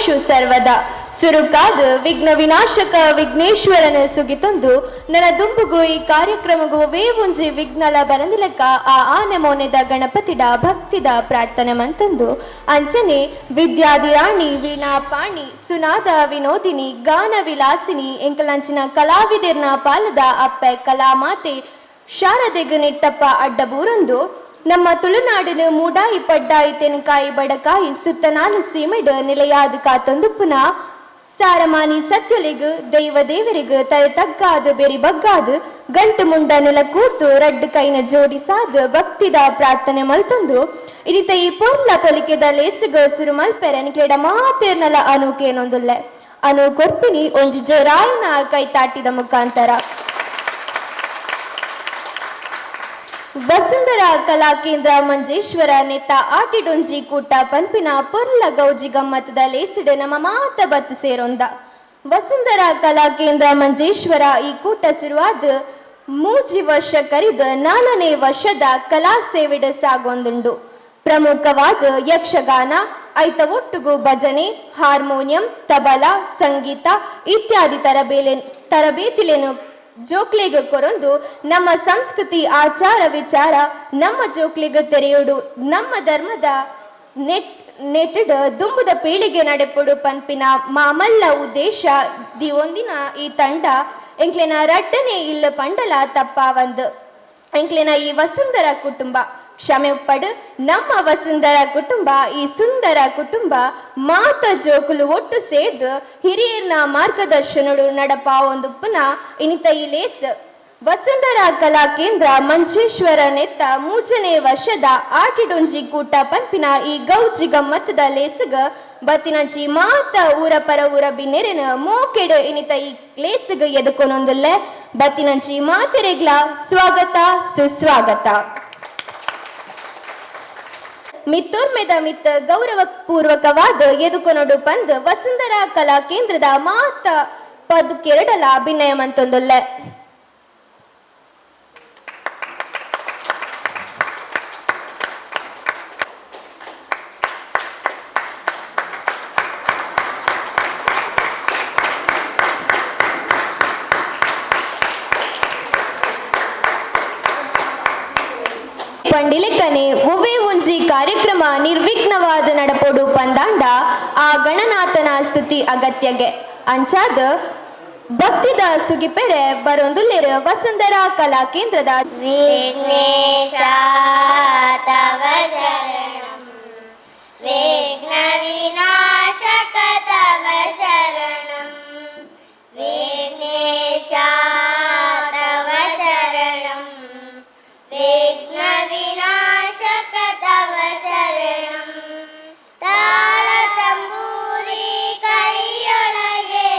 ದೀರ್ಘಾಯುಷು ಸರ್ವದ. ಸುರುಕಾದ ವಿಘ್ನ ವಿನಾಶಕ ವಿಘ್ನೇಶ್ವರನ ಸುಗಿತೊಂದು ನನ್ನ ದುಂಬುಗು ಈ ಕಾರ್ಯಕ್ರಮಗು ವೇವುಂಜಿ ವಿಘ್ನಲ ಬರಂದಿಲಕ ಆ ಆನೆ ಮೋನೆದ ಗಣಪತಿಡ ಭಕ್ತಿದ ಪ್ರಾರ್ಥನೆ ಮಂತಂದು, ಅಂಚನೆ ವಿದ್ಯಾಧಿರಾಣಿ ವೀಣಾ ಪಾಣಿ ಸುನಾದ ವಿನೋದಿನಿ ಗಾನ ವಿಲಾಸಿನಿ ಎಂಕಲಂಚಿನ ಕಲಾವಿದರ್ನ ಪಾಲದ ಅಪ್ಪೆ ಕಲಾಮಾತೆ ಶಾರದೆಗ್ ನೆಟ್ಟಪ್ಪ ಅಡ್ಡಬೂರೊಂದು, ನಮ್ಮ ತುಳುನಾಡಿನ ಮೂಡಾಯಿ ಪಡ್ಡಾಯಿ ತೆನಕಾಯಿ ಬಡಕಾಯಿ ಸುತ್ತನಾಲು ಸೀಮೆಡ್ ನಿಲೆಯಾದ ಕಾತೊಂದುಪ್ಪುನ ಸಾರಮಾನಿ ಸತ್ಯಲಿಗ್ ದೈವ ದೇವರಿಗ್ ತಲೆ ತಗ್ಗಾದು ಬೆರಿ ಬಗ್ಗಾದು ಗಂಟು ಮುಂಡ ನೆಲ ಕೂತು ರಡ್ಡು ಕೈನ ಜೋಡಿಸಾದ ಭಕ್ತಿದ ಪ್ರಾರ್ಥನೆ ಮಲ್ತೊಂದು ಇನಿತ ಈ ಪೊರ್ಲ ಪೊಲಿಕೆದ ಲೇಸುಗ ಸುರು ಮಲ್ಪೆರೆ ನಿಕ್ಲೆಡ ಮಾತೇರ್ನಲ ಅನುಕೇನೊಂದುಲ್ಲೆ. ಅನು ಕೊರ್ಪಿನಿ ಒಂಜಿ ಜೋರಾಯನ ಕೈ ತಾಟಿದ ಮುಖಾಂತರ. ವಸುಂಧರ ಕಲಾ ಕೇಂದ್ರ ಮಂಜೇಶ್ವರ ನೆತ್ತ ಆಟಿಡೊಂಜಿ ಕೂಟ ಪನ್ಪಿನ ಪೊರ್ಲ ಗೌಜಿ ಗಮ್ಮತ್ತದ ಲೇಸಿಡ್ ನಮ್ಮ ಮಾತ ಬತ್ತು ಸೇರೊಂದ. ವಸುಂಧರ ಕಲಾ ಕೇಂದ್ರ ಮಂಜೇಶ್ವರ ಈ ಕೂಟ ಶುರುವಾದ 3 ವರ್ಷ ಕರಿದ 4ನೇ ವರ್ಷದ ಕಲಾ ಸೇವೆಡ್ ಸಾಗೊಂದುಂಡು. ಪ್ರಮುಖವಾದ ಯಕ್ಷಗಾನ, ಐತ ಒಟ್ಟುಗು ಭಜನೆ, ಹಾರ್ಮೋನಿಯಂ, ತಬಲಾ, ಸಂಗೀತ ಇತ್ಯಾದಿ ತರಬೇತಿಲೇನು ಜೋಕ್ಲೆಗ್ ಕೊರೊಂದು ನಮ್ಮ ಸಂಸ್ಕೃತಿ, ಆಚಾರ ವಿಚಾರ ನಮ್ಮ ಜೋಕ್ಲೆಗ್ ತೆರೆಯೋಡು, ನಮ್ಮ ಧರ್ಮದ ನೆಟ್ಟಡ್ ದುಂಬುದ ಪೀಳಿಗೆ ನಡೆಪೊಡು ಪನ್ಪಿನ ಮಾಮಲ್ಲ ಉದ್ದೇಶ the ಒಂದಿನ ಈ ತಂಡ ಎಂಕ್ಲೆನ ರಡ್ಡನೆ ಇಲ್ಲ ಪಂಡಲ ತಪ್ಪಾವಂದು. ಎಂಕ್ಲೆನ ಈ ವಸುಂಧರ ಕುಟುಂಬ, ಕ್ಷಮೆ ಉಪ್ಪಡು, ನಮ್ಮ ವಸುಂಧರ ಕುಟುಂಬ, ಈ ಸುಂದರ ಕುಟುಂಬ ಮಾತ ಜೋಕುಲು ಒಟ್ಟು ಸೇರ್ದು ಹಿರಿಯರ್ನ ಮಾರ್ಗದರ್ಶನಡು ನಡಪ ಒಂದು ಪುನ ಇನಿತ ಈ ಲೇಸ್ ವಸುಂಧರಾ ಕಲಾ ಕೇಂದ್ರ ಮಂಜೇಶ್ವರ ನೆತ್ತ 3ನೇ ವರ್ಷದ ಆಟಿಡೊಂಜಿ ಕೂಟ ಪನ್ಪಿನ ಈ ಗೌಜಿ ಗಮ್ಮತ್ತದ ಲೇಸುಗ ಬತ್ತಿನಂಚಿ ಮಾತ ಊರ ಪರ ಊರ ಬಿನ್ನೆರೆನ ಮೋಕೆಡ್ ಇನಿತ ಈ ಲೇಸುಗ ಎದುಕೊನೊಂದುಲ್ಲೆ. ಬತ್ತಿನಂಚಿ ಮಾತೆರೆಗ್ಲ ಸ್ವಾಗತ ಸುಸ್ವಾಗತ. ಮಿತ್ತೋರ್ಮೆದ ಮಿತ್ತ ಗೌರವ ಪೂರ್ವಕವಾದ ಎದುಕೊನೊಡು ಪಂದ್ ವಸುಂಧರಾ ಕಲಾ ಕೇಂದ್ರದ ಮಾತ ಪದುಕೆರಡಲ ಅಭಿನಯ ಮಂತೊಂದುಲ್ಲೆ. ಪಂಡಿಲೆಕ್ಕನೆ ಒವ್ವೇ ಒಂಜಿ ಕಾರ್ಯಕ್ರಮ ನಿರ್ವಿಘ್ನವಾದ ನಡಪೊಡು ಪಂದಾಂಡ ಆ ಗಣನಾಥನ ಸ್ತುತಿ ಅಗತ್ಯಗೆ. ಅಂಚಾದ ಭಕ್ತಿದ ಸುಗಿಪೆರೆ ಬರೊಂದುಲ್ಲೆರ್ ವಸುಂಧರಾ ಕಲಾ ಕೇಂದ್ರದ ವಿಘ್ನೇಶ ತವ ಶರಣಂ, ವಿಘ್ನ ವಿನಾಶಕ ತವ ಶರಣಂ. ವಿಘ್ನೇಶ ತವ ಶರಣಂ, ವಿಘ್ನ ವಿನಾಶಕ ತವ ಶರಣಂ. ತಾಳ ತಂಬೂರಿ ಕೈಯೊಳಗೆ,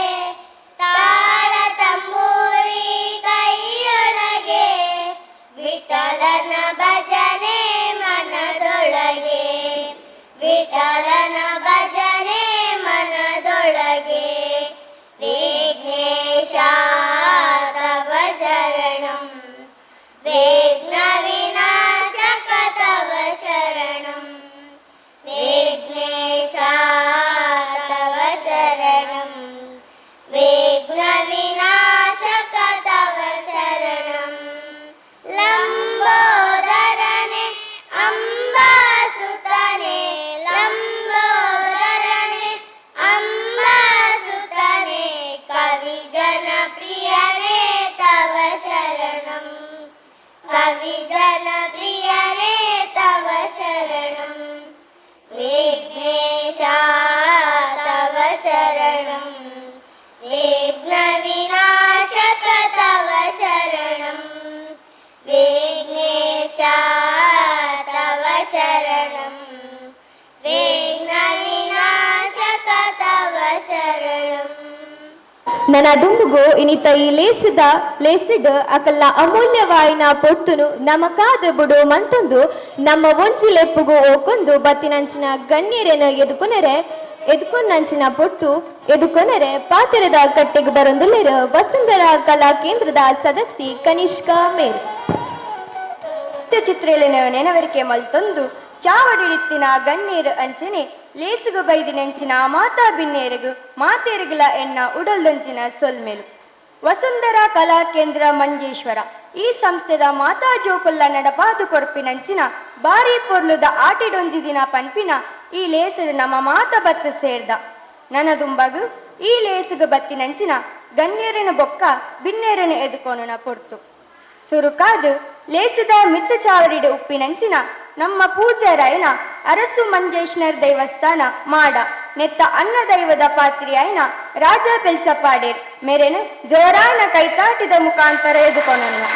ತಾಳ ತಂಬೂರಿ ಕೈಯೊಳಗೆ, ವಿಠಲನ ಭಜನೆ ಮನದೊಳಗೆ, ವಿಠಲನ ಭಜನೆ ಮನದೊಳಗೆ. ವಿಘ್ನೇಶ ತವ ಶರಣಂ, ವಿಘ್ನ ವಿನಾಶಕ ತವ ಶರಣಂ. ವಿಘ್ನೇಶ ತವ ಶರಣಂ, ವಿಘ್ನ ವಿನಾಶಕ ತವ ಶರಣಂ. ಲಂಬೋದರನೆ ಅಂಬಾಸುತನೆ, ಲಂಬೋದರನೆ ಅಂಬಾಸುತನೆ, ಕವಿ ಜನ ಪ್ರಿಯನೇ ತವ ಶರಣಂ, ಕವಿ ಜನ ಪ್ರಿಯನೇ ತವ ಶರಣಂ. ವಿಘ್ನೇಶ ತವ ಶರಣಂ, ವಿಘ್ನ ವಿನಾಶಕ ತವ ಶರಣಂ. ವಿಘ್ನೇಶ ತವ ಶರಣಂ, ವಿಘ್ನ ವಿನಾಶಕ ತವ ಶರಣಂ. ನನ್ನ ದುಂಬುಗು ಇನಿತ ಈ ಲೇಸಿದ ಲೇಸಿಡ್ ಅಕಲ್ಲ ಅಮೂಲ್ಯವಾಯಿನ ಪೊರ್ತುನು ನಮಕಾದ ಬುಡು ಮಂತೊಂದು ನಮ್ಮ ಒಂಜಿ ಲೆಪ್ಪುಗು ಓಕೊಂದು ಬತ್ತಿನಂಚಿನ ಗಣ್ಯರೆನ ಎದುಕೊನರೆ ಎದುಕೊನ್ನಂಚಿನ ಪೊರ್ತು ಎದುಕೊನರೆ ಪಾತೆರದ ಕಟ್ಟೆಗೆ ಬರೊಂದುಲ್ಲೆರ್ ವಸುಂಧರಾ ಕಲಾ ಕೇಂದ್ರದ ಸದಸ್ಯೆ ಕನಿಷ್ಕಾ ಮೇರ್. ಚಿತ್ರೇಲಿನ ನೆನವರಿಕೆ ಮಲ್ತೊಂದು ಚಾವಡಿಡಿತ್ತಿನ ಗಣ್ಣೇರು ಅಂಚನೆ ಲೇಸುಗು ಬೈದಿನಂಚಿನ ಮಾತಾ ಬಿನ್ನೇರುಗು ಮಾತೇರುಗಳ ಎನ್ನ ಉಡಲ್ದಂಚಿನ ಸೊಲ್ಮೇಲು. ವಸುಂಧರಾ ಕಲಾ ಕೇಂದ್ರ ಮಂಜೇಶ್ವರ ಈ ಸಂಸ್ಥೆದ ಮಾತಾ ಜೋಕುಲ್ಲ ನಡಪಾದು ಕೊರ್ಪಿನಂಚಿನ ಬಾರಿ ಪೊರ್ಲುದ ಆಟಿಡೊಂಜಿ ದಿನ ಪನ್ಪಿನ ಈ ಲೇಸರು ನಮ್ಮ ಮಾತ ಬತ್ತು ಸೇರ್ದ. ನನದುಂಬಗು ಈ ಲೇಸುಗು ಬತ್ತಿನಂಚಿನ ಗಣ್ಯರನ ಬೊಕ್ಕ ಬಿನ್ನೇರನ ಎದುಕೋನುನ ಪೊರ್ತು. ಸುರುಕಾದು ಲೇಸಿದ ಮಿತ್ತ ಚಾವಡಿಡು ಉಪ್ಪಿನಂಚಿನ ನಮ್ಮ ಪೂಜಾರಾಯನ ಅರಸು ಮಂಜೇಶ್ನರ್ ದೇವಸ್ಥಾನ ಮಾಡ ನೆತ್ತ ಅನ್ನ ದೈವದ ಪಾತ್ರಿಯಾಯನ ರಾಜ ಬೆಲ್ಚಪಾಡೇರ್ ಮೆರೆನು ಜೋರಾನ ಕೈತಾಟಿದ ಮುಖಾಂತರ ಎದುಕೊನನು.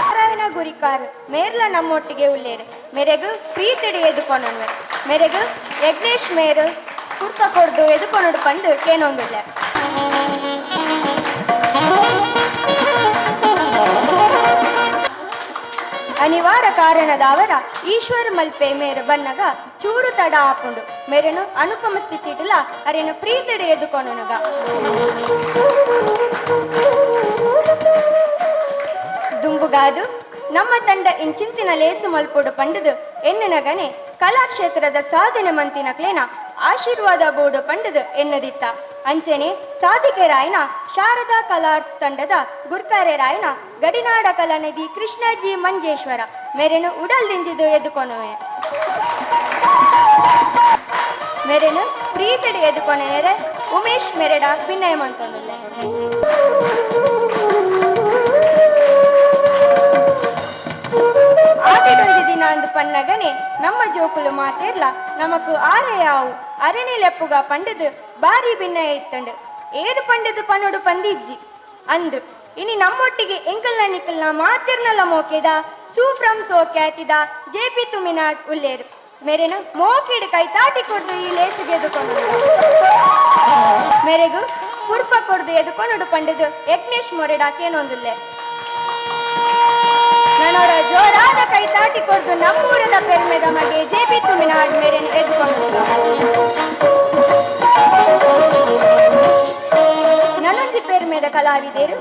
ನಾರಾಯಣ ಗುರಿಕಾರ್ ಮೇರ್ಲ ನಮ್ಮೊಟ್ಟಿಗೆ ಉಲ್ಲೇರು ಮೆರೆಗು ಪ್ರೀತಿಡಿ ಎದುಕೊನನು. ಮೆರೆಗು ಯಜ್ಞೇಶ್ ಮೇರು ಕುರ್ತ ಕೊಡ್ದು ಎದುಕೊನಡು ಪಂದು ಕೇನೊಂದುಲ್ಲ. ಅನಿವಾರ್ಯ ಕಾರಣದವರ ಈಶ್ವರ ಮಲ್ಪೆ ಮೇರು ಬನ್ನಗ ಚೂರು ತಡ ಆಪುಂಡು. ಮೆರೆನು ಅನುಪಮ ಸ್ಥಿತಿಡುಲ ಅರೆನು ಪ್ರೀತಿಡಿ ಎದುಕೊನನುಗ. ದುಂಬುಗಾದು ನಮ್ಮ ತಂಡ ಇಂಚಿಂತಿನ ಲೇಸು ಮಲ್ಪೊಡು ಪಂಡದು ಎನ್ನನಗನೆ ಕಲಾಕ್ಷೇತ್ರದ ಸಾಧನೆ ಮಂತಿನ ಕ್ಲೇನ ಆಶೀರ್ವಾದ ಬೋಡು ಪಂಡದು ಎನ್ನದಿತ್ತ. ಅಂಚೆನೆ ಸಾಧಿಕೆರಾಯನ ಶಾರದಾ ಕಲಾರ್ಸ್ ತಂಡದ ಗುರ್ಕಾರೆರಾಯನ ಗಡಿನಾಡ ಕಲಾನಿಧಿ ಕೃಷ್ಣಜಿ ಮಂಜೇಶ್ವರ ಮೆರೆನು ಉಡಲ್ದಿಂಜಿದು ಎದುಕೊನುವೆ. ಮೆರೆನು ಪ್ರೀತಿಡಿ ಎದುಕೊನೆರೆ ಉಮೇಶ್ ಮೆರೆಡ ವಿನಯ ಮಂತೊಂದುಲ್ಲೆ. ಆಟಿಡೊಂಜಿ ದಿನ ಅಂದು ಪನ್ನಗನೆ ನಮ್ಮ ಜೋಕುಲು ಮಾತೇರ್ಲ ನಮಕು ಆರೆಯಾವು ಅರಣೆ ಲೆಪ್ಪುಗ ಪಂಡದು ಬಾರಿ ಭಿನ್ನಯ ಇತ್ತಂಡು. ಏರು ಪಂಡದು ಪನ್ನೊಡು ಪಂದಿಜ್ಜಿ ಅಂದು ಇನಿ ನಮ್ಮೊಟ್ಟಿಗೆ ಎಂಕಲ್ನ ನಿಕಲ್ನ ಮಾತಿರ್ನಲ ಮೋಕೆದ ಸೂ from so ಖ್ಯಾತಿದ J P Tuminad ಉಲ್ಲೇರು. ಮೆರೆನು ಮೋಕಿಡು ಕೈ ತಾಟಿ ಕೊಡ್ದು ಈ ಲೇಸುಗೆ ಎದುಕೊಂಡು ಮೆರೆಗು ಕುರ್ಪ ಕೊಡ್ದು ಎದುಕೊನುಡು ಪಂಡದು ಯಜ್ಞೇಶ್ ಮೊರೆಡ ಕೇನೊಂದುಲ್ಲೆ. ನನೋರ ಜೋರಾದ ಕೈ ತಾಟಿ ಕೊಡ್ದು ನಮ್ಮೂರದ ಪೆರ್ಮೆದ ಮಗೆ ಜೆ ಪಿ ತುಮಿನಾಡ್ ಮೇರೆನು ಎದುಕೊಂಡು. ನನೊಂಜಿ ಪೆರ್ಮೆದ ಕಲಾವಿದರು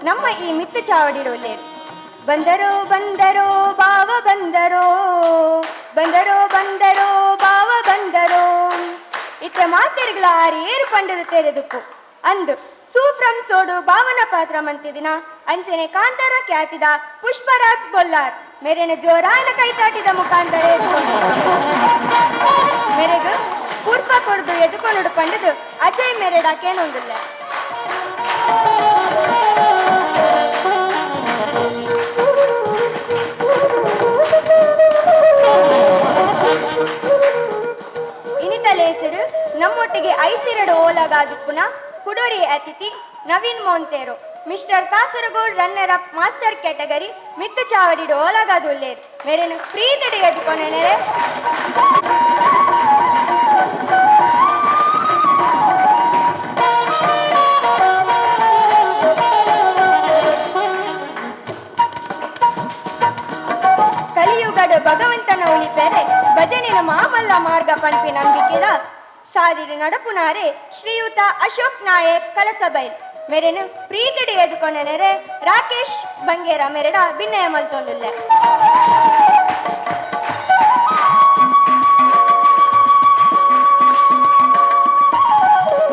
ನಮ್ಮ ಈ ಮಿತ್ತು ಚಾವಡಿಡೊಲ್ಲೇರು. ಬಂದರೋ ಬಂದರೋ ಬಾವ ಬಂದರೋ, ಬಂದರೋ ಬಂದರೋ ಬಾವ ಬಂದರೋ. ಇತ್ತೆ ಮಾತೆರ್ಗಳ ಆರು ಏರು ಪಂಡದು ತೆರೆದುಕ್ಕು ಅಂದು ಸೂ ಫ್ರಮ್ ಸೋಡು ಭಾವನ ಪಾತ್ರ ಮಂತಿದಿನ ಅಂಚನೆ ಕಾಂತಾರ ಖ್ಯಾತಿದ ಪುಷ್ಪರಾಜ್ ಬೊಲ್ಲಾರ್ ಮೆರೆನ ಜೋರಾಯನ ಕೈತಾಟಿದ ಮುಖಾಂತರ ಎದುಕೊಂಡು. ಮೆರೆಗು ಪೂರ್ಪ ಕೊಡ್ದು ಎದುಕೊನುಡು ಪಂಡದು ಅಜಯ್ ಮೆರೆಡ ಕೇನೊಂದುಲ್ಲ. ಇನಿತ ಲೇಸರು ನಮ್ಮೊಟ್ಟಿಗೆ ಐಸಿರಡು ಓಲಗಾದುಪ್ಪುನ ಕುಡೋರಿ ಅತಿಥಿ Naveen Monteiro mister Kasaragod runner up master category ಮಿತ್ತು ಚಾವಡಿಡು ಓಲಗಾದು ಉಲ್ಲೇರು. ಮೆರೆನು ಪ್ರೀತಿಡಿ ಎದುಕೊನೆರೆ. ಕಲಿಯುಗದ ಭಗವಂತನ ಉಳಿಪೆರೆ ಭಜನೆನ ಮಾಮಲ್ಲ ಮಾರ್ಗ ಪನ್ಪಿ ನಂಬಿಕೆದ ಸಾದಿಡು ನಡಪುನಾರೆ ಶ್ರೀಯುತ ಅಶೋಕ್ ನಾಯಕ್ ಕಲಸಬೈಲ್ ಮೆರೆನು ಪ್ರೀತಿಡಿ ಎದುಕೊನೆರೆ ರಾಕೇಶ್ ಬಂಗೇರ ಮೆರೆಡ ಭಿನ್ನಯ ಮಲ್ತೊಂದುಲ್ಲೆ.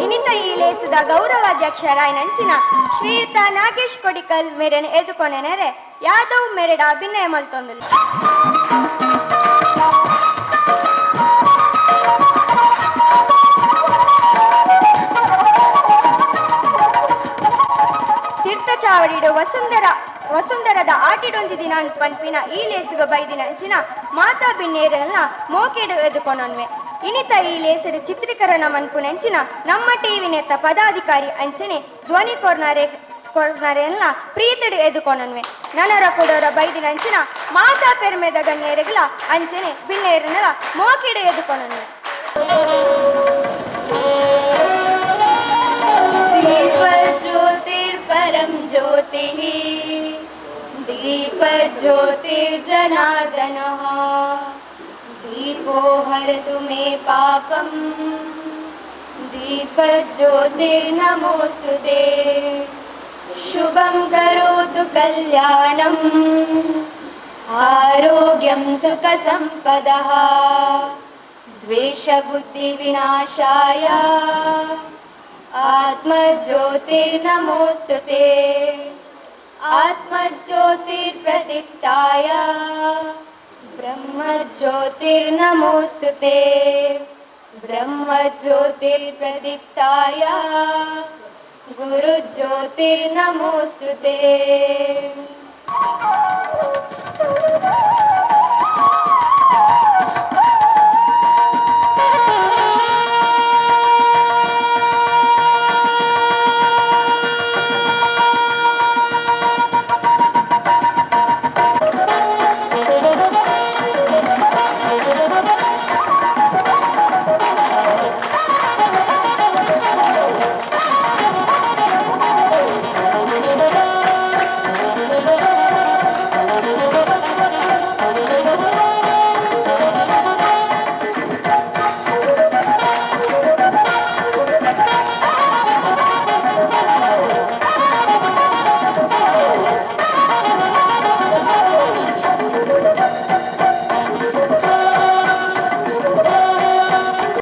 ಇನಿತ ಈ ಲೇಸದ ಗೌರವಾಧ್ಯಕ್ಷರಾಯನಂಚಿನ ಶ್ರೀಯುತ ನಾಗೇಶ್ ಕೊಡಿಕಲ್ ಮೆರೆನು ಎದುಕೊನೆರೆ ಯಾದವ್ ಮೆರೆಡ ಅಭಿನಯ ಮಲ್ತೊಂದುಲ್ಲೆ. ತೀರ್ಥಚಾವಡಿಡು ವಸುಂಧರದ ಆಟಿಡೊಂಜಿ ದಿನ ಪನ್ಪಿನ ಈ ಲೇಸುಗ ಬೈದಿನ ಅಂಚಿನ ಮಾತಾ ಬಿನ್ನೇರನ್ನ ಮೋಕೆಡು ಎದುಕೊನೊನ್ವೆ. ಇನಿತ ಈ ಲೇಸರು ಚಿತ್ರೀಕರಣ ಮನ್ಪುನೆಂಚಿನ ನಮ್ಮ ಟಿವಿ ನೆತ್ತ ಪದಾಧಿಕಾರಿ ಅಂಚನೆ ಧ್ವನಿ ಕೊರ್ನಾರೆ ಕೊರ್ನಾರೆಲ್ಲ ಪ್ರೀತಿಡು ಎದುಕೊನೊನ್ವೆ. ನನರ ಕೊಡೋರ ಬೈದಿನ ಅಂಚಿನ ಮಾತಾ ಪೆರ್ಮೆದ ಗಣ್ಯರುಗಳ ಅಂಚನೆ ಬಿನ್ನೇರನೆಲ್ಲ ಮೋಕೆಡು ಎದುಕೊನೊನ್ವೆ. दीपज्योतिर्परं ज्योतिः दीपज्योतिर्जनार्दनः. दीपो हरतु मे पापं दीपज्योतिर्नमोऽस्तु। शुभं करोतु कल्याणम्, आरोग्यं सुखसम्पदः, द्वेषबुद्धिविनाशाय आत्मज्योतिर्नमोऽस्तु ते। आत्मज्योतिर्प्रदीप्ताय ब्रह्मज्योतिर्नमोऽस्तु ते। ब्रह्मज्योतिर्प्रदीप्ताय गुरुज्योतिर्नमोऽस्तु ते।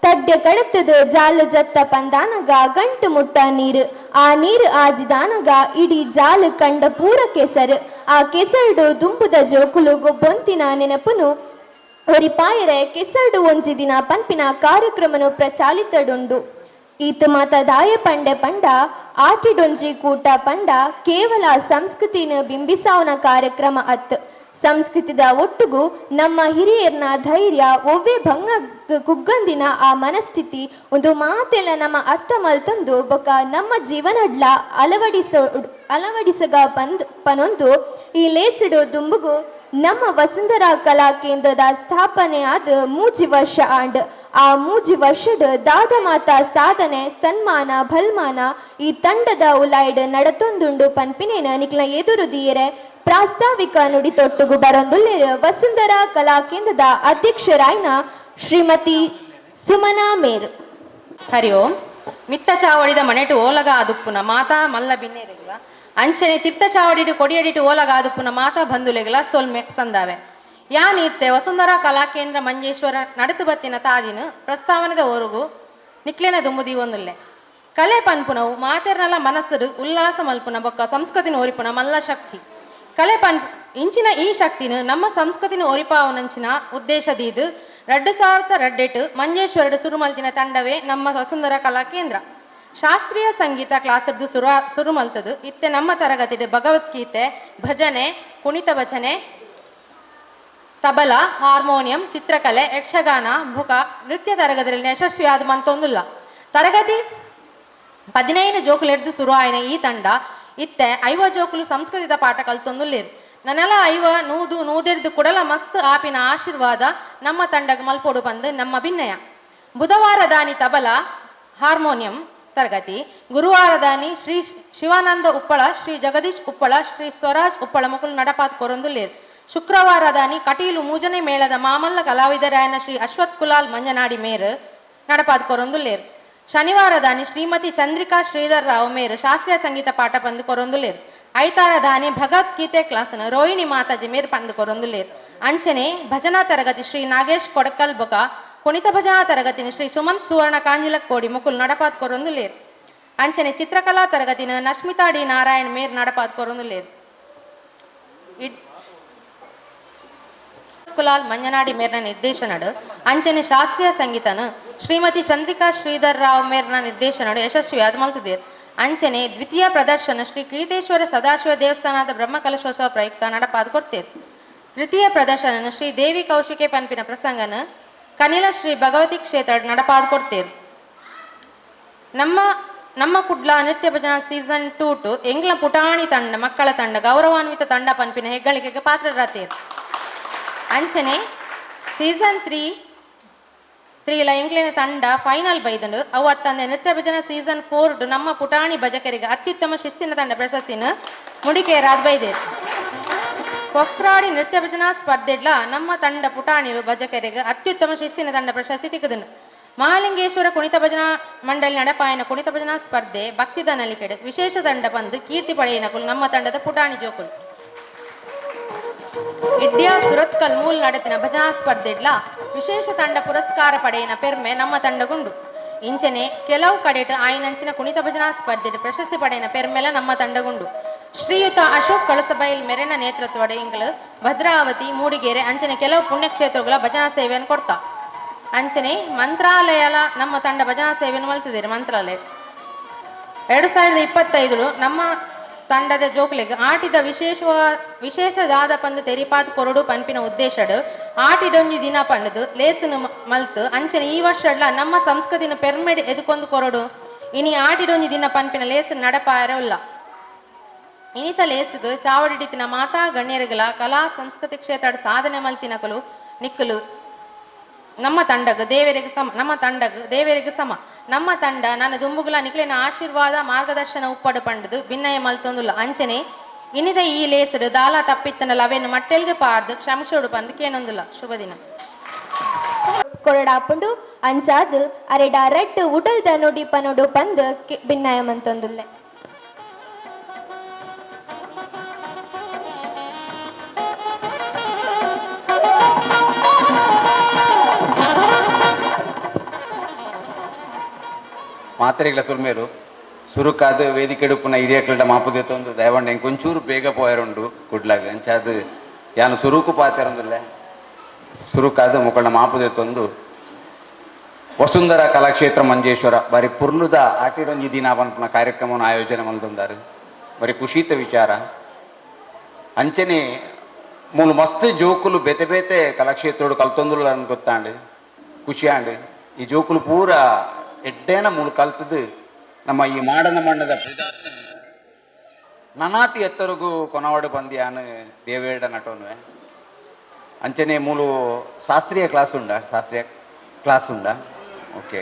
ತಡ್ಡೆ ಕಡತದ ಜಾಲು ಜತ್ತ ಪಂದಾನಗ ಗಂಟು ಮುಟ್ಟ ನೀರು, ಆ ನೀರು ಆಜಿದಾನಗ ಇಡೀ ಜಾಲು ಕಂಡ ಪೂರ ಕೆಸರು. ಆ ಕೆಸರುಡು ದುಂಬುದ ಜೋಕುಲು ಗೊಬ್ಬೊಂತಿನ ನೆನಪುನು ಒರಿಪಾಯರೆ ಕೆಸರುಡು ಒಂಜಿ ದಿನ ಪನ್ಪಿನ ಕಾರ್ಯಕ್ರಮನು ಪ್ರಚಾಲಿತಡುಂಡು. ಈತ ಮಾತ ದಾಯ ಪಂಡೆ ಪಂಡ ಆಟಿಡೊಂಜಿ ಕೂಟ ಪಂಡ ಕೇವಲ ಸಂಸ್ಕೃತಿನ ಬಿಂಬಿಸಾವನ ಕಾರ್ಯಕ್ರಮ ಅತ್. ಸಂಸ್ಕೃತಿದ ಒಟ್ಟುಗು ನಮ್ಮ ಹಿರಿಯರ್ನ ಧೈರ್ಯ, ಒವ್ವೆ ಭಂಗ ಕುಗ್ಗಂದಿನ ಆ ಮನಸ್ಥಿತಿ ಒಂದು ಮಾತೆಲ್ಲ ನಮ್ಮ ಅರ್ಥ ಮಲ್ತೊಂದು ಬೊಕ ನಮ್ಮ ಜೀವನಡ್ಲ ಅಳವಡಿಸಗ ಬಂದ್ ಪನೊಂದು ಈ ಲೇಸಿಡು ದುಂಬುಗು ನಮ್ಮ ವಸುಂಧರಾ ಕಲಾ ಕೇಂದ್ರದ ಸ್ಥಾಪನೆ ಆದ ಮೂಜಿ ವರ್ಷ ಆಂಡ್. ಆ ಮೂಜಿ ವರ್ಷದ ದಾದ ಮಾತಾ ಸಾಧನೆ, ಸನ್ಮಾನ ಬಲ್ಮಾನ ಈ ತಂಡದ ಉಲಾಯ್ಡ್ ನಡತೊಂದುಂಡು ಪನ್ಪಿನೇನ ನಿಕ್ಲ ಎದುರು ದೀಯರೆ ಪ್ರಾಸ್ತಾವಿಕ ನುಡಿ ತೊಟ್ಟುಗು ಬರೊಂದುಲ್ಲೆರ್ ವಸುಂಧರಾ ಕಲಾ ಕೇಂದ್ರದ ಅಧ್ಯಕ್ಷರಾಯ್ನ ಶ್ರೀಮತಿ ಸುಮನಾ ಮೇರ್. ಹರಿ ಓಂ. ಮಿತ್ತ ಚಾವಡಿದ ಮನೆಟು ಓಲಗ ಆದುಪ್ಪುನ ಮಾತಾ ಮಲ್ಲ ಬಿನ್ನೇರೆಗ್ಲ, ಅಂಚನೆ ತಿರ್ತ ಚಾವಡಿಡು ಕೊಡಿಯಡಿಟು ಓಲಗ ಆದುಪ್ಪುನ ಮಾತಾ ಬಂಧುಲೆಗ್ಲ ಸೊಲ್ಮೆ ಸಂದಾವೆ. ಯಾನ್ ಇತ್ತೆ ವಸುಂಧರಾ ಕಲಾ ಕೇಂದ್ರ ಮಂಜೇಶ್ವರ ನಡತು ಬತ್ತಿನ ತಾದಿನ ಪ್ರಸ್ತಾವನೆದ ಓರುಗು ನಿಕ್ಲೆನ ದುಂಬು ದೀವೊಂದುಲ್ಲೆ. ಕಲೆ ಪನ್ಪುನವು ಮಾತೆರ್ನಲ ಮನಸ್ಸುಡು ಉಲ್ಲಾಸ ಮಲ್ಪುನ ಬೊಕ್ಕ ಸಂಸ್ಕೃತಿನ ಒರಿಪುನ ಮಲ್ಲ ಶಕ್ತಿ ಕಲೆ ಪನ್. ಇಂಚಿನ ಈ ಶಕ್ತಿನ ನಮ್ಮ ಸಂಸ್ಕೃತಿನ ಒರಿಪಾವನಂಚಿನ ಉದ್ದೇಶ ದೀದು 2002 ಮಂಜೇಶ್ವರಡು ಸುರು ಮಲ್ತಿನ ತಂಡವೇ ನಮ್ಮ ವಸುಂಧರಾ ಕಲಾ ಕೇಂದ್ರ. ಶಾಸ್ತ್ರೀಯ ಸಂಗೀತ ಕ್ಲಾಸ್ ಸುರು ಸುರು ಮಲ್ತದು ಇತ್ತೆ ನಮ್ಮ ತರಗತಿಡು ಭಗವದ್ಗೀತೆ, ಭಜನೆ, ಕುಣಿತ ಭಜನೆ, ತಬಲ, ಹಾರ್ಮೋನಿಯಂ, ಚಿತ್ರಕಲೆ, ಯಕ್ಷಗಾನ, ಬುಕ ನೃತ್ಯ ತರಗತಿಯಲ್ಲಿ ಯಶಸ್ವಿಯಾದ ಮಂತೊಂದುಲ್ಲ. ತರಗತಿ 15 ಜೋಕುಲೆಡ್ದು ಸುರು ಆಯ್ನ ಈ ತಂಡ ಇತ್ತೆ 50 ಜೋಕುಲು ಸಂಸ್ಕೃತದ ಪಾಠ ಕಲ್ತೊಂದುಲ್ಲೇರು. ನನ್ನೆಲ್ಲ 50, 100, 100ರ್ದು ಕುಡಲ ಮಸ್ತ್ ಆಪಿನ ಆಶೀರ್ವಾದ ನಮ್ಮ ತಂಡಗ್ ಮಲ್ಪೊಡು ಬಂದು ನಮ್ಮ ಭಿನ್ನಯ. ಬುಧವಾರ ದಾನಿ ತಬಲ, ಹಾರ್ಮೋನಿಯಂ ತರಗತಿ, ಗುರುವಾರ ದಾನಿ ಶ್ರೀ ಶಿವಾನಂದ ಉಪ್ಪಳ, ಶ್ರೀ ಜಗದೀಶ್ ಉಪ್ಪಳ, ಶ್ರೀ ಸ್ವರಾಜ್ ಉಪ್ಪಳ ಮುಕುಲು ನಡಪಾತ್ ಕೊರೊಂದುಲ್ಲೇರು. ಶುಕ್ರವಾರ ದಾನಿ ಕಟೀಲು ಮೂಜನೆ ಮೇಳದ ಮಾಮಲ್ಲ ಕಲಾವಿದರಾಯನ ಶ್ರೀ ಅಶ್ವಥ್ ಕುಲಾಲ್ ಮಂಜನಾಡಿ ಮೇರು ನಡಪಾತ್ ಕೊರೊಂದುಲ್ಲೇರು. ಶನಿವಾರ ದಾನಿ ಶ್ರೀಮತಿ ಚಂದ್ರಿಕಾ ಶ್ರೀಧರ್ ರಾವ್ ಮೇರು ಶಾಸ್ತ್ರೀಯ ಸಂಗೀತ ಪಾಠ ಪಂದು ಕೊರೊಂದುಲ್ಲೇರು. ಐತಾರ ದಾನಿ ಭಗವದ್ಗೀತೆ ಕ್ಲಾಸ್ನ ರೋಹಿಣಿ ಮಾತಾಜಿ ಮೇರು ಪಂದು ಕೊರೊಂದುಲ್ಲೇರು. ಅಂಚನೆ ಭಜನಾ ತರಗತಿ ಶ್ರೀ ನಾಗೇಶ್ ಕೊಡಕಲ್ ಬೊಕ ಕುಣಿತ ಭಜನಾ ತರಗತಿನ ಶ್ರೀ ಸುಮಂತ್ ಸುವರ್ಣ ಕಾಂಜಿಲಕ್ಕೋಡಿ ಮುಕುಲ್ ನಡಪಾತ್ ಕೊರೊಂದುಲ್ಲೇರು. ಅಂಚನೆ ಚಿತ್ರಕಲಾ ತರಗತಿನ ನಶ್ಮಿತಾ ಡಿ ನಾರಾಯಣ್ ಮೇರ್ ನಡಪಾತ್ ಕೊರೊಂದುಲ್ಲೇರು. ಕುಲಾಲ್ ಮಂಜನಾಡಿ ಮೇರ್ನ ನಿರ್ದೇಶನಡು, ಅಂಚನೆ ಶಾಸ್ತ್ರೀಯ ಸಂಗೀತನ ಶ್ರೀಮತಿ ಚಂದ್ರಿಕಾ ಶ್ರೀಧರ್ ರಾವ್ ಮೇರ್ನ ನಿರ್ದೇಶನಡು ಯಶಸ್ವಿಯಾದ ಮಲ್ತದೇರ್. ಅಂಚನೆ ದ್ವಿತೀಯ ಪ್ರದರ್ಶನ ಶ್ರೀ ಕೀತೇಶ್ವರ ಸದಾಶಿವ ದೇವಸ್ಥಾನದ ಬ್ರಹ್ಮಕಲಶೋತ್ಸವ ಪ್ರಯುಕ್ತ ನಡಪಾದ ಕೊಡ್ತೇರ್. ತೃತೀಯ ಪ್ರದರ್ಶನ ಶ್ರೀ ದೇವಿ ಕೌಶಿಕೆ ಪನ್ಪಿನ ಪ್ರಸಂಗನ ಕನಿಲ ಶ್ರೀ ಭಗವತಿ ಕ್ಷೇತ್ರ ನಡಪಾದ ಕೊಡ್ತೇರ್. ನಮ್ಮ ನಮ್ಮ ಕುಡ್ಲ ನೃತ್ಯ ಭಜನಾ ಸೀಸನ್ 2 ಟು ಎಂಗ್ಲ ಪುಟಾಣಿ ತಂಡ, ಮಕ್ಕಳ ತಂಡ ಗೌರವಾನ್ವಿತ ತಂಡ ಪನ್ಪಿನ ಹೆಗ್ಗಳಿಕೆಗೆ ಪಾತ್ರರಾತೇರ್. ಅಂಚನೆ ಸೀಸನ್ 3ಲ ಎಂಗ್ಲಿನ ತಂಡ ಫೈನಲ್ ಬೈದಂಡು. ಅವು ಅತ್ತಂದೆ ನೃತ್ಯ ಭಜನಾ ಸೀಸನ್ 4 ನಮ್ಮ ಪುಟಾಣಿ ಭಜಕರಿಗೆ ಅತ್ಯುತ್ತಮ ಶಿಸ್ತಿನ ತಂಡ ಪ್ರಶಸ್ತಿನ ಮುಡಿಕೇರಾದ್ ಬೈದೇರ್. ಕೊಕ್ರಾಡಿ ನೃತ್ಯ ಭಜನಾ ಸ್ಪರ್ಧೆಡ್ಲ ನಮ್ಮ ತಂಡ ಪುಟಾಣಿಲು ಭಜಕರಿಗೆ ಅತ್ಯುತ್ತಮ ಶಿಸ್ತಿನ ತಂಡ ಪ್ರಶಸ್ತಿ ತಿಕ್ಕುದುಂಡು. ಮಹಾಲಿಂಗೇಶ್ವರ ಕುಣಿತ ಭಜನಾ ಮಂಡಳಿ ನಡಪಾಯನ ಕುಣಿತ ಭಜನಾ ಸ್ಪರ್ಧೆ ಭಕ್ತಿದ ನಲಿಕೆಡೆ ವಿಶೇಷ ತಂಡ ಬಂದು ಕೀರ್ತಿ ಪಡೆಯಿನಕುಲು ನಮ್ಮ ತಂಡದ ಪುಟಾಣಿ ಜೋಕುಲು. ಇಡ್ಯಾ ಸುರತ್ಕಲ್ ಮೂಲ್ ನಡೆತಿನ ಭಜನಾ ಸ್ಪರ್ಧೆಡ್ಲ ವಿಶೇಷ ತಂಡ ಪುರಸ್ಕಾರ ಪಡೆಯಿನ ಪೆರ್ಮೆ ನಮ್ಮ ತಂಡಗುಂಡು. ಇಂಚನೆ ಕೆಲವು ಕಡೆಟ್ ಆಯಿನಂಚಿನ ಕುಣಿತ ಭಜನಾ ಸ್ಪರ್ಧೆ ಪ್ರಶಸ್ತಿ ಪಡೆಯಿನ ಪೆರ್ಮೆಲ ನಮ್ಮ ತಂಡಗುಂಡು. ಶ್ರೀಯುತ ಅಶೋಕ್ ಕಳಸಬೈಲ್ ಮೆರೆನ ನೇತೃತ್ವದ ಇಂಗ್ಲು ಭದ್ರಾವತಿ, ಮೂಡಿಗೆರೆ ಅಂಚನೆ ಕೆಲವು ಪುಣ್ಯಕ್ಷೇತ್ರಗಳ ಭಜನಾ ಸೇವೆಯನ್ನು ಕೊಡ್ತಾ. ಅಂಚನೆ ಮಂತ್ರಾಲಯಲ ನಮ್ಮ ತಂಡ ಭಜನಾ ಸೇವೆಯನ್ನು ಮಲ್ತಿದ್ದೀರಿ. ಮಂತ್ರಾಲಯ 2025 ನಮ್ಮ ತಂಡದ ಜೋಕ್ಲೆಗ್ ಆಟಿದ ವಿಶೇಷ ವಿಶೇಷದಾದ ಪಂದು ತೆರಿಪಾತ್ ಕೊರಡು ಪನ್ಪಿನ ಉದ್ದೇಶಡ್ ಆಟಿಡೊಂಜಿ ದಿನ ಪಂಡುದು ಲೇಸುನು ಮಲ್ತು ಅಂಚನೆ ಈ ವರ್ಷಡ್ಲ ನಮ್ಮ ಸಂಸ್ಕೃತಿನ ಪೆರ್ಮೆಡ್ ಎದುಕೊಂದು ಕೊರಡು ಇನಿ ಆಟಿಡೊಂಜಿ ದಿನ ಪನ್ಪಿನ ಲೇಸು ನಡಪಾಯರ ಉಲ್ಲ. ಇನಿತ ಲೇಸುಗು ಚಾವಡಿಡಿತಿನ ಮಾತಾ ಗಣ್ಯರುಗಳ ಕಲಾ ಸಂಸ್ಕೃತಿ ಕ್ಷೇತ್ರ ಸಾಧನೆ ಮಲ್ತಿನಕಲು ನಿಕ್ಕಲು ನಮ್ಮ ತಂಡಗ್ ದೇವರಿಗೆ ಸಮ, ನಮ್ಮ ತಂಡಗ್ ದೇವರಿಗೆ ಸಮ. ನಮ್ಮ ತಂಡ ನನ್ನ ದುಂಬುಗುಲ ನಿಕ್ಲೆನ ಆಶೀರ್ವಾದ ಮಾರ್ಗದರ್ಶನ ಉಪ್ಪಡು ಪಂಡುದು ಭಿನ್ನಯ ಮಲ್ತೊಂದುಲ್ಲ. ಅಂಚನೆ ಇನಿದ ಈ ಲೇಸುಡು ದಾಲ ತಪ್ಪಿತ್ತನ ಲವೆನ್ ಮಟ್ಟೆಲ್ಗೆ ಪಾರ್ದು ಕ್ಷಮಿಸೋಡು ಪಂದು ಕೇನೊಂದುಲ್ಲ. ಶುಭ ದಿನ. ಕೊರಡಾಪುಂಡು. ಅಂಚಾದ್ ಅರೆಡ ರಡ್ಡ್ ಉಡಲ್ದ ನುಡಿ ಪನೊಡು ಪಂದ್ ಭಿನ್ನಯ ಮಂತೊಂದುಲ್ಲೆ. ಮಾತ್ರೆಗಳ ಸುರ್ಮೇರು ಸುರುಕಾದ ವೇದಿಕೆ ಉಪ್ಪುನ ಹಿರಿಯಕ್ಲಡ ಮಾಪುದೆತ್ತೊಂದು ದಯವಂಡ ಎಂಕೊಂಚೂರು ಬೇಗ ಪೋಯರುಂಡು ಕುಡ್ಲಾಗ. ಅಂಚಾದ ಯಾನು ಸುರುಕು ಪಾತೆರಂದಿಲ್ಲ. ಸುರುಕಾದ ಮುಕ್ಕಳ ಮಾಪುದೆತ್ತೊಂದು ವಸುಂಧರ ಕಲಾಕ್ಷೇತ್ರ ಮಂಜೇಶ್ವರ ಬಾರಿ ಪುರ್ಲುದ ಆಟಿಡೊಂಜಿ ದಿನ ಪನ್ಪುನ ಕಾರ್ಯಕ್ರಮವನ್ನು ಆಯೋಜನೆ ಮಲ್ತೊಂದಾರು. ಬರಿ ಖುಷಿತ ವಿಚಾರ. ಅಂಚನೆ ಮೂಲು ಮಸ್ತ್ ಜೋಕುಲು ಬೇತೆ ಬೇತೆ ಕಲಾಕ್ಷೇತ್ರೋಡು ಕಲ್ತೊಂದುಲ್ಲ ಗೊತ್ತಾಂಡು, ಖುಷಿ ಆಂಡ್. ಈ ಜೋಕುಲು ಪೂರ ಎಡ್ಡೇನ ಮೂಲು ಕಲ್ತದ್ದು ನಮ್ಮ ಈ ಮಾಡನ ಮಣ್ಣದ ನನಾತಿ ಎತ್ತರಿಗೂ ಕೊನವಾಡು ಬಂದಿಯಾನು ದೇವೇಡ ನಟೋನುವೆ. ಅಂಚನೆ ಮೂಲು ಶಾಸ್ತ್ರೀಯ ಕ್ಲಾಸ್ ಉಂಡ? ಶಾಸ್ತ್ರೀಯ ಕ್ಲಾಸ್ ಉಂಡ? ಓಕೆ,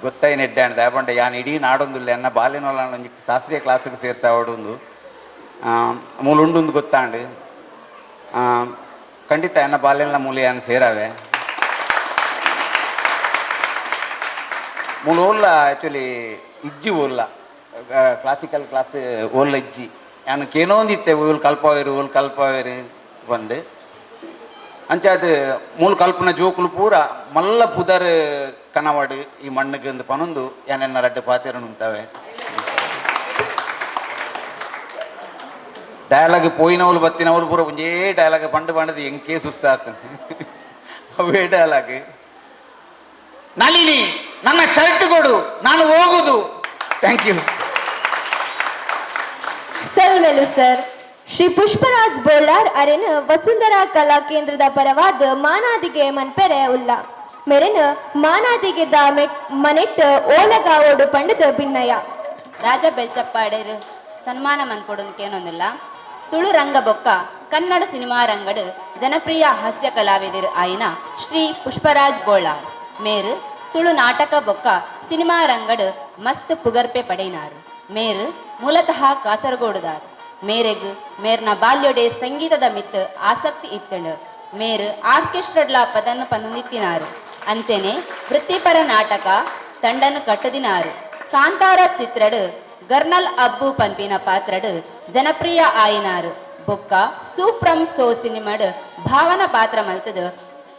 ಗೊತ್ತಾಯಿನ ಎಡ್ಡೆ ಅಂಡ ದಯಪಂಡ ಯಾನ್ ಇಡೀ ನಾಡೊಂದುಲ್ಲ. ಎನ್ನ ಬಾಲ್ಯನೋಲ ಒಂಜಿ ಶಾಸ್ತ್ರೀಯ ಕ್ಲಾಸಿಗೆ ಸೇರ್ಸಾವಡೊಂದು ಮೂಲು ಉಂಡುಂದು ಗೊತ್ತಾಂಡು. ಖಂಡಿತ ಎನ್ನ ಬಾಲ್ಯನ ಮೂಲೆ ಯಾನ್ ಸೇರಾವೆ. ಮೂಲು ಓಲ್ಲ ಆ್ಯಕ್ಚುಲಿ ಇಜ್ಜಿ, ಓಲ್ಲ ಕ್ಲಾಸಿಕಲ್ ಕ್ಲಾಸ್ ಓಲ್ಲ ಇಜ್ಜಿ. ಯಾನು ಕೇನೋಂದಿತ್ತೆ ಓಲ್ ಕಲ್ಪಾವೇರು, ಓಲ್ ಕಲ್ಪಾವೇರು ಬಂದು. ಅಂಚಾದ್ ಮೂಲು ಕಲ್ಪನ ಜೋಕುಲು ಪೂರ ಮಲ್ಲ ಪುದರ್ ಕನವಾಡು ಈ ಮಣ್ಣುಗೆ ಅಂದ್ ಪನೊಂದು ಯಾನೆನ್ನ ರಡ್ಡ್ ಪಾತೆರ ಉಂತಾವೆ. ಡೈಲಾಗ್ ಪೋಯಿನವಳು ಬತ್ತಿನವಳು ಪೂರ ಒಂಜೇ ಡೈಲಾಗ್ ಪಂಡು ಪಂಡದು ಎಂಕೇ ಸುಸ್ತಾತ ಅವೇ ಡೈಲಾಗ್. ನಳಿನಿ, ನನ್ನ ಶರ್ಟ್ ಕೊಡು, ನಾನು ಹೋಗುದು. Thank you. ಸೊಲ್ಮೆಲು ಸರ್. ಶ್ರೀ ಪುಷ್ಪರಾಜ್ ಬೋಳಾರ್ ಅರೆನ್ ವಸುಂಧರಾ ಕಲಾ ಕೇಂದ್ರದ ಪರವಾದ ಮಾನಾದಿಗೆ ಮನ್ಪೆರೆ ಉಲ್ಲ. ಮೆರೆನ್ ಮಾನಾದಿಗೆ the ಮನೆಟ್ ಓಲಗಾವೋಡು ಪಂಡದ ಭಿನ್ನಯ. ರಾಜ ಬೆಲ್ಚಪ್ಪಾಡೇರು ಸನ್ಮಾನ ಮನ್ಪೊಡೊಂದು ಕೇನೊಂದಿಲ್ಲ. ತುಳು ರಂಗ ಬೊಕ್ಕ ಕನ್ನಡ ಸಿನಿಮಾ ರಂಗಡು ಜನಪ್ರಿಯ ಹಾಸ್ಯ ಕಲಾವಿದರು ಆಯಿನ ಶ್ರೀ ಪುಷ್ಪರಾಜ್ ಬೋಳಾರ್ ಮೇರು ತುಳು ನಾಟಕ ಬೊಕ್ಕ ಸಿನಿಮಾ ರಂಗಡು ಮಸ್ತ್ ಪುಗರ್ಪೆ ಪಡೆಯಿನಾರು. ಮೇರು ಮೂಲತಃ ಕಾಸರಗೋಡುದಾರ್. ಮೇರೆಗ್ ಮೇರ್ನ ಬಾಲ್ಯೊಡೆ ಸಂಗೀತದ ಮಿತ್ ಆಸಕ್ತಿ ಇತ್ತಂಡು. ಮೇರು ಆರ್ಕೆಸ್ಟ್ರಡ್ಲ ಪದನ್ನು ಪನ್ನಿತ್ತಿನಾರು. ಅಂಚೆನೆ ವೃತ್ತಿಪರ ನಾಟಕ ತಂಡನು ಕಟ್ಟದಿನಾರು. ಕಾಂತಾರ ಚಿತ್ರಡು ಗರ್ನಲ್ ಅಬ್ಬು ಪನ್ಪಿನ ಪಾತ್ರಡು ಜನಪ್ರಿಯ ಆಯಿನಾರು. ಬೊಕ್ಕ ಸೂಪ್ರಂ ಸೋ ಸಿನಿಮಾಡ್ ಭಾವನ ಪಾತ್ರ ಮಲ್ತದು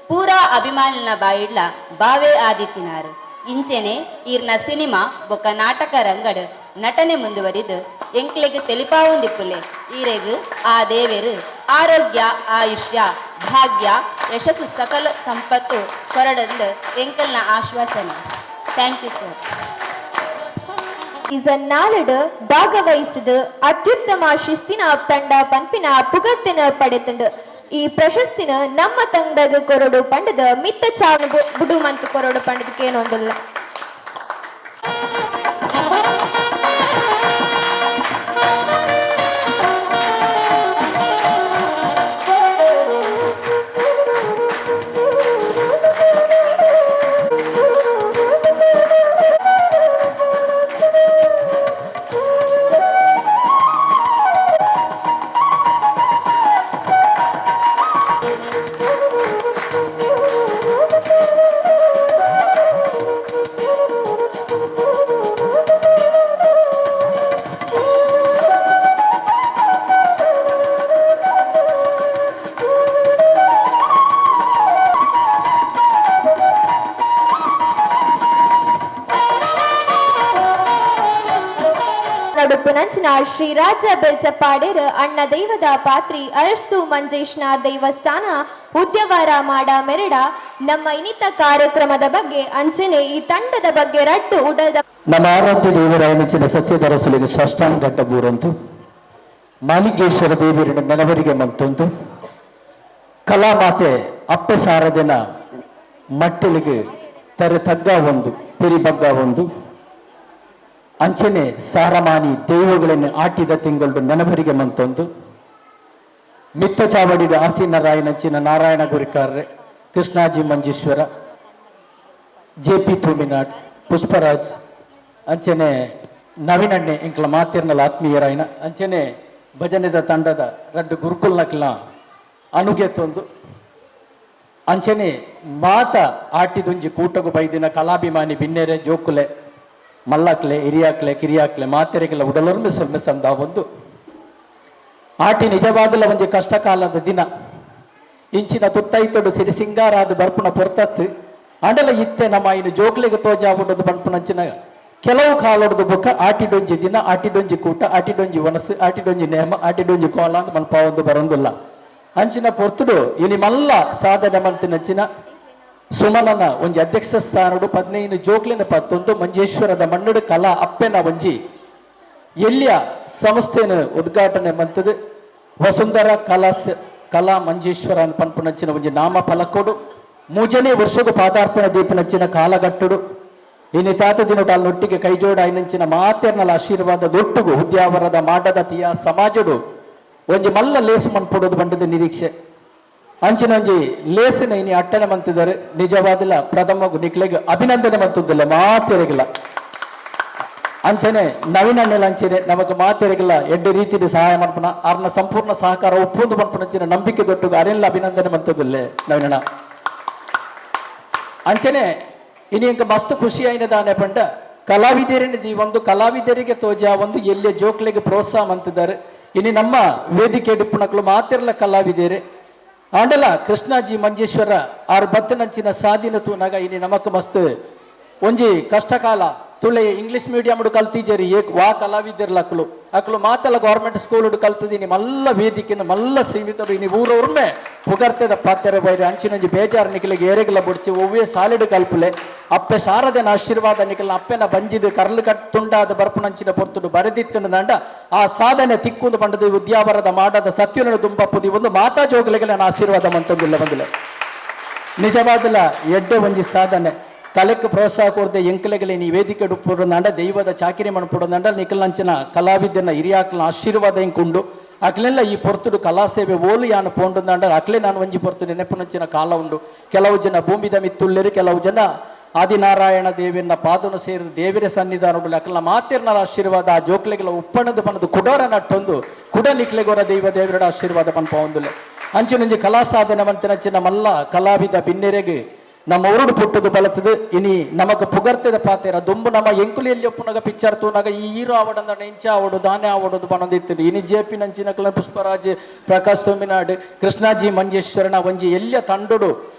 ಪೂರಾ ಅಭಿಮಾನಿನ ಬಾಯಿಡ್ಲ ಬಾವೆ ಆದಿತ್ತಿನಾರು. ಇಂಚೆನೆ ಈರ್ನ ಸಿನಿಮಾ ಬೊಕ್ಕ ನಾಟಕ ರಂಗಡ್ ನಟನೆ ಮುಂದುವರಿದು ಎಂಕ್ಲೆಗ್ ತೆಲಿಪಾವೊಂದಿಪ್ಪುಲೆ. ಈರೆಗ್ ಆ ದೇವೆರು ಆರೋಗ್ಯ, ಆಯುಷ್ಯ, ಭಾಗ್ಯ, ಯಶಸ್ಸು, ಸಕಲ ಸಂಪತ್ತು ಕೊರಡಂದು ಎಂಕಲ್ನ ಆಶ್ವಾಸನೆ. Thank you sir. Season ನಾಲೆಡ್ ಭಾಗವಹಿಸಿದ ಅತ್ಯುತ್ತಮ ಶಿಸ್ತಿನ ತಂಡ ಪಂಪಿನ ಪುಗರ್ತಿನ ಪಡೆತುಂಡು. ಈ ಪ್ರಶಸ್ತಿನ ನಮ್ಮ ತಂಡದ ಕೊರಡು ಪಂಡದ ಮಿತ್ತ ಚಾವಣ ಬುಡು ಮಂತು ಕೊರಡು ಪಂಡದಕ್ಕೆ ಏನೊಂದಿಲ್ಲ. ಕೊರ್ಪುನಂಚಿನ ಶ್ರೀ ರಾಜ ಬೆಲ್ಚಪ್ಪಾಡೇರ್ ಅಣ್ಣ ದೈವದ ಪಾತ್ರಿ ಅರಸು ಮಂಜೇಶ್ನಾರ್ ದೇವಸ್ಥಾನ ಉದ್ಯವರ ಮಾಡ ಮೆರಡ ನಮ್ಮ ಇನಿತ ಕಾರ್ಯಕ್ರಮದ ಬಗ್ಗೆ ಅಂಚನೆ ಈ ತಂಡದ ಬಗ್ಗೆ ರಡ್ಡು ಉಡಲ್ದ ನಮ್ಮ ಆರಾಧ್ಯ ದೇವರಾಯನಚಿನ ಸತ್ಯದರಸುಲಿಗೆ ಸಾಷ್ಟಾಂಗಡ್ಡ ಬೂರಂತು ಮಾಲಿಂಗೇಶ್ವರ ದೇವರಿನ ಮೆನವರಿಗೆ ಮಂತೊಂದು ಕಲಾಮಾತೆ ಅಪ್ಪೆ ಸಾರದಿನ ಮಟ್ಟಲಿಗೆ ತರೆ ತಗ್ಗ ಒಂದು ಪಿರಿ ಬಗ್ಗ ಒಂದು ಅಂಚನೆ ಸಾರಮಾನಿ ದೈವಗಳನ್ನು ಆಟಿದ ತಿಂಗಳು ನೆನವರಿಗೆ ಮಂತೊಂದು ಮಿತ್ತ ಚಾವಡಿದ ಆಸೀನರಾಯನಂಚಿನ ನಾರಾಯಣ ಗುರಿಕಾರ್ರೆ, ಕೃಷ್ಣಾಜಿ ಮಂಜೇಶ್ವರ, ಜೆ ಪಿ ತೂಮಿನಾಡ್, ಪುಷ್ಪರಾಜ್, ಅಂಚನೆ ನವೀನಣ್ಣೆ ಎಂಕ್ಲ ಮಾತಿರ್ನಲ ಆತ್ಮೀಯರಾಯನ ಅಂಚನೆ ಭಜನೆದ ತಂಡದ ರಡ್ಡು ಗುರುಕುಲ್ನಕ್ಲ ಅನುಗೆತ್ತೊಂದು ಅಂಚನೆ ಮಾತ ಆಟಿದೊಂಜಿ ಕೂಟಗು ಬೈದಿನ ಕಲಾಭಿಮಾನಿ ಬಿನ್ನೆರೆ ಜೋಕುಲೆ ಮಲ್ಲಕ್ಲೆ ಹಿರಿಯಾಕ್ಲೆ ಕಿರಿಯಾಕ್ಲೆ ಮಾತೆರೆಗೆಲ್ಲ ಉಡಲೊರ್ಮೆ ಸೊಲ್ಮೆ ಸಂದ ಒಂದು ಆಟಿ ನಿಜವಾದಲ ಒಂಜಿ ಕಷ್ಟ ಕಾಲದ ದಿನ. ಇಂಚಿನ ತುತ್ತೈತೊಡು ಸಿರಿ ಸಿಂಗಾರಾದ ಬರ್ಪುನ ಪೊರ್ತತ್ತು ಅಂಡಲ ಇತ್ತೆ ನಮ್ಮ ಇನ್ನು ಜೋಕ್ಲೆಗೆ ತೋಜಾವುಂಡದು ಬನ್ಪುನಂಚಿನ ಕೆಲವು ಕಾಲೊಡ್ದು ಬೊಕ್ಕ ಆಟಿಡೊಂಜಿ ದಿನ, ಆಟಿಡೊಂಜಿ ಕೂಟ, ಆಟಿಡೊಂಜಿ ವನಸು, ಆಟಿಡೊಂಜಿ ನೇಮ, ಆಟಿಡೊಂಜಿ ಕೋಲ ಅಂದ್ ಮನ್ಪಾವೊಂದು ಬರೊಂದುಲ್ಲ. ಅಂಚಿನ ಪೊರ್ತುಡು ಇನಿ ಮಲ್ಲ ಸಾಧನೆ ಮಂತಿನಂಚಿನ ಸುಮನನ ಒಂಜಿ ಅಧ್ಯಕ್ಷ ಸ್ಥಾನಡು 15 ಜೋಕ್ಲಿನ ಪತ್ತೊಂದು ಮಂಜೇಶ್ವರದ ಮಣ್ಣುಡು ಕಲಾ ಅಪ್ಪೆನ ಒಂಜಿ ಎಲ್ಲಿಯ ಸಂಸ್ಥೆನ ಉದ್ಘಾಟನೆ ಮಂತದು ವಸುಂಧರ ಕಲಾ ಕಲಾ ಮಂಜೇಶ್ವರ ಪನ್ಪುನಂಚಿನ ಒಂಜಿ ನಾಮ ಫಲಕೊಡು ಮೂಜನೇ ವರ್ಷಗು ಪಾದಾರ್ಪಣೆ ದೀಪನಂಚಿನ ಕಾಲಗಟ್ಟುಡು ಇನಿ ತಾತ ದಿನಟ ಅಲ್ಲೊಟ್ಟಿಗೆ ಕೈಜೋಡ ಐನಂಚಿನ ಮಾತೆರ್ನಲ ಆಶೀರ್ವಾದ ದೊಟ್ಟುಗು ಉದ್ಯಾವರದ ಮಾಡದ ತಿಯ ಸಮಾಜಡು ಒಂಜಿ ಮಲ್ಲ ಲೇಸ್ ಮನ್ಪೊಡೋದು ಬಂಡದ ನಿರೀಕ್ಷೆ. ಅಂಚಿನ ಒಂಜಿ ಲೇಸಿನ ಇನಿ ಅಟ್ಟನೆ ಮಂತಿದ್ದಾರೆ. ನಿಜವಾದಿಲ್ಲ ಪ್ರಥಮ ನಿಕ್ಲೆಗ್ ಅಭಿನಂದನೆ ಮಂತುದಿಲ್ಲ ಮಾತೆರೆಗಿಲ್ಲ. ಅಂಚನೆ ನವೀನ ಅಣ್ಣಲ ಅಂಚನೆ ನಮಕ್ ಮಾತೆರೆಗಿಲ್ಲ ಎಡ್ಡೆ ರೀತಿಯ ಸಹಾಯ ಮನ್ಪುನ ಆರ್ನ ಸಂಪೂರ್ಣ ಸಹಕಾರ ಒಪ್ಪೊಂದು ಮನ್ಪುನಂಚಿನ ನಂಬಿಕೆ ದೊಟ್ಟುಗು ಅರೆಲ್ಲ ಅಭಿನಂದನೆ ಮಂತದಿಲ್ಲ ನವೀನಣ್ಣ. ಅಂಚನೆ ಇನಿ ಇಂಕ ಮಸ್ತ್ ಖುಷಿ ಆಯ್ನದಾನೆ ಪಂಡ ಕಲಾವಿದರಿನ ಒಂದು ಕಲಾವಿದರಿಗೆ ತೋಜ ಒಂದು ಎಲ್ಲಿ ಜೋಕ್ಲೆಗೆ ಪ್ರೋತ್ಸಾಹ ಮಂತಿದ್ದಾರೆ. ಇನಿ ನಮ್ಮ ವೇದಿಕೆ ಡಿಪ್ಪುನಕ್ಲು ಮಾತಿರ್ಲ ಕಲಾವಿದೇರೆ ಆಂಡಲ ಕೃಷ್ಣಾಜಿ ಮಂಜೇಶ್ವರ ಆರ್ ಬತ್ತನಂಚಿನ ಸಾದಿನ ತೂನಾಗ ಇನಿ ನಮಕ್ ಮಸ್ತ್ ಒಂಜಿ ಕಷ್ಟಕಾಲ ತುಳೆ ಇಂಗ್ಲಿಷ್ ಮೀಡಿಯಂ ಕಲ್ತಿಜರಿ ಏಕ್ ವಾ ಕಲಾವಿದರ್ಲ ಅಕ್ಲು ಅಕ್ಲು ಮಾತೆಲ್ಲ ಗೌರ್ಮೆಂಟ್ ಸ್ಕೂಲ್ ಕಲ್ತದೀನಿ ಮಲ್ಲ ವೇದಿಕೆನ ಮಲ್ಲ ಸೀಮಿತರು. ಇನಿ ಊರವ್ರನ್ನೇ ಪುಗರ್ತೆದ ಪಾತ್ರೆ ಬೈರೆ ಅಂಚಿನಂಜಿ ಬೇಜಾರು ನಿಕಲಿಗೆ ಏರೆಗಲ ಬುಡ್ಚಿ ಒವ್ವೇ ಸಾಲಿಡ್ ಕಲ್ಪುಲೆ ಅಪ್ಪೆ ಶಾರದೆನ ಆಶೀರ್ವಾದ ನಿಕಲ್ನ ಅಪ್ಪೆನ ಬಂಜಿದು ಕರ್ಲು ಕಟ್ ತುಂಡಾದ ಬರ್ಪುನಂಚಿನ ಪೊರ್ತುಡು ಬರೆದಿತ್ತನ ದಂಡ ಆ ಸಾಧನೆ ತಿಕ್ಕುಂದು ಪಂಡದು ಉದ್ಯಾವರದ ಮಾಡದ ಸತ್ಯನ ದುಂಬಪ್ಪುದಿ ಒಂದು ಮಾತಾ ಜೋಗಲಿಗೆ ನಾನು ಆಶೀರ್ವಾದ ಮಂತೊಂದಿಲ್ಲ ಬಂದಿಲ್ಲ. ನಿಜವಾದಲ ಎಡ್ಡೆ ಒಂಜಿ ಸಾಧನೆ ಕಲೆಕ್ ಪ್ರೋತ್ಸಾಹ ಕೊರದೆ ಎಂಕಲೆಗಲೆ ನೀ ವೇದಿಕೆ ಡುಪ್ಪುಡುಂಡ ದೈವದ ಚಾಕಿರಿ ಮಣಪುಡುಂಡ ನಿಕಲ್ನಂಚಿನ ಕಲಾವಿದನ ಹಿರಿಯಾಕ್ಲನ ಆಶೀರ್ವಾದ ಎಂಕುಂಡು ಅಕ್ಲೆಲ್ಲ ಈ ಪೊರ್ತುಡು ಕಲಾಸೇವೆ ಓಲು ಯಾನು ಪೋಂಡುಂಡ ಅಕ್ಲೆ ನಾನು ಒಂಜಿ ಪೊರ್ತು ನೆನಪುನಂಚಿನ ಕಾಲ ಉಂಡು. ಕೆಲವು ಜನ ಭೂಮಿದ ಮಿತ್ತುಲ್ಲೆರು, ಕೆಲವು ಜನ ಆದಿನಾರಾಯಣ ದೇವಿಯನ್ನ ಪಾದನು ಸೇರಿದ ದೇವಿರ ಸನ್ನಿಧಾನ ಅಕ್ಲ ಮಾತಿರ್ನ ಆಶೀರ್ವಾದ ಆ ಜೋಕ್ಲೆಗಳ ಉಪ್ಪಣದ ಬನದು ಕುಡೋರ ನಟ್ಟೊಂದು ಕುಡ ನಿಕ್ಲೆಗೋರ ದೈವ ದೇವರ ಆಶೀರ್ವಾದ ಪನ್ಪ ಒಂದುಲೆ ಅಂಚಿನಂಜಿ ಕಲಾ ಸಾಧನೆ ಮಂತಿನಂಚಿನ ಮಲ್ಲ ಕಲಾವಿದ ಬಿನ್ನೆರೆಗೆ ನಮ್ಮ ಊರುಡು ಪುಟ್ಟದು ಬಲತದು. ಇನಿ ನಮಕ್ ಪುಗರ್ತೆದ ಪಾತೆರ ದುಂಬು ನಮ್ಮ ಎಂಕುಲಿಯಲ್ಲಿ ಒಪ್ಪುನಗ ಪಿಕ್ಚರ್ ತೂನಾಗ ಈ ಹೀರೋ ಆವಡಂದ ಇಂಚ ಆವಡು ದಾನೆ ಆವಡೋದು ಬನೊಂದಿತ್ತು. ಇನಿ ಜೆ ಪಿ ನಂಚಿನ ಪುಷ್ಪರಾಜ್, ಪ್ರಕಾಶ್ ತೋಮಿನಾಡ್, ಕೃಷ್ಣಾಜಿ ಮಂಜೇಶ್ವರನ ಒಂಜಿ ಎಲ್ಲಿಯ ತಂಡೋಡು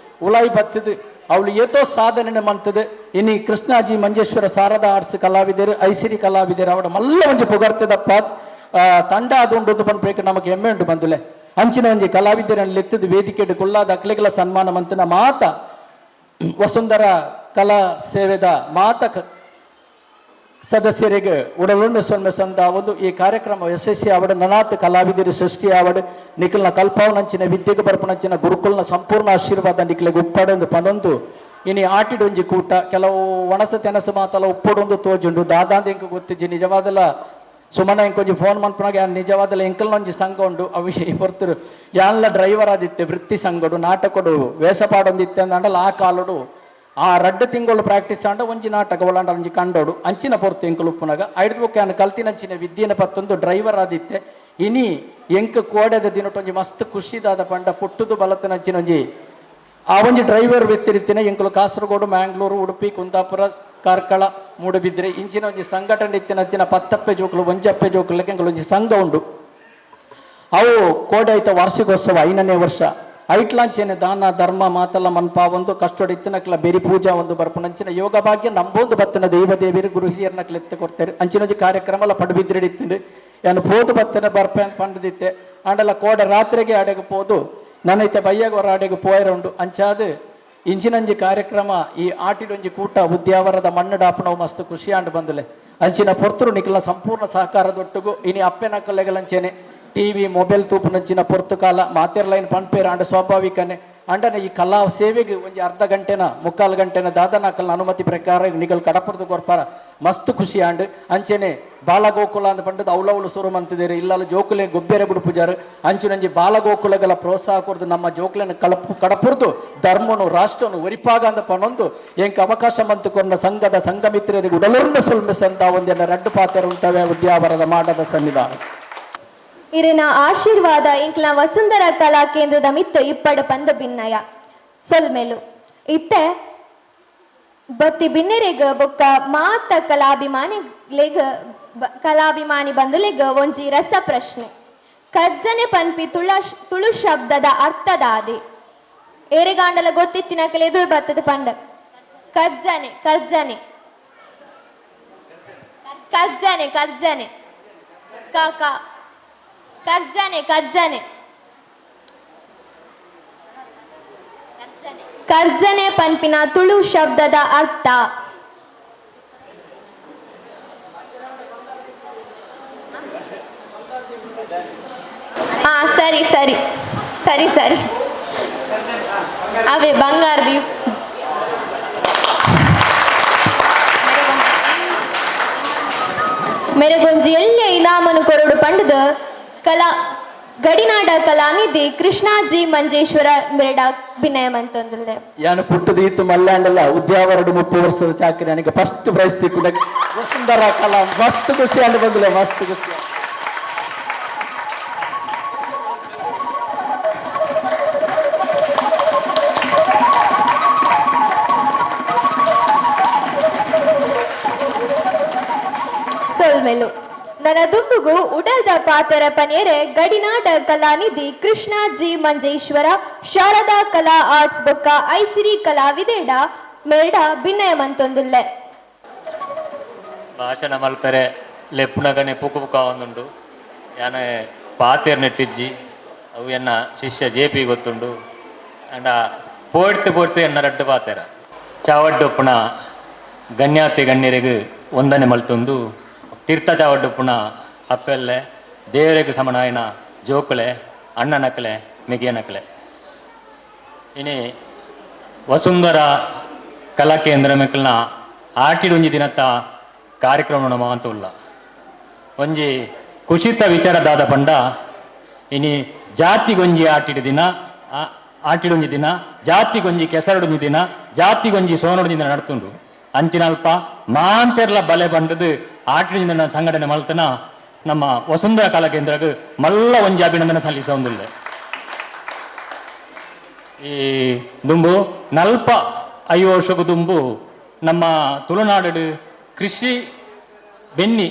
ಉಲಾಯಿ ಬತ್ತದು ಅವಳು ಏತೋ ಸಾಧನೆ ಮಂತದು. ಇನಿ ಕೃಷ್ಣಾಜಿ ಮಂಜೇಶ್ವರ ಶಾರದಾ ಆರ್ಟ್ಸ್ ಕಲಾವಿದರು, ಐಸಿರಿ ಕಲಾವಿದರು ಅವಡ ಮಲ್ಲ ಒಂಜಿ ಪುಗರ್ತೆದ ತಂಡ ಅದು ಉಂಟು ಪನ್ಪೇಕ ನಮಗೆ ಹೆಮ್ಮೆ ಉಂಟು ಬಂದುಲೆ. ಅಂಚಿನ ಒಂಜಿ ಕಲಾವಿದರನ್ನು ಲೆತ್ತದ ವೇದಿಕೆ ಕುಲ್ಲಾದ ಅಕ್ಲೆಗಳ ಸನ್ಮಾನ ಮಂತಿನ ಮಾತ ವಸುಂಧರ ಕಲಾ ಸೇವೆದ ಮಾತ ಸದಸ್ಯರಿಗೆ ಉಡಲೊಂಡು ಸೊನ್ನೆ ಸಂದ ಒಂದು ಈ ಕಾರ್ಯಕ್ರಮ ಯಶಸ್ವಿ ಆವಡು ನನಾತ್ ಕಲಾವಿದರು ಸೃಷ್ಟಿ ಆವಡು ನಿಖಲ್ನ ಕಲ್ಪಾವನಂಚಿನ ವಿದ್ಯೆಗೆ ಬರ್ಪನಂಚಿನ ಗುರುಕುಲ್ನ ಸಂಪೂರ್ಣ ಆಶೀರ್ವಾದ ನಿಖಲಿಗೆ ಉಪ್ಪಡೊಂದು ಪನೊಂದು ಇನಿ ಆಟಿಡೊಂಜಿ ಕೂಟ ಕೆಲವು ಒಣಸ ತೆನಸು ಮಾತಲ್ಲ ಉಪ್ಪಡೊಂದು ತೋಜುಂಡು ದಾದಾಂದ ಎಂಕ ಗೊತ್ತಿಜ್ಜಿ ನಿಜವಾದಲ ಸುಮನ ಇಂಕೊಂಜಿ ಫೋನ್ ಮನ್ಪುನಾಗ ಯಾನ್ ನಿಜವಾದಲ ಎಂಕಲ್ನೊಂಜಿ ಸಂಘ ಉಂಡು ಅವು ಹೊರ್ತರು ಯಾನ್ಲ ಡ್ರೈವರ್ ಆದಿತ್ತೆ ವೃತ್ತಿ ಸಂಘಡು ನಾಟಕಡು ವೇಷ ಪಾಡೊಂದಿತ್ತೆ ಅಂಡಲ ಆ ಕಾಲಡು ಆ ರಡ್ಡು ತಿಂಗಳು ಪ್ರಾಕ್ಟೀಸ್ ಆಂಡ ಒಂಜಿ ನಾಟಕ ಒಳಾಂಡ ಒಂಜಿ ಕಂಡೋಡು ಅಂಚಿನ ಪೊರ್ತು ಎಂಕುಲು ಉಪ್ಪುನಾಗ ಐದು ಬೊಕ್ಕ ಯಾನ್ ಕಲ್ತಿನಂಚಿನ ವಿದ್ಯೆನ ಪತ್ತೊಂದು ಡ್ರೈವರ್ ಆದಿತ್ತೆ. ಇನಿ ಎಂಕ್ ಕೋಡೆದ ದಿನಟೊಂಜಿ ಮಸ್ತ್ ಖುಷಿದಾದ ಪಂಡ ಪುಟ್ಟುದು ಬಲತನಂಚಿನ ಒಂಜಿ ಆ ಒಂಜಿ ಡ್ರೈವರ್ ವ್ಯತಿರಿಕ್ತಿನ ಎಂಕುಲು ಕಾಸರಗೋಡು, ಮ್ಯಾಂಗ್ಳೂರು, ಉಡುಪಿ, ಕುಂದಾಪುರ, ಕಾರ್ಕಳ, ಮೂಡುಬಿದ್ರೆ ಇಂಚಿನ ಒಂಜಿ ಸಂಘಟನೆ ಇತ್ತಿನ ಪತ್ತಪ್ಪೆ ಜೋಕುಲು ಒಂಜಪ್ಪೆ ಜೋಕುಲಕ್ಕೆ ಎಂಕುಲು ಒಂಜಿ ಸಂಘ ಉಂಡು. ಅವು ಕೋಡೆ ಐತ ವಾರ್ಷಿಕೋತ್ಸವ 5ನೇ ವರ್ಷ. ಐಟ್ಲಾಂಚೆನೆ ದಾನ ಧರ್ಮ ಮಾತಲ ಮನ್ಪಾವೊಂದು ಕಷ್ಟೊಡು ಇತ್ತಿನಕ್ಲ ಬೆರಿ ಪೂಜಾ ಒಂದು ಬರ್ಪುನಂಚಿನ ಯೋಗ ಭಾಗ್ಯ ನಂಬೊಂದು ಬತ್ತಿನ ದೈವ ದೇವಿರು ಗುರು ಹಿರಿಯರ್ನಕ್ಲ ಎತ್ತು ಕೊಡ್ತಾರೆ. ಅಂಚಿನೊಂಜಿ ಕಾರ್ಯಕ್ರಮಲ ಪಡುಬಿದ್ರೆಡ್ ಇತ್ತಿಂಡು ಯಾನು ಪೋದು ಬತ್ತಿನ ಬರ್ಪೆ ಪಂಡದಿತ್ತೆ. ಆಂಡಲ ಕೋಡ ರಾತ್ರಿಗೆ ಅಡೆಗೆ ಪೋದು ನನ್ನೈತೆ ಬಯ್ಯಾಗ ಹೊರ ಅಡೆಗೆ ಪೋಯರ ಉಂಡು. ಅಂಚಾದ್ ಇಂಚಿನಂಜಿ ಕಾರ್ಯಕ್ರಮ ಈ ಆಟಿಡೊಂಜಿ ಕೂಟ ಉದ್ಯಾವರದ ಮಣ್ಣು ಡಾಪಣವು ಮಸ್ತ್ ಖುಷಿ ಆಂಡ್ ಬಂದುಲೆ. ಅಂಚಿನ ಪೊರ್ತುರು ನಿಖಲ ಸಂಪೂರ್ಣ ಸಹಕಾರದೊಟ್ಟುಗು ಇನಿ ಅಪ್ಪೆನ ಕಲೆಗಳಂಚೆನೆ ಟಿವಿ ಮೊಬೈಲ್ ತೂಪುನಂಚಿನ ಪೊರ್ತು ಕಾಲ ಮಾತೆರ್ ಲೈನ್ ಪನ್ಪೇರ್ ಆಂಡ ಸ್ವಾಭಾವಿಕನೆ ಅಂಡನೆ ಈ ಕಲಾ ಸೇವೆಗೆ ಒಂಜಿ ಅರ್ಧ ಗಂಟೆನ ಮುಕ್ಕಾಲು ಗಂಟೆನ ದಾದನಾಕಲ್ನ ಅನುಮತಿ ಪ್ರಕಾರ ನಿಗಲ್ ಕಡಪುರ್ದು ಕೊರ್ಪಾರ ಮಸ್ತ್ ಖುಷಿ ಆಂಡ್. ಅಂಚೆನೆ ಬಾಲಗೋಕುಲ ಅಂತ ಪಂಡದ ಅವಲವಲು ಸುರು ಮಂತಿದ್ದೀರಿ ಇಲ್ಲಲ್ಲ ಜೋಕುಲೆ ಗೊಬ್ಬೆರೆ ಬಿಡುಪುಜಾರು ಅಂಚುನಂಜಿ ಬಾಲಗೋಕುಲಗಳ ಪ್ರೋತ್ಸಾಹ ಕೊರ್ದು ನಮ್ಮ ಜೋಕುಲೆನ ಕಳಪು ಕಡಪುರ್ದು ಧರ್ಮನು ರಾಷ್ಟ್ರನು ಒರಿಪಾಗ ಅಂದ ಪನೊಂದು ಎಂಕ್ ಅವಕಾಶ ಮಂತು ಕೊರ್ನ ಸಂಘದ ಸಂಘ ಮಿತ್ರರಿಗೆ ಉಡಲುರ್ನ ಸೊಲ್ಮೆ ಸಂತ ಒಂದೆಲ್ಲ ರಡ್ಡು ಪಾತೆರ ಉಂಟವೆ ಉದ್ಯಾವರದ ಮಾಡದ ಸನ್ನಿಧಾನ. ಇರಿನ ಆಶೀರ್ವಾದ ಇಂಕ್ಲ ವಸುಂಧರ ಕಲಾ ಕೇಂದ್ರದ ಮಿತ್ತ ಇಪ್ಪಡ ಪಂದ ಭಿನ್ನಯ ಸೊಲ್ಮೆಲು ಇತ್ತೆ ಬತ್ತಿ ಬಿನ್ನೆರೆಗ್ ಬೊಕ್ಕ ಮಾತ ಕಲಾಭಿಮಾನಿಲೆಗ್ ಕಲಾಭಿಮಾನಿ ಬಂದುಲೆಗ್ ಒಂಜಿ ರಸ ಪ್ರಶ್ನೆ. ಕಜ್ಜನೆ ಪನ್ಪಿ ತುಳು ಶಬ್ದದ ಅರ್ಥದಾದಿ ಏರೆಗಾಂಡಲ ಗೊತ್ತಿತ್ತಿನಕಲೆ ಎದುರು ಬತ್ತದ ಪಂಡ. ಕಜ್ಜನೆ ಕರ್ಜನೆ ಕರ್ಜನೆ ಕರ್ಜನೆ ಕ ಕರ್ಜನೆ ಕರ್ಜನೆ ಕರ್ಜನೆ ಪನ್ಪಿನ ತುಳು ಶಬ್ದದ ಅರ್ಥ. ಹಾ ಸರಿ ಸರಿ ಸರಿ ಸರಿ ಅವೇ ಬಂಗಾರ ದೀಪ್. ಮೆರೆಗೊಂಜಿ ಎಲ್ಲ ಇನಾಮನು ಕೊರಡು ಪಂಡದ ಕಲಾ ಗಡಿನಾಡ ಕಲಾನಿಧಿ ಕೃಷ್ಣಾಜಿ ಮಂಜೇಶ್ವರ ಮೆರಡ ವಿನಯ ಅಂತಂದ್ರೆ ಯಾನು ಪುಟ್ಟದ ಇತ್ತು ಮಲ್ಯಾಂಡಲ್ಲ ಉದ್ಯಾವರಡು 30 ವರ್ಷದ ಚಾಕರಿ ನನಗೆ ಫಸ್ಟ್ ಪ್ರೈಸ್ ತಿಕ್ಕುದ ವಸುಂಧರ ಕಲಾ ಮಸ್ತ್ ಖುಷಿ ಅಂಡ್ ಬಂದಿಲ್ಲ ಮಸ್ತ್ ಖುಷಿ. ಸೊಲ್ಮೆಲು ನನ್ನ ದುಂಬುಗು ಉಡಲ್ದ ಪಾತೆರ ಪನೇರೆ ಗಡಿನಾಡ ಕಲಾನಿಧಿ ಕೃಷ್ಣಾಜಿ ಮಂಜೇಶ್ವರ ಶಾರದಾ ಕಲಾ ಆರ್ಟ್ಸ್ ಬೊಕ್ಕ ಐಸಿರಿ ಕಲಾವಿದೆಡ ಮೇಡ ಭಿನ್ನಯ ಮಂತೊಂದುಲ್ಲೆ. ಭಾಷಣ ಮಲ್ಪೆರೆ ಲೆಪ್ಪುನಗನೆ ಪುಕು ಪುಕ ಒಂದುಂಡು ಯಾನೆ ಪಾತೆರ್ ನೆಟ್ಟಿಜ್ಜಿ ಅವು ಎನ್ನ ಶಿಷ್ಯ ಜೆ ಪಿ ಗೊತ್ತುಂಡು ಅಂಡ ಪೋಡ್ತು ಪೋಡ್ತು ಎನ್ನ ರಡ್ಡು ಪಾತೆರ ಚಾವಡ್ಡೊಪ್ಪುನ ಗಣ್ಯಾತಿ ಗಣ್ಯರಿಗೆ ವಂದನೆ ಮಲ್ತೊಂದು ತೀರ್ಥ ಚಾವಡ್ಡೊಪ್ಪುನ ಅಪ್ಪೆಲ್ಲೆ ದೇವರಿಗೆ ಸಮನಾಯನ ಜೋಕುಲೆ ಅಣ್ಣನಕಲೆ ಮಿಗಿಯನಕಲೆ ಇನಿ ವಸುಂಧರ ಕಲಾಕೇಂದ್ರ ಮೆಕ್ಕಲ್ನ ಆಟಿಡೊಂಜಿ ದಿನತ್ತ ಕಾರ್ಯಕ್ರಮ ನಮ್ಮ ಅಂತ ಉಲ್ಲ ಒಂಜಿ ಕುಶಿತ ವಿಚಾರದಾದ ಪಂಡ ಇನಿ ಜಾತಿಗೊಂಜಿ ಆಟಿಡ ದಿನ ಆಟಿಡೊಂಜಿ ದಿನ ಜಾತಿಗೊಂಜಿ ಕೆಸರಡೊಂಜಿ ದಿನ ಜಾತಿಗೊಂಜಿ ಸೋನೊಡೊಂಜಿ ದಿನ ನಡ್ತುಂಡು ಅಂಚಿನಲ್ಪ ಮಾಂತೆರ್ಲ ಬಲೆ ಬಂಡದು ಆಟಿಡೊಂಜಿ ದಿನ ಸಂಘಟನೆ ಮಲ್ತನ ನಮ್ಮ ವಸುಂಧರ ಕಲಾಕೇಂದ್ರಗ್ ಮಲ್ಲ ಒಂಜಿ ಅಭಿನಂದನೆ ಸಲ್ಲಿಸೊಂದುಲ್ಲೆ. ಈ ದುಂಬು 45 ವರ್ಷದ ದುಂಬು ನಮ್ಮ ತುಳುನಾಡು ಕೃಷಿ ಬೆನ್ನಿ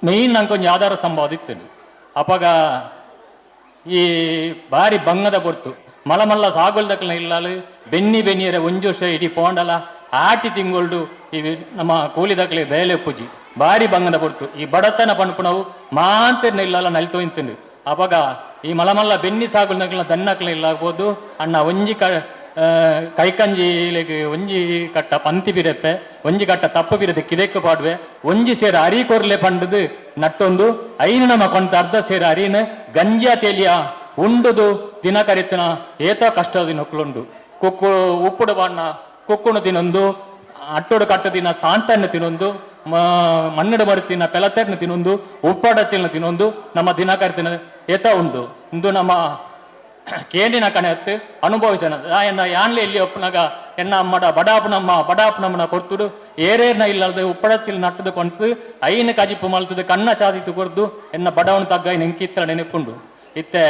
ಮೇಯ್ನ್ ಅಂಕೊಂಜಿ ಆಧಾರ ಸ್ತಂಭ ಇತ್ತು. ಅಪಗ ಈ ಬಾರಿ ಬಂಗದ ಪೊರ್ತು ಮಲ ಮಲ್ಲ ಸಾಗೋಲ್ದಕ್ಲ ಇಲ್ಲಾಲು ಬೆನ್ನಿ ಬೆನ್ನಿಯರ ಒಂಜಿ ವರ್ಷ ಇಡೀ ಪೋಂಡಲ ಆಟಿ ತಿಂಗೊಳ್ಡು ಈ ನಮ್ಮ ಕೂಲಿದಕ್ಲೆ ಬೇಲೆ ಪೂಜಿ ಬಾರಿ ಬಂಗದ ಪೊರ್ತು ಈ ಬಡತನ ಪಣಪುಣವು ಮಾಂತೆರ್ನ ಇಲ್ಲಲ್ಲ ನಲಿತೋಯಿಂತಿಂದು. ಅಪಗ ಈ ಮಲಮಲ್ಲ ಬೆನ್ನಿ ಸಾಗುಲ್ನಕ್ಲ ದನ್ನಕ್ಲ ಇಲ್ಲಾಗ್ಬೋದು ಅಣ್ಣ ಒಂಜಿ ಕೈಕಂಜಿಲೆಗ್ ಒಂಜಿ ಕಟ್ಟ ಪಂತಿ ಬಿರತ್ತೆ ಒಂಜಿ ಕಟ್ಟ ತಪ್ಪು ಬಿರತ್ತೆ ಕಿದೆಕ್ಕು ಪಾಡುವೆ ಒಂಜಿ ಸೇರ ಅರಿ ಕೊರ್ಲೆ ಪಂಡದು ನಟ್ಟೊಂದು ಐನು ನಮ್ಮ ಕೊಂತ ಅರ್ಧ ಸೇರ ಅರಿನ ಗಂಜಿಯ ತೇಲಿಯ ಉಂಡುದು ದಿನ ಕರಿತನ ಏತೋ ಕಷ್ಟದ ನೊಕ್ಲುಂಡು ಕುಕ್ಕು ಉಪ್ಪುಡು ಬಣ್ಣ ಕುಕ್ಕುಣು ತಿನ್ನೊಂದು ಅಟ್ಟೋಡು ಕಟ್ಟು ದಿನ ಸಾಂತನ್ನು ತಿನ್ನೊಂದು ಮಣ್ಣಡು ಮರುತಿನ ಪೆಲತೆರ್ನ ತಿನ್ನೊಂದು ಉಪ್ಪಾಡಚ್ಚಿನ ತಿನ್ನೊಂದು ನಮ್ಮ ದಿನ ಕರಿತಿನ ಏತ ಉಂಡು ಇಂದು ನಮ್ಮ ಕೇಂದಿನ ಕಣೆತ್ತು ಅನುಭವಿಸನ ಎನ್ನ ಯಾನ್ಲೆ ಇಲ್ಲಿ ಒಪ್ಪನಾಗ ಎನ್ನ ಅಮ್ಮಡ ಬಡಾಪನಮ್ಮ ಬಡಾಪನಮ್ಮನ ಕೊರ್ತುಡು ಏರೇರ್ನ ಇಲ್ಲದ ಉಪ್ಪಡಚಿಲ್ ನಟ್ಟದು ಕೊಂತು ಐನ ಕಜಿಪ್ಪು ಮಲ್ತದು ಕಣ್ಣ ಚಾದಿತ್ತು ಕೊರ್ದು ಎನ್ನ ಬಡವನ ತಗ್ಗ ನೆಂಕಿತ್ತಲ ನೆನಪುಂಡು. ಇತ್ತೆ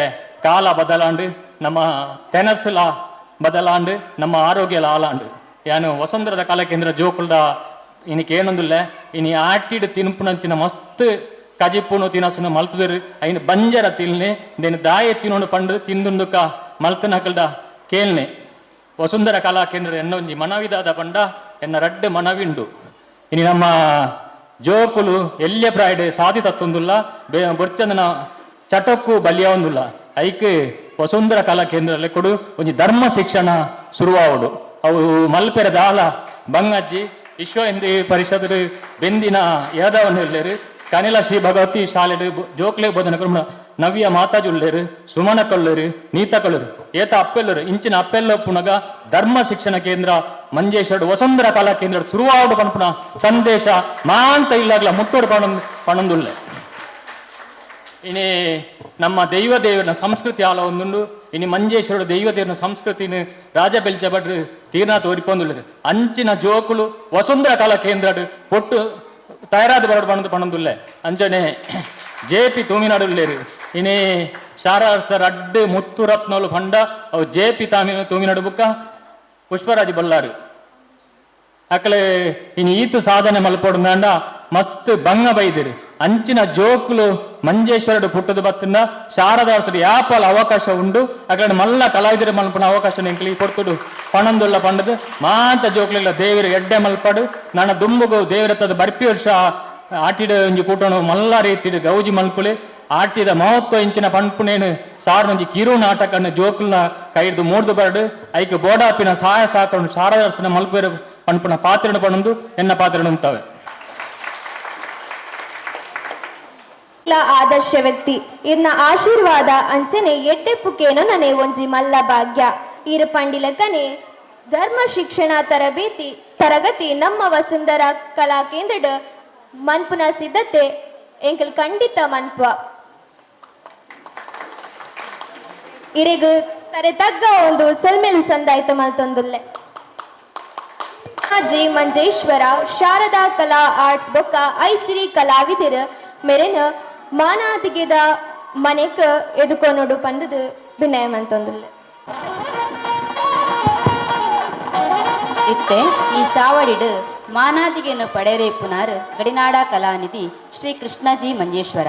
ಕಾಲ ಬದಲಾಂಡು ನಮ್ಮ ತೆನಸುಲ ಬದಲಾಂಡು ನಮ್ಮ ಆರೋಗ್ಯಲ ಆಲಾಂಡು ಯಾನು ವಸಂತರದ ಕಾಲಕೇಂದ್ರ ಜೋಕುಲ್ದ ಇನಿಕ್ ಏನೊಂದುಲ್ಲೆ ಇನಿ ಆಟಿಡ್ ತಿನ್ಪುನಂಚಿನ ಮಸ್ತ್ ಕಜಿಪ್ಪುನು ತಿನಸುನು ಮಲ್ತುದರು ಐನ ಬಂಜರ ತಿನ್ನೆ ದೇನು ದಾಯ ತಿನ್ನೋಡು ಪಂಡು ತಿಂದುಂಡುಕ ಮಲ್ತನಕಲ್ದ ಕೇಳ್ನೆ. ವಸುಂಧರ ಕಲಾ ಕೇಂದ್ರ ಎನ್ನ ಒಂಜಿ ಮನವಿದಾದ ಪಂಡ, ಎನ್ನ ರಡ್ಡ್ ಮನವಿಂಡು. ಇನಿ ನಮ್ಮ ಜೋಕುಲು ಎಲ್ಯ ಪ್ರಾಯಡ್ ಸಾದಿ ತತ್ತೊಂದುಲ್ಲ, ಬೊರ್ಚಂದನ ಚಟಕ್ಕು ಬಲಿಯಾವೊಂದುಲ್ಲ. ಐಕ್ ವಸುಂಧರ ಕಲಾ ಕೇಂದ್ರ ಲೆಕ್ಕಡು ಒಂಜಿ ಧರ್ಮ ಶಿಕ್ಷಣ ಶುರುವಾವಡು. ಅವು ಮಲ್ಪೆರೆ ದಾಲ ಬಂಗಜ್ಜಿ. ವಿಶ್ವ ಹಿಂದೂ ಪರಿಷತ್ ಬೆಂದಿನ ಯಾದವನ್, ಕನಿಲ ಶ್ರೀ ಭಗವತಿ ಶಾಲೆಡ್ ಜೋಕ್ಲೆ ಬೋಧನೆ ಕುರ್ಮ ನವ್ಯ ಮಾತಾಜಿ ಉಲ್ಲೇರು, ಸುಮನ ಕಲ್ಲೂರು, ನೀತ ಕಲ್ಲೂರು, ಏತ ಅಪ್ಪೆಲ್ಲರು. ಇಂಚಿನ ಅಪ್ಪೆಲ್ಲ ಪುನಗ ಧರ್ಮ ಶಿಕ್ಷಣ ಕೇಂದ್ರ ಮಂಜೇಶ್ವರ ವಸುಂಧರ ಕಲಾ ಕೇಂದ್ರ ಶುರುವಾವಡು ಪನ್ಪುನ ಸಂದೇಶ ಮಾಂತ ಇಲ್ಲಾಗ್ಲ ಮುಟ್ಟೋಡು ಪಣೊಂದುಲ್ಲೆ. ಇನಿ ನಮ್ಮ ದೈವ ದೇವರ ಸಂಸ್ಕೃತಿ ಆಲ ಒಂದುಂಡು. ಇನಿ ಮಂಜೇಶ್ವರ ದೈವ ದೇವರ ಸಂಸ್ಕೃತಿನ ರಾಜ ಬೆಲ್ಚ ಭಟ್ರು ತೀರ್ನಾ ತೋರಿಪೊಂದುಲ್ಲೆರ್. ಅಂಚಿನ ಜೋಕುಲು ವಸುಂಧರ ಕಲಾ ಕೇಂದ್ರಡ್ ಪೊಟ್ಟು ತಯಾರಾದ ಬರಡ್ ಪಣೊಂದು ಪಣೊಂದುಲ್ಲೆ. ಅಂಚನೆ ಜೆ ಪಿ ತೂಮಿನಾಡು ಉಲ್ಲೆರ್. ಇನಿ ಶಾರಾರ್ಸ ರಡ್ಡ್ ಮುತ್ತು ರತ್ನಲು ಪಂಡ ಅವು ಜೆ ಪಿ ತೂಮಿನಾಡು ಬುಕ್ಕ ಪುಷ್ಪರಾಜ್ ಬಲ್ಲಾರು. ಅಕಲೆ ಇನಿ ಈತ್ ಸಾಧನೆ ಮಲ್ಪೊಡುಂದಾಂಡ ಮಸ್ತ್ ಬಂಗ ಬೈದಿರು. ಅಂಚಿನ ಜೋಕುಲು ಮಂಜೇಶ್ವರಡು ಪುಟ್ಟದ ಬತ್ತಿನ ಶಾರದಾಸರು ಯಾಪಲ ಅವಕಾಶ ಉಂಡು. ಅಕಡೆ ಮಲ್ಲ ಕಲಾವಿದರು ಮಲ್ಪುನ ಅವಕಾಶ ಎಂಕ್ಲಿ ಕೊಡ್ತುಡು ಪಣಂದುಲ್ಲ ಪಂಡದು ಮಾಂತ ಜೋಕ್ಲೆಲ್ಲ ದೇವರು ಎಡ್ಡೆ ಮಲ್ಪಡು. ನನ್ನ ದುಂಬುಗು ದೇವರತ್ತದ ಬರ್ಪಿ ವರ್ಷ ಆಟಿಡ ಒಂಜಿ ಕೂಟನು ಮಲ್ಲ ರೀತಿಡ್ ಗೌಜಿ ಮಲ್ಪುಲೆ. ಆಟಿದ ಮಹತ್ವ ಇಂಚಿನ ಪನ್ಪುನೇನು ಸಾರ್ನೊಂಜಿ ಕಿರು ನಾಟಕನ್ನು ಜೋಕುಲ್ನ ಕೈರ್ದು ಮೂರ್ದು ಬರಡು. ಐಕ್ ಬೋಡಾಪಿನ ಸಹಾಯ ಸಹಕಾರ ಶಾರದಾಸನ ಮಲ್ಪೇರು ಪನ್ಪುನ ಪಾತ್ರನ ಪಣೊಂದು ಎನ್ನ ಪಾತ್ರನ ಉಂತಾವೆ. ಆದರ್ಶ ವ್ಯಕ್ತಿ ಇರ್ನ ಆಶೀರ್ವಾದ ಅಂಚನೆ ಎಡ್ಡೆ ಪುಕೇನು ನನೆ ಒಂಜಿ ಮಲ್ಲ ಭಾಗ್ಯ. ಇರು ಪಂಡಿಲಕನೆ ಧರ್ಮ ಶಿಕ್ಷಣ ತರಬೇತಿ ತರಗತಿ ನಮ್ಮ ವಸುಂಧರ ಕಲಾ ಕೇಂದ್ರಡ್ ಮನ್ಪುನ ಸಿದ್ಧತೆ ಎಂಕಲ್ ಖಂಡಿತ ಮನ್ಪುವ. ಇರೆಗ್ ತರೆ ತಗ್ಗ ಒಂದು ಸೊಲ್ಮೆಲು ಸಂದಾಯ್ತು ಮಲ್ತೊಂದುಲ್ಲೆ. ಜಿ ಮಂಜೇಶ್ವರ ಶಾರದಾ ಕಲಾ ಆರ್ಟ್ಸ್ ಬೊಕ್ಕ ಐಸಿರಿ ಕಲಾವಿದರ ಮೆರೆನ ಮಾನಾದಿಗೆದ ಮನೆಕ್ ಎದುಕೊನೊಡು ಪಂದದು ವಿನಯ ಮಂತೊಂದುಲ್ಲೆ. ಇತ್ತೆ ಈ ಚಾವಡಿಡು ಮಾನಾದಿಗೆಯನ್ನು ಪಡೆರೇಪುನಾರ್ ಗಡಿನಾಡ ಕಲಾನಿಧಿ ಶ್ರೀ ಕೃಷ್ಣಜಿ ಮಂಜೇಶ್ವರ.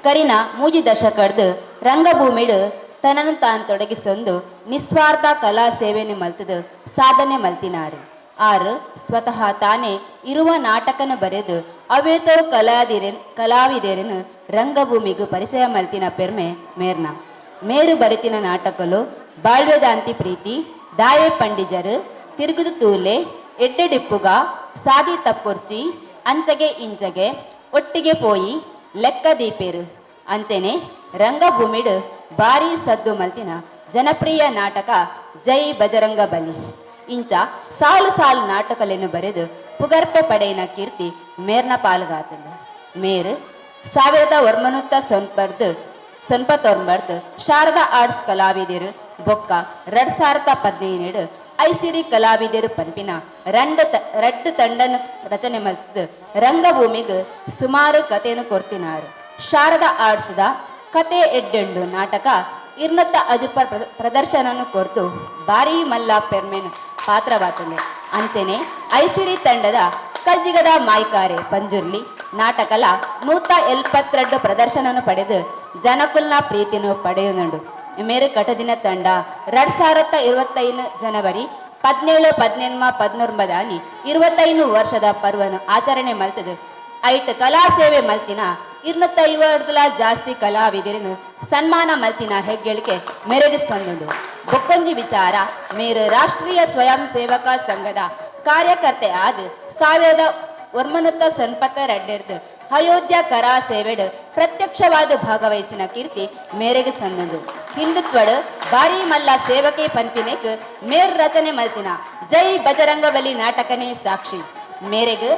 ಕರಿನ ಮೂಜಿ ದಶಕಡ್ದು ರಂಗಭೂಮಿಡು ತನ್ನನ್ನು ತಾನು ತೊಡಗಿಸೊಂದು ನಿಸ್ವಾರ್ಥ ಕಲಾ ಸೇವೆಯನ್ನು ಮಲ್ತದು ಸಾಧನೆ ಮಲ್ತಿನಾರು. ಆರು ಸ್ವತಃ ತಾನೇ ಇರುವ ನಾಟಕನ ಬರೆದು ಅವೇತೋ ಕಲಾವಿದರನ್ನು ರಂಗಭೂಮಿಗೂ ಪರಿಚಯ ಮಲ್ತಿನ ಪೆರ್ಮೆ ಮೇರ್ನ. ಮೇರು ಬರೆತಿನ ನಾಟಕಲು ಬಾಳ್ವೆದಾಂತಿ ಪ್ರೀತಿ, ದಾಯೆ ಪಂಡಿಜರು, ತಿರುಗುದು ತೂಲೆ, ಎಡ್ಡೆಡಿಪ್ಪುಗ, ಸಾದಿ ತಪ್ಪೊರ್ಚಿ, ಅಂಚಗೆ ಇಂಚಗೆ, ಒಟ್ಟಿಗೆ ಪೋಯಿ, ಲೆಕ್ಕ ದೀಪೇರು. ಅಂಚನೆ ರಂಗಭೂಮಿಡು ಭಾರಿ ಸದ್ದು ಮಲ್ತಿನ ಜನಪ್ರಿಯ ನಾಟಕ ಜೈ ಬಜರಂಗ ಬಲಿ. ಇಂಚ ಸಾಲು ಸಾಲು ನಾಟಕಲೆನ್ನು ಬರೆದು ಪುಗರ್ಪೆ ಪಡೆಯಿನ ಕೀರ್ತಿ ಮೇರ್ನ ಪಾಲುಗಾತಂದ. ಮೇರು 1999 ಶಾರದಾ ಆರ್ಟ್ಸ್ ಕಲಾವಿದರು ಬೊಕ್ಕ 2017 ಐಸಿರಿ ಕಲಾವಿದರು ಪನ್ಪಿನ ರಡ್ಡು ತಂಡನ ರಚನೆ ಮಲ್ತದು ರಂಗಭೂಮಿಗೆ ಸುಮಾರು ಕಥೆಯನ್ನು ಕೊರ್ತಿನಾರು. ಶಾರದಾ ಆರ್ಟ್ಸ್ದ ಕತೆ ಎಡ್ಡೆಂಡು ನಾಟಕ ಇರ್ನತ್ತ ಅಜುಪ ಪ್ರದರ್ಶನನು ಕೊರ್ತು ಭಾರೀ ಮಲ್ಲ ಪೆರ್ಮೆನ್ ಪಾತ್ರವಾತಂದೆ. ಅಂಚನೆ ಐಸಿರಿ ತಂಡದ ಕಜ್ಜಿಗದ ಮಾಯ್ಕಾರೆ ಪಂಜುರ್ಲಿ ನಾಟಕಲ 172 ಪ್ರದರ್ಶನನು ಪಡೆದು ಜನಕುಲ್ನ ಪ್ರೀತಿಯನ್ನು ಪಡೆಯುನುಂಡು. ಮೇರು ಕಟದಿನ ತಂಡ 2025 ಜನವರಿ 17, 18, 19 25 ವರ್ಷದ ಪರ್ವನು ಆಚರಣೆ ಮಲ್ತದು. ಐಟ್ ಕಲಾ ಸೇವೆ ಮಲ್ತಿನ 250 ಜಾಸ್ತಿ ಕಲಾವಿದರನ್ನು ಸನ್ಮಾನ ಮಲ್ತಿನ ಹೆಗ್ಗಳಿಕೆ ಮೆರೆದು ಸಂದುಂಡು. ಬೊಕ್ಕೊಂಜಿ ವಿಚಾರ, ಮೇರು ರಾಷ್ಟ್ರೀಯ ಸ್ವಯಂ ಸೇವಕ ಸಂಘದ ಕಾರ್ಯಕರ್ತೆ ಆದ 1992 ಅಯೋಧ್ಯ ಕರಾ ಸೇವೆಡ್ ಪ್ರತ್ಯಕ್ಷವಾದ ಭಾಗವಹಿಸಿನ ಕೀರ್ತಿ ಮೇರೆಗೆ ಸಂದುಂಡು. ಹಿಂದುತ್ವಡ್ ಬಾರಿ ಮಲ್ಲ ಸೇವಕೆ ಪನ್ಪಿನೆಕ್ ಮೇರ್ ರಚನೆ ಮಲ್ತಿನ ಜೈ ಬಜರಂಗಬಲಿ ನಾಟಕನೇ ಸಾಕ್ಷಿ. ಮೇರೆಗ್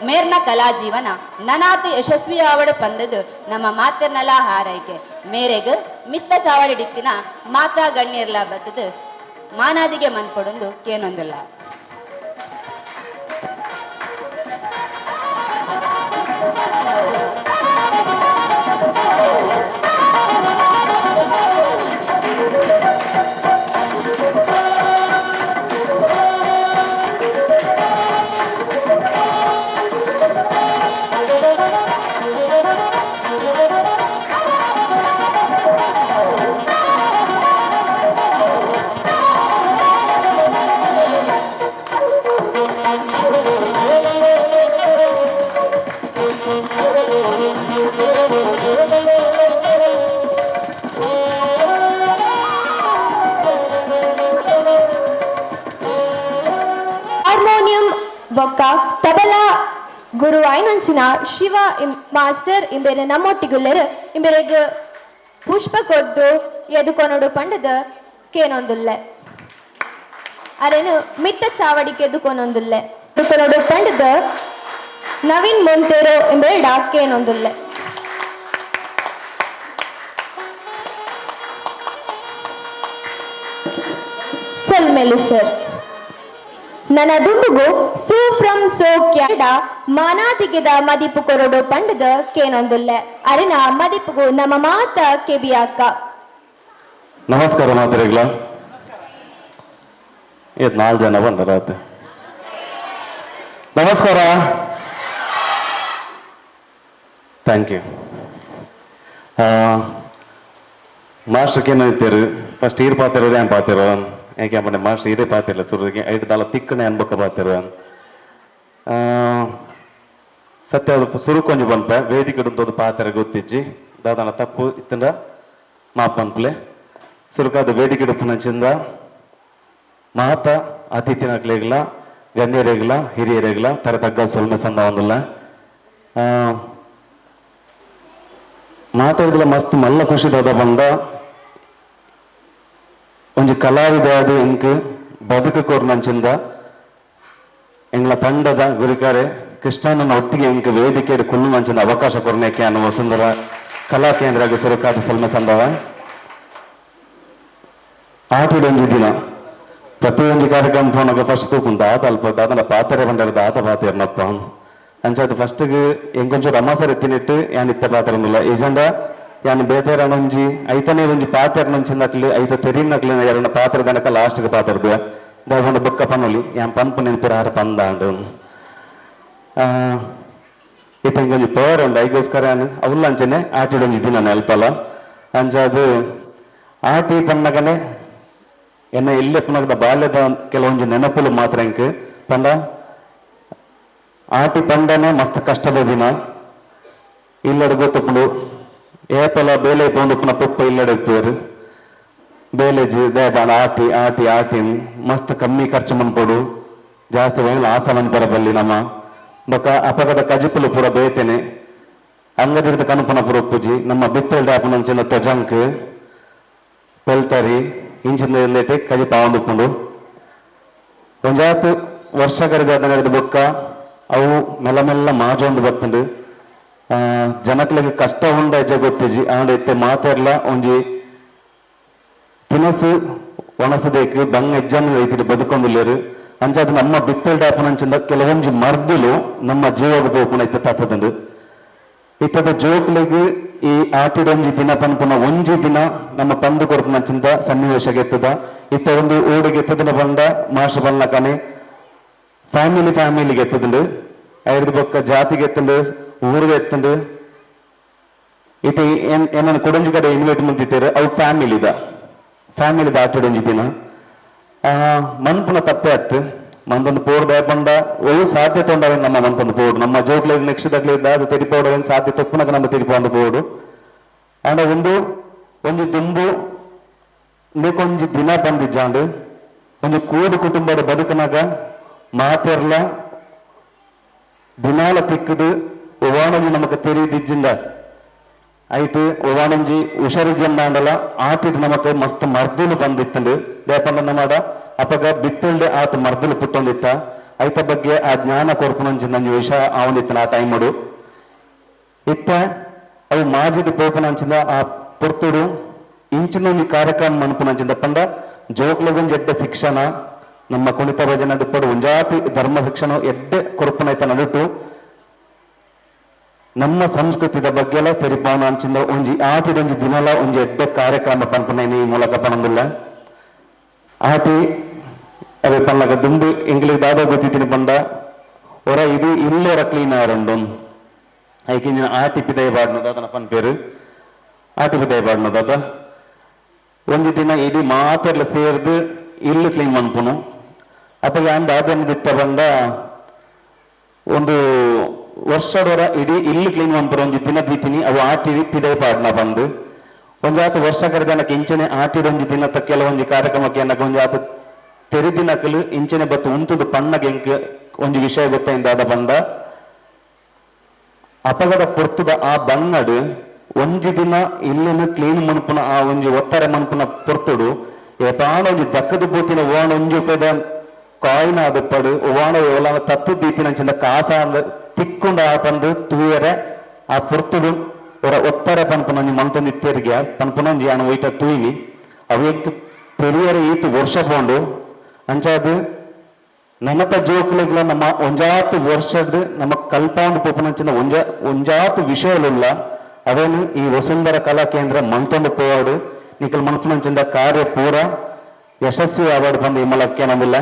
ಮೇರ್ನ ಕಲಾ ಜೀವನ ನನಾತ್ ಯಶಸ್ವಿ ಆವಡ ಪಂದದು ನಮ್ಮ ಮಾತೆರ್ನಲ ಹಾರೈಕೆ. ಮೇರೆಗ್ ಮಿತ್ತ ಚಾವಡಿ ಡಿತ್ತಿನ ಮಾತಾ ಗಣ್ಯರ್ಲ ಬತ್ತದು ಮಾನಾದಿಗೆ ಮನ್ಪೊಡೊಂದು ಕೇನೊಂದುಲ್ಲ. ಬೊಕ್ಕ ತಬಲಾ ಗುರು ಆಯ್ನಂಚಿನ ಶಿವ ಮಾಸ್ಟರ್ ಇಂಬೇರೆ ನಮ್ಮೊಟ್ಟಿಗುಲ್ಲೆರ್ ಇಂಬೆರೆಗ್ ಪುಷ್ಪ ಕೊರ್ದು ಎದುಕೊನೊಡು ಪಂಡದ ಕೇನೊಂದುಲ್ಲೆ. ಅರೆನು ಮಿತ್ತ ಚಾವಡಿಗೆ ಎದುಕೊನೊಂದುಲ್ಲೆ. ಎದುಕೊನೊಡು ಪಂಡದ ನವೀನ್ ಮೊಂತೇರೋ ಇಂಬೇರೆ ಕೇನೊಂದುಲ್ಲೆ. ಸೊಲ್ಮೆಲು ಸರ್. ನನ್ನ ದುಂಬುಗು ಸೂ ಫ್ರಮ್ ಸೋ ಕ್ಯಾಡ ಮಾನಾದಿಗೆದ ಮದಿಪು ಕೊರಡು ಪಂಡದ ಕೇನೊಂದುಲ್ಲೆ. ಅರೆನ ಮದಿಪುಗು ನಮ್ಮ ಮಾತ ಕೆಬಿಯಾಕ. ನಮಸ್ಕಾರ ಮಾತ್ರೆಗಳ. ಇದು ನಾಲ್ಕು ಜನ ಬಂದರಾತ. ನಮಸ್ಕಾರ. Thank you. Master ಏನಾಯ್ತಾರು ಫಸ್ಟ್ ಈರ್ ಪಾತಿರೋ ಏನ್ ಪಾತಿರೋ ಏಕೆ ಪಂಡೆ ಮಾಸ್ಟರ್ ಈರೇ ಪಾತಿಲ್ಲ ಸುರುಗೆ ಐಟ್ ದಾಲ ತಿಕ್ಕಣೆ ಅನ್ಬೊಕ್ಕ ಪಾತಿರೋ. ಸತ್ಯ ಅದು ಸುರುಕೊಂಜಿ ಬಂತ ವೇದಿಕೆ ಒಂದು ಪಾತ್ರ ಗೊತ್ತಿಜ್ಜಿ ದಾದನ ತಪ್ಪು ಇತ್ತಂಡ ಮಾಪ್ ಪನ್ಪುಲೆ. ಸುರುಕಾದ ವೇದಿಕೆ ಉಪ್ಪುನಂಚಿಂದ ಮಾತ ಅತಿಥಿನಕ್ಲೆಗ್ಲ ಗಣ್ಯರೆಗ್ಲ ಹಿರಿಯರೆಗ್ಲ ತರತಗ್ಗ ಸೊಲ್ಮೆ ಸಂದ ಒಂದುಲ್ಲ. ಮಾತಾಡಿದ್ರೆ ಮಸ್ತ್ ಮಲ್ಲ ಖುಷಿ ದಾದ ಬಂದ ಒಂಜಿ ಕಲಾವಿದ ಅದು ಇಂಕ್ ಬದುಕು ಕೊರ್ನಂಚಿಂದ ಎಂಗ್ಲ ತಂಡದ ಗುರಿಕಾರೆ ಕೃಷ್ಣನ ಒಟ್ಟಿಗೆ ಇಂಕ್ ವೇದಿಕೆ ಕುಲ್ಲು ನಂಚಿಂದ ಅವಕಾಶ ಕೊರ್ನೇಕೆ ಅನ್ನು ವಸುಂಧರ ಕಲಾ ಕೇಂದ್ರ ಸುರಕಾದ ಸಲ್ಮೆ ಸಂದವ. ಆಟಿಡೊಂಜಿ ದಿನ ಪ್ರತಿಯೊಂಜಿ ಕಾರ್ಯಕ್ರಮ ಪೋನಾಗ ಫಸ್ಟ್ ತೂಪುಂಡು ದಾದ ಅಲ್ಪ ದಾದನ ಪಾತ್ರೆ ಬಂಡಾರ ದಾದ ಪಾತೆರ್ನಪ್ಪ ಅಂಚಾದ ಫಸ್ಟ್ಗೆ ಎಂಕೊಂಚೂರು ಅಮಾಸರ್ ಎತ್ತಿನಿಟ್ಟು ಯಾನ್ ಇತ್ತ ಪಾತ್ರ ಏಜಂಡ ಯಾನ್ ಬೇತೆರನೊಂಜಿ ಐತನೇ ಒಂಜಿ ಪಾತೆರ್ನೊಂಚಿನಕ್ಲು ಐತ ತೆರಿನಕ್ಲು ಎರಡ ಪಾತ್ರ ದನಕ ಲಾಸ್ಟ್ಗೆ ಪಾತೆರ್ದು ದಾದ ಬೊಕ್ಕ ಪನ್ನೊಲಿ ಯಾನ್ ಪನ್ಪು ನೆನಪುರ ಆರ ಪಂದಾಂಡು. ಇತ್ತ ಇಂಕೊಂಜಿ ಪವರ್ ಉಂಡು ಐಗೋಸ್ಕರ ಯಾನ್ ಅವ್ಲ ಅಂಚನೆ ಆಟಿಡೊಂಜಿ ದಿನ ನೆಲ್ಪಲ. ಅಂಚಾದ್ ಆಟಿ ಪನ್ನಗನೆ ಎನ್ನ ಎಲ್ಲೆ ಪುನಗದ ಬಾಲ್ಯದ ಕೆಲವೊಂಜಿ ನೆನಪುಲು ಮಾತ್ರ ಎಂಕ್ ಪಂಡ ಆಟಿ ಪಂಡನೆ ಮಸ್ತ್ ಕಷ್ಟದ ದಿನ. ಇಲ್ಲಡೆ ಗೊತ್ತುಪ್ಪುಂಡು ಏಪಲ ಬೇಲೆ ಪೋಂದುಪ್ಪುನ ಪೊಪ್ಪ ಇಲ್ಲಡೆ ಇಪ್ಪುವೆರ್ ಬೇಲೆಜ್ ದೇಬಾಣ ಆಟಿ ಆಟಿ ಆಟಿ ಮಸ್ತ್ ಕಮ್ಮಿ ಖರ್ಚು ಮನ್ಪೊಡು ಜಾಸ್ತಿ ಆಸ ಮನ್ಪರ ಬಲ್ಲಿ ನಮ್ಮ ಬೊಕ ಅಪಗದ ಕಜಿಪುಲು ಪೂರ ಬೇತೇನೆ ಅಂಗಡಿದ ಕನುಪುನ ಪೂರ ಉಪ್ಪುಜಿ ನಮ್ಮ ಬಿತ್ತಲ್ ಡ್ಯಾಪುನಂಚಿನ ತೊಜಂಕ್ ಪೆಲ್ತರಿ ಇಂಚಿನ ಎಲ್ಲೆಟೆ ಕಜಿಪ ಆವೊಂದುಪ್ಪುಂಡು. ಒಂಜಾತ್ ವರ್ಷ ಕರಿದ ಬೊಕ್ಕ ಅವು ಮೆಲ್ಲ ಮೆಲ್ಲ ಮಾಜೊಂದು ಬತ್ತುಂಡು. ಜನಕ್ಲೆಗ್ ಕಷ್ಟ ಉಂಡ ಹೆಜ್ಜೆ ಗೊತ್ತಿಜಿ ಆಂಡ ಇತ್ತೆ ಮಾತೆರ್ಲ ಒಂಜಿ ತಿನಸು ಒಣಸದೇಕ್ ಬಂಗ ಹೆಜ್ಜನ್ನು ರೈತರು ಬದುಕೊಂದುಲ್ಲೆರ್. ಅಂಚಾದ್ ನಮ್ಮ ಬಿತ್ತಲ್ ಡ್ಯಾಪುನಂಚಿಂದ ಕೆಲವೊಂಜಿ ಮರ್ದುಲು ನಮ್ಮ ಜೀವಗ್ ಪೋಪುನ ಇತ್ತೆ ತತ್ತದುಂಡು. ಇತ್ತದ ಜೋಕ್ಲೆಗ್ ಈ ಆಟಿಡೊಂಜಿ ದಿನ ಪನ್ಪುನ ಒಂಜಿ ದಿನ ನಮ್ಮ ಪಂದು ಕೊರ್ಪುನಂಚಿಂದ ಸನ್ನಿವೇಶ ಗೆತ್ತದ. ಇತ್ತ ಒಂದು ಓಡು ಗೆತ್ತದಿನ ಪಂಡ ಮಾಷ ಪನ್ಲಕನೆ ಫ್ಯಾಮಿಲಿ ಫ್ಯಾಮಿಲಿ ಗೆತ್ತದುಂಡು. ಐರ್ದ್ ಬೊಕ್ಕ ಜಾತಿಗೆ ಎತ್ತುಂಡು ಊರಿಗೆ ಎತ್ತುಂಡು. ಇತ್ತೆ ಏನನ್ನ ಕೊಡೊಂಜಿ ಕಡೆ ಇನ್ವೈಟ್ ಮಂತಿತ್ತೇರು ಅವು ಫ್ಯಾಮಿಲಿದ ಫ್ಯಾಮಿಲಿದ ಆಟಿಡೊಂಜಿ ದಿನ. ಮನ್ಪುನ ತಪ್ಪೆ ಅತ್ತು ಮಂತೊಂದು ಪೋಡು ಪಂಡ ಒವು ಸಾಧ್ಯತೆ ಉಂಡಾವೆ ನಮ್ಮ ಮಂತೊಂದು ಪೋಡು ನಮ್ಮ ಜೋಕ್ಲೆಗ್ ನೆಕ್ಸ್ಟ್ ದಕ್ಲೆಗ್ ದಾದ ತೆರಿಪೋಡು ಸಾಧ್ಯತೆ ತಪ್ಪುನಗ ನಮ್ಮ ತೆರಿಪೋಂದು ಪೋಡು. ಆಂಡ ಒಂದು ಒಂಜಿ ದುಂಬು ಇಂದೆಕೊಂಜಿ ದಿನ ಬಂದಿಜ್ಜಾಂಡ್ ಒಂಜಿ ಕೂಡು ಕುಟುಂಬದ ಬದುಕನಾಗ ಮಾತೆರ್ಲ ದಿನಾಲ ತಿಕ್ಕದು ಒವಾಣೊಂಜಿ ನಮಕ್ ತೆರಿದಿಜ್ಜಿಂದ ಐಟ್ ಒವಾಣೊಂಜಿ ಹುಷಾರಿಜ್ಜಂದಾಂಡಲ ಆಟಿಡ್ ನಮಕ್ ಮಸ್ತ್ ಮರ್ದುಲು ಬಂದಿತ್ತಂಡು. ದೇಪಂಡ ನಮಡ ಅಪಗ ಬಿತ್ತಲ್ಡೆ ಆತ ಮರ್ದುಲು ಪುಟ್ಟೊಂದಿತ್ತ ಐತ ಬಗ್ಗೆ ಆ ಜ್ಞಾನ ಕೊರ್ಪುನಂಚಿ ನಂಜಿ ವಿಷ ಆವೊಂದಿತ್ತನ ಆ ಟೈಮುಡು. ಇತ್ತ ಅವು ಮಾಜಿದ ಪೋಪುನಂಚಿಂದ ಆ ಪೊರ್ತುಡು ಇಂಚಿನೊಂಜಿ ಕಾರ್ಯಕ್ರಮ ಮನ್ಪುನಂಚಿಂದ ಪಂಡ ಜೋಕ್ಲೆಗೊಂಜಿ ಎಡ್ಡೆ ಶಿಕ್ಷಣ ನಮ್ಮ ಕುಣಿತ ಭಜನೆ ದುಪ್ಪಡು ಒಂಜಾತಿ ಧರ್ಮ ಶಿಕ್ಷಣ ಎಡ್ಡೆ ಕೊರ್ಪುನೈತ ನಡುಟು ನಮ್ಮ ಸಂಸ್ಕೃತಿದ ಬಗ್ಗೆಲ ತೆರಿಪಾನ ಅಂಚಿಂದ ಒಂಜಿ ಆಟಿಡೊಂಜಿ ದಿನಲ ಒಂಜಿ ಎಡ್ಡೆ ಕಾರ್ಯಕ್ರಮ ಪನ್ಪುನ ಈ ಮೂಲಕ ಪನೊಂದುಲ್ಲ. ಆಟಿ ಅವೆ ಪನ್ನಗ ದುಂಬು ಎಂಕ್ಲೆಗ್ ದಾದ ಗೊತ್ತಿತ್ತಿನ ಪಂಡ ಒರ ಇದು ಇಲ್ಲೊರ ಕ್ಲೀನ್ ಆರುಂಡು ಐಕಿಂಜಿನ ಆಟಿ ಪಿದಯ ಬಾಡ್ನು ದಾದನ ಪನ್ಪೇರು ಆಟಿ ಪಿದಯ ಬಾಡ್ನು ದಾದ ಒಂಜಿ ದಿನ ಇಡೀ ಮಾತೆರ್ಲ ಸೇರ್ದು ಇಲ್ಲು ಕ್ಲೀನ್ ಮನ್ಪುನು. ಅಪಗ ಯಾನ್ ದಾದನ ದಿತ್ತ ಪಂಡ ಒಂದು ವರ್ಷಡೊರ ಇಡೀ ಇಲ್ಲು ಕ್ಲೀನ್ ಮನ್ಪುರ ಒಂಜಿ ದಿನ ದೀತಿನಿ ಅವು ಆಟಿ ಪಿದಯ ಪಾಡ್ನ ಬಂದು ಒಂಜಾತ ವರ್ಷ ಕರೆದನಕ್ಕೆ ಇಂಚನೆ ಆಟಿಡೊಂಜಿ ದಿನತ್ತ ಕೆಲವೊಂಜಿ ಕಾರ್ಯಕ್ರಮಕ್ಕೆ ಏನಕ್ಕೆ ಒಂಜಾತ ತೆರಿದಿನಕಲು ಇಂಚನೆ ಬತ್ತು ಉಂತುದು ಪಣ್ಣಗೆ ಎಂಕ್ ಒಂಜಿ ವಿಷಯ ಗೊತ್ತಾಯಿಂದ ಬಂದ ಅಪಗದ ಪೊರ್ತುದ ಆ ಬಂಗಡು ಒಂಜಿ ದಿನ ಇಲ್ಲಿನ ಕ್ಲೀನ್ ಮನ್ಪುನ ಆ ಒಂಜಿ ಒತ್ತಾರೆ ಮನ್ಪುನ ಪೊರ್ತುಡು ಏಪಾನ ಒಂಜಿ ದಕ್ಕದ ಪೂತಿನ ಓಣ ಒಂಜಿ ಉಪದ ಕಾಯಿನ ಅದು ಓಣ ಓಲಾನ ತಪ್ಪು ದೀಪಿನಂಚಿನ ಕಾಸ ತಿಕ್ಕೊಂಡ ಆ ಪಂದು ತೂಯರೆ ಆ ಪೊರ್ತುಡು ಒರ ಒತ್ತಾರೆ ಪನ್ಪುನ ಒಂಜಿ ಮಂತೊಂದು ಇತ್ತೆರ್ಗೆ ಪನ್ಪುನ ಒಂಜಿ ಯಾನ್ ಒಯ್ಟ ತೂಯ್ನಿ ಅವೇಕ್ ಪೆರಿಯರೆ ಈತ್ ವರ್ಷ ಪೋಂಡು ಅಂಚಾದ್ ನನತ ಜೋಕುಲೆಗ್ಲ ನಮ್ಮ ಒಂಜಾತ್ ವರ್ಷದ ನಮ್ಮ ಕಲ್ಪಾಂದು ಪೋಪುನಂಚಿನ ಒಂಜಾತ್ ವಿಷಯలుಲ್ಲ ಅವೇನು ಈ ವಸುಂಧರ ಕಲಾ ಕೇಂದ್ರ ಮಲ್ತೊಂದು ಪೋವಾಡು ನಿಕಲ್ ಮನ್ಪುನಂಚಿನ ಕಾರ್ಯ ಪೂರ ಯಶಸ್ವಿ ಅವಾರ್ಡ್ ಬಂದು ಈ ಮಲಕ್ಕೆ ನಮ್ಮಿಲ್ಲ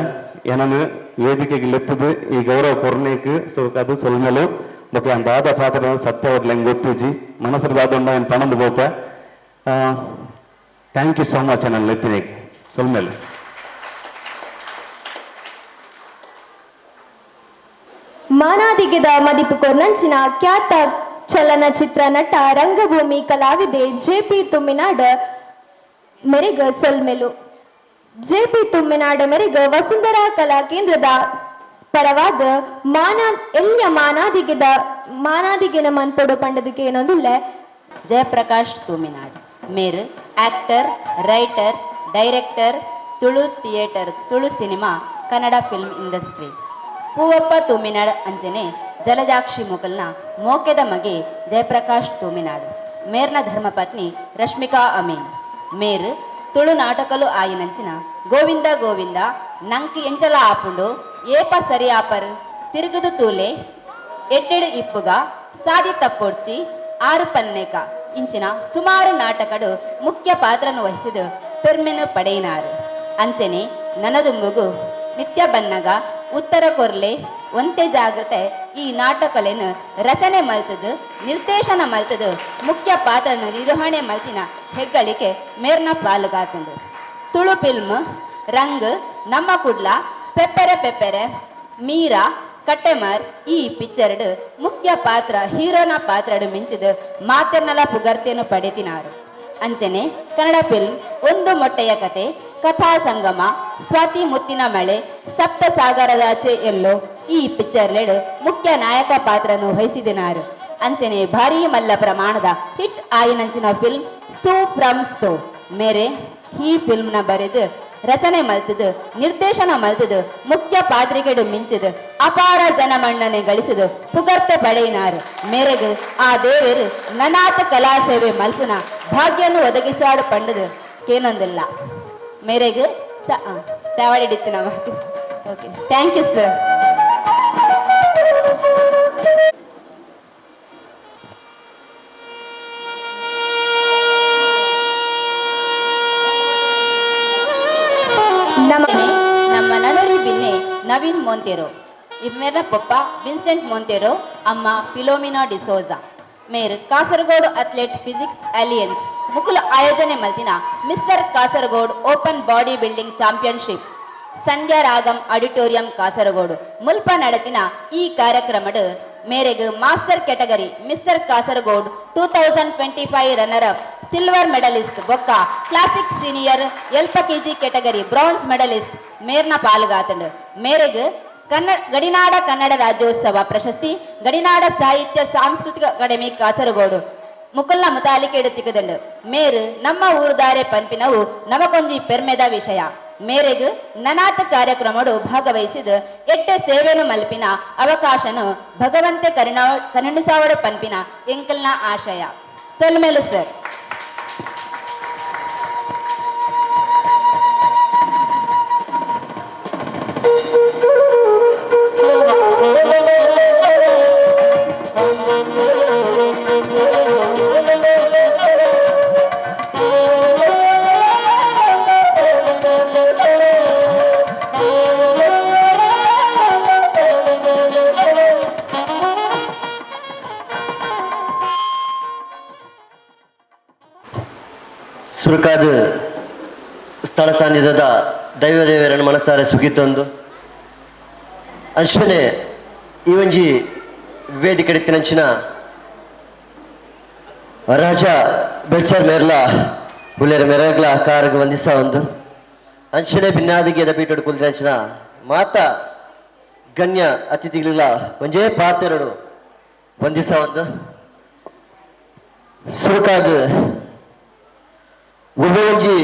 ಏನನ್ನು ವೇದಿಕೆಗೆ ಲೆತ್ತದು ಈ ಗೌರವ ಕೊರ್ನೇಕ್ ಸೊ ಅದು ಸೊಲ್ಮೆಲು ಬೊಕ ದಾದ ಪಾತ್ರ ಸತ್ಯ ಹೆಂಗ್ ಗೊತ್ತಿಜಿ ಮನಸ್ಸು ದಾದೊಂಡ ಏನು ಪಣಂದು ಬೋಪ. Thank you so much ನನ್ನ ಲೆತ್ತಿನೇಕ್ ಸೊಲ್ಮೆಲು. ಮಾನಾದಿಗೆದ ಮದಿಪು ಕೊರ್ನಂಚಿನ ಖ್ಯಾತ ಚಲನಚಿತ್ರ ನಟ ರಂಗಭೂಮಿ ಕಲಾವಿದೆ ಜೆಪಿ ತುಮ್ಮಿನಾಡ ಮೆರೆಗ ಸೊಲ್ಮೆಲು. ಜೆಪಿ ತುಮ್ಮಿನಾಡ ಮೆರೆಗ ವಸುಂಧರಾ ಕಲಾ ಕೇಂದ್ರದ ಪರವಾದ ಮಾನ ಎಲ್ಯ ಮಾನಾದಿಗೆದ ಮಾನಾದಿಗೆನ ಮನ್ಪೊಡು ಪಂಡದಕ್ಕೆ ಏನೊಂದುಲ್ಲ. ಜಯಪ್ರಕಾಶ್ ತೂಮಿನಾಡ್ ಮೇರ್ actor, writer, director, Tulu theatre, Tulu cinema, Kannada film industry. Poovappa Thuminad ಅಂಚನೆ ಜಲಜಾಕ್ಷಿ ಮೊಕಲ್ನ ಮೋಕೆದ ಮಗೆ ಜಯಪ್ರಕಾಶ್ ತೂಮಿನಾಡ್. ಮೇರ್ನ ಧರ್ಮಪತ್ನಿ ರಶ್ಮಿಕಾ ಅಮೀನ್. ಮೇರ್ ತುಳು ನಾಟಕಲು ಆಯಿನಂಚಿನ ಗೋವಿಂದ ಗೋವಿಂದ, ನಂಕ್ ಎಂಚಲ ಆಪುಂಡು, ಏಪ ಸರಿ ಆಪರ್, ತಿರುಗುದು ತೂಲೆ, ಎಡ್ಡೆಡು ಇಪ್ಪುಗ, ಸಾದಿ ತಪ್ಪೊಡ್ಚಿ, ಆರು ಪನ್ನೇಕ ಇಂಚಿನ ಸುಮಾರು ನಾಟಕಡು ಮುಖ್ಯ ಪಾತ್ರನು ವಹಿಸಿದ ಪೆರ್ಮೆನು ಪಡೆಯಿನಾರು. ಅಂಚನೆ ನನದುಂಬುಗು ನಿತ್ಯ ಬನ್ನಗ, ಉತ್ತರ ಕೊರ್ಲೆ, ಒಂತೆ ಜಾಗ್ರತೆ ಈ ನಾಟಕಲೆನು ರಚನೆ ಮಲ್ತದು, ನಿರ್ದೇಶನ ಮಲ್ತದು, ಮುಖ್ಯ ಪಾತ್ರನ ನಿರ್ವಹಣೆ ಮಲ್ತಿನ ಹೆಗ್ಗಳಿಕೆ ಮೇರ್ನ ಪಾಲುಗಾತಂದು. ತುಳು ಫಿಲ್ಮ್ ರಂಗ್, ನಮ್ಮ ಕುಡ್ಲ, ಪೆಪ್ಪೆರೆ ಪೆಪ್ಪೆರೆ, ಮೀರಾ, ಕಟ್ಟೆಮರ್ ಈ ಪಿಕ್ಚರ್ಡ್ ಮುಖ್ಯ ಪಾತ್ರ ಹೀರೋನ ಪಾತ್ರಡು ಮಿಂಚಿದ ಮಾತೆರ್ನಲ ಪುಗರ್ತೆಯನ್ನು ಪಡೆತಿನಾರು. ಅಂಚನೆ ಕನ್ನಡ ಫಿಲ್ಮ್ ಒಂದು ಮೊಟ್ಟೆಯ ಕತೆ, ಕಥಾ ಸಂಗಮ, ಸ್ವಾತಿ ಮುತ್ತಿನ ಮಳೆ, ಸಪ್ತ ಸಾಗರದಾಚೆ ಎಲ್ಲೋ ಈ ಪಿಕ್ಚರ್ ಲೆಡ್ ಮುಖ್ಯ ನಾಯಕ ಪಾತ್ರನು ವಹಿಸಿದಿನಾರು. ಅಂಚನೆ ಭಾರೀ ಮಲ್ಲ ಪ್ರಮಾಣದ ಹಿಟ್ ಆಯಿನಂಚಿನ ಫಿಲ್ಮ್ ಸು ಫ್ರಮ್ ಸೋ ಮೇರೆ ಈ ಫಿಲ್ಮ್ನ ಬರೆದು ರಚನೆ ಮಲ್ತದು, ನಿರ್ದೇಶನ ಮಲ್ತದು, ಮುಖ್ಯ ಪಾತ್ರಿಕೆಡು ಮಿಂಚಿದು ಅಪಾರ ಜನಮನ್ನಣೆ ಗಳಿಸಿದು ಪುಗರ್ತೆ ಪಡೆಯಿನಾರು. ಮೇರೆಗು ಆ ದೇವರು ನನಾತ ಕಲಾ ಸೇವೆ ಮಲ್ಪುನ ಭಾಗ್ಯನು ಒದಗಿಸಾಡು ಪಂಡದು ಕೇನೊಂದಿಲ್ಲ. ಮೇರೆಗು ಚಾವಾಡಿ ಹಿಡಿತು ನಮ್ಮ. Okay, thank you sir. ನಮ್ಮ ನನರಿ ಬಿನ್ನೆ ನವೀನ್ ಮೊಂತೆರೋ, ಇಮ್ಮೇರ ಪೊಪ್ಪ ವಿನ್ಸೆಂಟ್ ಮೊಂತೆರೋ, ಅಮ್ಮ ಫಿಲೋಮಿನಾ ಡಿಸೋಜಾ. ಮೇರ್ Kasaragod athlete physics alliance Mukul ಆಯೋಜನೆ ಮಲ್ತಿನ mister Kasaragod open body building championship Sandhya Ragam auditorium Kasaragod ಮುಲ್ಪ ನಡತಿನ ಈ ಕಾರ್ಯಕ್ರಮಡ್ ಮೇರೆಗ್ master category mister Kasaragod 2025 runner up silver medalist ಬೊಕ್ಕ ಕ್ಲಾಸಿಕ್ ಸೀನಿಯರ್ ಎಲ್ಪ ಕೆಜಿ ಕೆಟಗರಿ ಬ್ರಾನ್ಸ್ ಮೆಡಲಿಸ್ಟ್ ಮೇರ್ನ ಪಾಲುಗಾತಂಡ್. ಮೇರೆಗ್ ಗಡಿನಾಡ ಕನ್ನಡ ರಾಜ್ಯೋತ್ಸವ ಪ್ರಶಸ್ತಿ ಗಡಿನಾಡ ಸಾಹಿತ್ಯ ಸಾಂಸ್ಕೃತಿಕ ಅಕಾಡೆಮಿ ಕಾಸರಗೋಡು ಮುಕುಲ್ನ ಮುತಾಲಿಕೆ ಎಡುತ್ತಿಕ್ಕದಂಡು. ಮೇರು ನಮ್ಮ ಊರುದಾರೆ ಪನ್ಪಿನವು ನಮಕೊಂಜಿ ಪೆರ್ಮೆದ ವಿಷಯ. ಮೇರೆಗ್ ನನಾತ ಕಾರ್ಯಕ್ರಮಡು ಭಾಗವಹಿಸಿದ ಎಟ್ಟೆ ಸೇವೆನು ಮಲ್ಪಿನ ಅವಕಾಶನು ಭಗವಂತೆ ಕರುಣಿಸಾವಡು ಪನ್ಪಿನ ಎಂಕಲ್ನ ಆಶಯ. ಸೊಲ್ಮೆಲು ಸರ್. ಸುರುಕಾದ ಸ್ಥಳ ಸಾನ್ನಿಧ್ಯದ ದೈವದೇವರನ್ನು ಮನಸಾರೆ ಸುಗಿತೊಂದು ಅಂಚನೆ ಈ ಒಂಜಿ ವೇದಿಕೆ ನಂಚಿನ ರಾಜ ಬೆಳ್ಚರ್ ಮೇರ್ಲ ಹುಲ್ಲೇರ ಮೆರಗ್ಲ ಕಾರ್ಗ್ ವಂದಿಸ ಒಂದು ಅಂಚನೆ ಭಿನ್ನಾದಿಗೆ ಪೀಠ ಕುಲ್ದಿನಂಚಿನ ಮಾತ ಗಣ್ಯ ಅತಿಥಿಗಳಿಲ್ಲ ಒಂಜೇ ಪಾತೆರಡು ಒಂದಿಸ ಒಂದು ಸುರುಕಾದ ಒಂಜಿ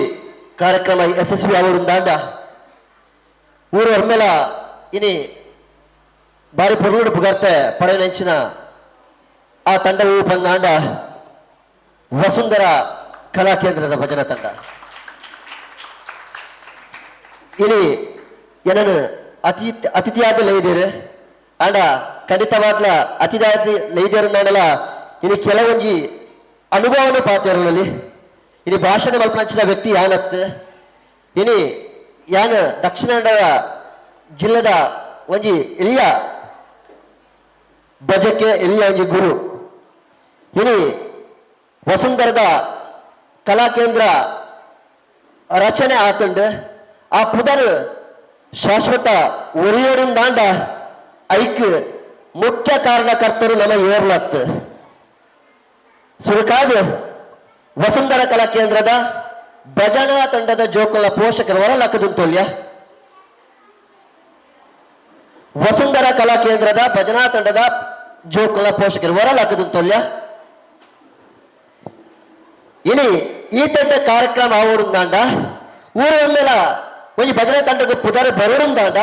ಕಾರ್ಯಕ್ರಮ ಯಶಸ್ವಿ ಆವಡುಂದಾಂಡ ಊರು ಹೊರ್ಮೇಲ ಇನಿ ಬಾರಿ ಪೊರ್ಲುಡು ಪುಗರ್ತೆ ಪಡೆಯನೆಂಚಿನ ಆ ತಂಡವು ಬಂದಾಂಡ ವಸುಂಧರ ಕಲಾ ಕೇಂದ್ರದ ಭಜನಾ ತಂಡ. ಇನಿ ಏನನು ಅತಿಥಿಯಾದ ಲೈದೇರು ಆಂಡ ಖಂಡಿತವಾದ್ಲ ಅತಿಥಿಯಾದ ಲೈದೇರು ನಾಡಲ ಇನಿ ಕೆಲವೊಂಜಿ ಅನುಭವನು ಪಾತೆರನಲ್ಲಿ ಇನಿ ಭಾಷಣ ಮಲ್ಪನಂಚಿನ ವ್ಯಕ್ತಿ ಯಾನತ್ ಇನಿ ಯಾನ ದಕ್ಷಿಣ ಕನ್ನಡ ಜಿಲ್ಲೆದ ಒಂಜಿ ಎಲ್ಲಿಯ ಭಜಕ್ಕೆ ಎಲ್ಲಿಯ ಒಂಜಿ ಗುರು. ಇನಿ ವಸುಂಧರದ ಕಲಾ ಕೇಂದ್ರ ರಚನೆ ಆತಂಡು ಆ ಪುದರ್ ಶಾಶ್ವತ ಒರಿಯೋಡಿಂದಾಂಡ ಐಕ್ ಮುಖ್ಯ ಕಾರಣಕರ್ತರು ನಮ್ಮ ಏರ್ಲತ್ ಸುರುಕಾದ ವಸುಂಧರ ಕಲಾ ಕೇಂದ್ರದ ಭಜನಾ ತಂಡದ ಜೋಕುಲ ಪೋಷಕರು ಹೊರಲಕ್ಕದುಂತೋಲ್ಯ. ವಸುಂಧರ ಕಲಾ ಕೇಂದ್ರದ ಭಜನಾ ತಂಡದ ಜೋಕುಲ ಪೋಷಕರು ಹೊರಲಕ್ಕದುಂತೋಲ್ಯ. ಇನಿ ಈ ತಂಡ ಕಾರ್ಯಕ್ರಮ ಆವಡುಂದಾಂಡ ಊರ ಮೇಲ ಒಂಜಿ ಭಜನೆ ತಂಡದ ಪುದರ್ ಬರುಡುಂದಾಂಡ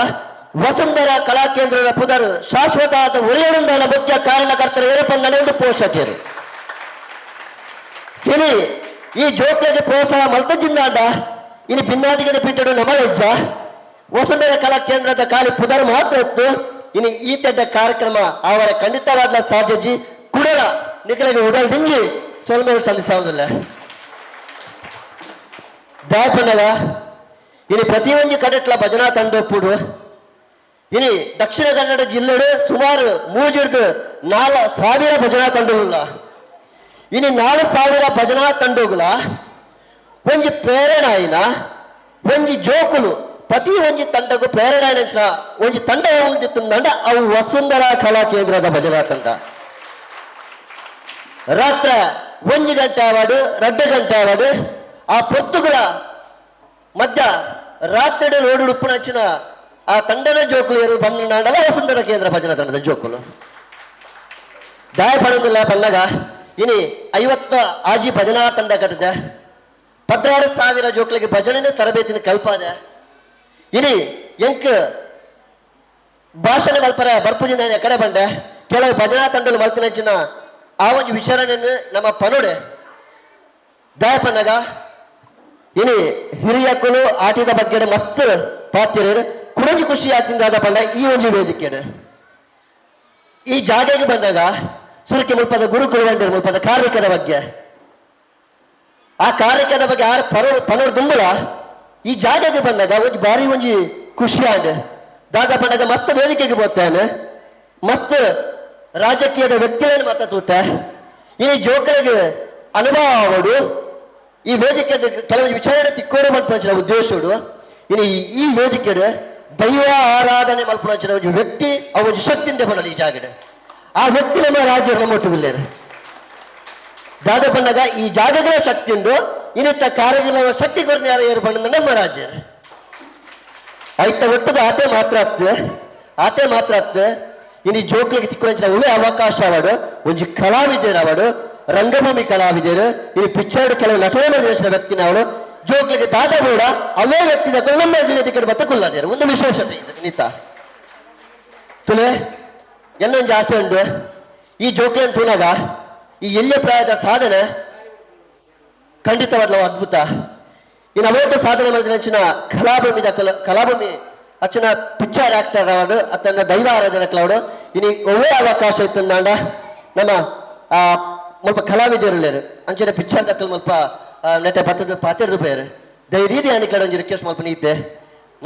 ವಸುಂಧರ ಕಲಾ ಕೇಂದ್ರದ ಪುದರ್ ಶಾಶ್ವತ ಆದ ಉರಿಯಡುಂದಾಂಡ ಮುಖ್ಯ ಕಾರಣಕರ್ತರು ಏರಪ್ಪಂದನೆ ಒಂದು ಪೋಷಕರು. ಇನಿ ಈ ಜೋಕ್ಲೆಗೆ ಪ್ರೋತ್ಸಾಹ ಮಲ್ತಜಿಂದಾಂಡ ಇನಿ ಭಿನ್ನಾದಿಗದ ಪೀಠಡು ನಮಲಜ್ಜ ವಸುಂಧರ ಕಲಾ ಕೇಂದ್ರದ ಖಾಲಿ ಪುದರ್ ಮಾತ್ರ ಇತ್ತು. ಇನಿ ಈ ತಂಡ ಕಾರ್ಯಕ್ರಮ ಅವರ ಖಂಡಿತವಾದ ಸಾಧ್ಯಜಿ ಕುಡಲ ನಿಖಲಿಗೆ ಉಡಲ್ ದಿಂಗಿ ಸೊಲ್ಮೇಲೆ ಸಲ್ಲಿಸುವುದಿಲ್ಲ. ದಾಪನಲ ಇನಿ ಪ್ರತಿಯೊಂದು ಕಡೆಟ್ಲ ಭಜನಾ ತಂಡೊಪ್ಪುಡು ಇನಿ ದಕ್ಷಿಣ ಕನ್ನಡ ಜಿಲ್ಲೆಡು ಸುಮಾರು ಮೂಜಿಡ್ದು 4,000 ಭಜನಾ ತಂಡಗುಲ. ಇನಿ 4,000 ಭಜನಾ ತಂಡಗುಲ ಒಂಜಿ ಪ್ರೇರಣಾಯಿನ ಒಂಜಿ ಜೋಕುಲು ಪ್ರತಿ ಒಂಜಿ ತಂಡಗು ಪ್ರೇರಣಾಯಿನ ಒಂಜಿ ತಂಡ ಹೋಗಿತ್ತಂಡ ಅವು ವಸುಂಧರಾ ಕಲಾ ಕೇಂದ್ರದ ಭಜನಾ ತಂಡ. ರಾತ್ರಿ 1 ಗಂಟೆ ಆವಾಡು 2 ಗಂಟೆ ಆವಾಡು ಆ ಪೊತ್ತುಗಳ ಮಧ್ಯ ರಾತ್ರಿ ರೋಡು ಉಪ್ಪುನಂಚಿನ ಆ ತಂಡದ ಜೋಕುಲು ಏರು ಬಂದ ವಸುಂಧರ ಕೇಂದ್ರ ಭಜನಾ ತಂಡದ ಜೋಕುಲು ದಾಯ ಪಡೋದಿಲ್ಲ ಬಂದಾಗ ಇನಿ 50 ಆಜಿ ಭಜನಾ ತಂಡ ಕಟ್ಟಿದೆ 16,000 ಜೋಕುಲಿಗೆ ಭಜನೆ ತರಬೇತಿನ ಕಲ್ಪಾದೆ. ಇನಿ ಎಂಕ್ ಭಾಷಣ ಮಲ್ಪರ ಬರ್ಪುಜಿನ ಕಡೆ ಬಂಡೆ ಕೆಲವು ಭಜನಾ ತಂಡಲು ಮಲ್ತಿನಂಚಿನ ಆ ಒಂದು ವಿಚಾರಣೆಯನ್ನು ನಮ್ಮ ಪನುಡೆ ದಾಯ ಪನ್ನಗ ಇನಿ ಹಿರಿಯಕ್ಕಲು ಆಟಿದ ಬಗ್ಗೆ ಮಸ್ತ್ ಪಾತಿರು ಕುಡಂಜಿ ಖುಷಿ ಆತಿಂದಾದ ಬಂಡ ಈ ಒಂದು ವೇದಿಕೆ ಈ ಜಾಗೆಗೆ ಬಂದಾಗ ಸುರಕೆ ಮುಲ್ಪದ ಗುರುಕುಲ ಮುಲ್ಪದ ಕಾರ್ಮಿಕದ ಬಗ್ಗೆ ಆ ಕಾರ್ಯಕ್ರಮದ ಬಗ್ಗೆ ಯಾರು ಪನೋಡ್ ದುಂಬಲ ಈ ಜಾಗೆಗೆ ಬಂದಾಗ ಒಂಜಿ ಬಾರಿ ಒಂಜಿ ಖುಷಿ ಆಂಡ್ ದಾದ ಪಂಡಾಗ ಮಸ್ತ್ ವೇದಿಕೆಗೆ ಬೋತಾನೆ ಮಸ್ತ್ ರಾಜಕೀಯದ ವ್ಯಕ್ತಿಗಳನ್ನು ಮಾತಾಡ್ತೂತೆ. ಇನಿ ಜೋಕರಿಗೆ ಅನುಭವ ಆವಡು ಈ ವೇದಿಕೆ ಕೆಲವೊಂದು ವಿಚಾರಣೆ ತಿಕ್ಕೋಡು ಮಲ್ಪಂಚಿನ ಉದ್ದೇಶಡು ಇನಿ ಈ ವೇದಿಕೆ ದೈವ ಆರಾಧನೆ ಮಲ್ಪಂಚಿನ ಒಂದು ವ್ಯಕ್ತಿ ಆ ಒಂದು ಶಕ್ತಿಯಿಂದ ಬನ್ನಲಿ ಈ ಜಾಗಡೆ ಆ ವ್ಯಕ್ತಿ ನಮ್ಮ ರಾಜ್ಯ ನಮ್ಮ ಒಟ್ಟುಗಿಲ್ಲೇರು ದಾದ ಪಂಡಾಗ ಈ ಜಾಗಗಳ ಶಕ್ತಿ ಉಂಡು ಇನ್ನಿತ್ತ ಕಾರ್ಯಗಳ ಶಕ್ತಿ ಕೊರತೆ ಯಾರು ಏರು ಬಣ್ಣ ನಮ್ಮ ರಾಜ್ಯ ಐತ ಒಟ್ಟುಗ ಆತೆ ಮಾತ್ರ ಆಗ್ತದೆ ಆತೆ ಮಾತ್ರ ಆಗ್ತದೆ. ಇನ್ನು ಜೋಕ್ಲಿಗೆ ತಿಕ್ಕೊಂಚಿನ ಒಳ್ಳೆ ಅವಕಾಶ ಅವಡು ಒಂಜಿ ಕಲಾವಿದರು ಅವಡು ರಂಗಭೂಮಿ ಕಲಾವಿದರು ಇಲ್ಲಿ ಪಿಕ್ಚರ್ ಕೆಲವು ನಟನೆ ಮಾಡಿದ ವ್ಯಕ್ತಿನ ಅವಳು ಜೋಕ್ಲಿಗೆ ದಾದ ಬೇಡ ಅವೇ ವ್ಯಕ್ತಿ ನಮ್ಮ ಜಿಲ್ಲೆ ಬತ್ತ ಕುಲ್ಲದೇರು ಒಂದು ವಿಶೇಷತೆ ಇದೆ ನಿತ ತುಲೆ ಎಲ್ಲೊಂದು ಆಸೆ ಉಂಟು ಈ ಜೋಕ್ಲೆ ಅಂತ ತೂನಾಗ ಈ ಎಲ್ಲಿಯ ಪ್ರಾಯದ ಸಾಧನೆ ಖಂಡಿತವಾದ ಅದ್ಭುತ. ಇನ್ನು ಅವೇತ ಸಾಧನೆ ಮಾಡಿದ ಕಲಾಭೂಮಿದ ಕಲಾಭೂಮಿ ಅಚ್ಚನ ಪಿಕ್ಚರ್ ಆಕ್ಟರ್ ಅವಡು ಅತ್ತನ್ನ ದೈವ ಆರಾಧನೆ ಕ್ಲೌಡು ಇನಿ ಒಳ್ಳೆ ಅವಕಾಶ ಇತ್ತಂದಾಂಡ ನಮ್ಮ ಆ ಮುಲ್ಪ ಕಲಾವಿದರುಳ್ಳೇರು ಅಂಚನೆ ಪಿಕ್ಚರ್ ದಕ್ಕಲ್ ಮುಲ್ಪ ನೆಟ್ಟೆ ಪತ್ತದ ಪಾತಿರ್ದು ಪೇರು ಧೈರ್ಯದಿ ಅನಿಕಡೆ ಒಂಜಿ ರಿಕ್ವೆಸ್ಟ್ ಮಲ್ಪ ನೀತೆ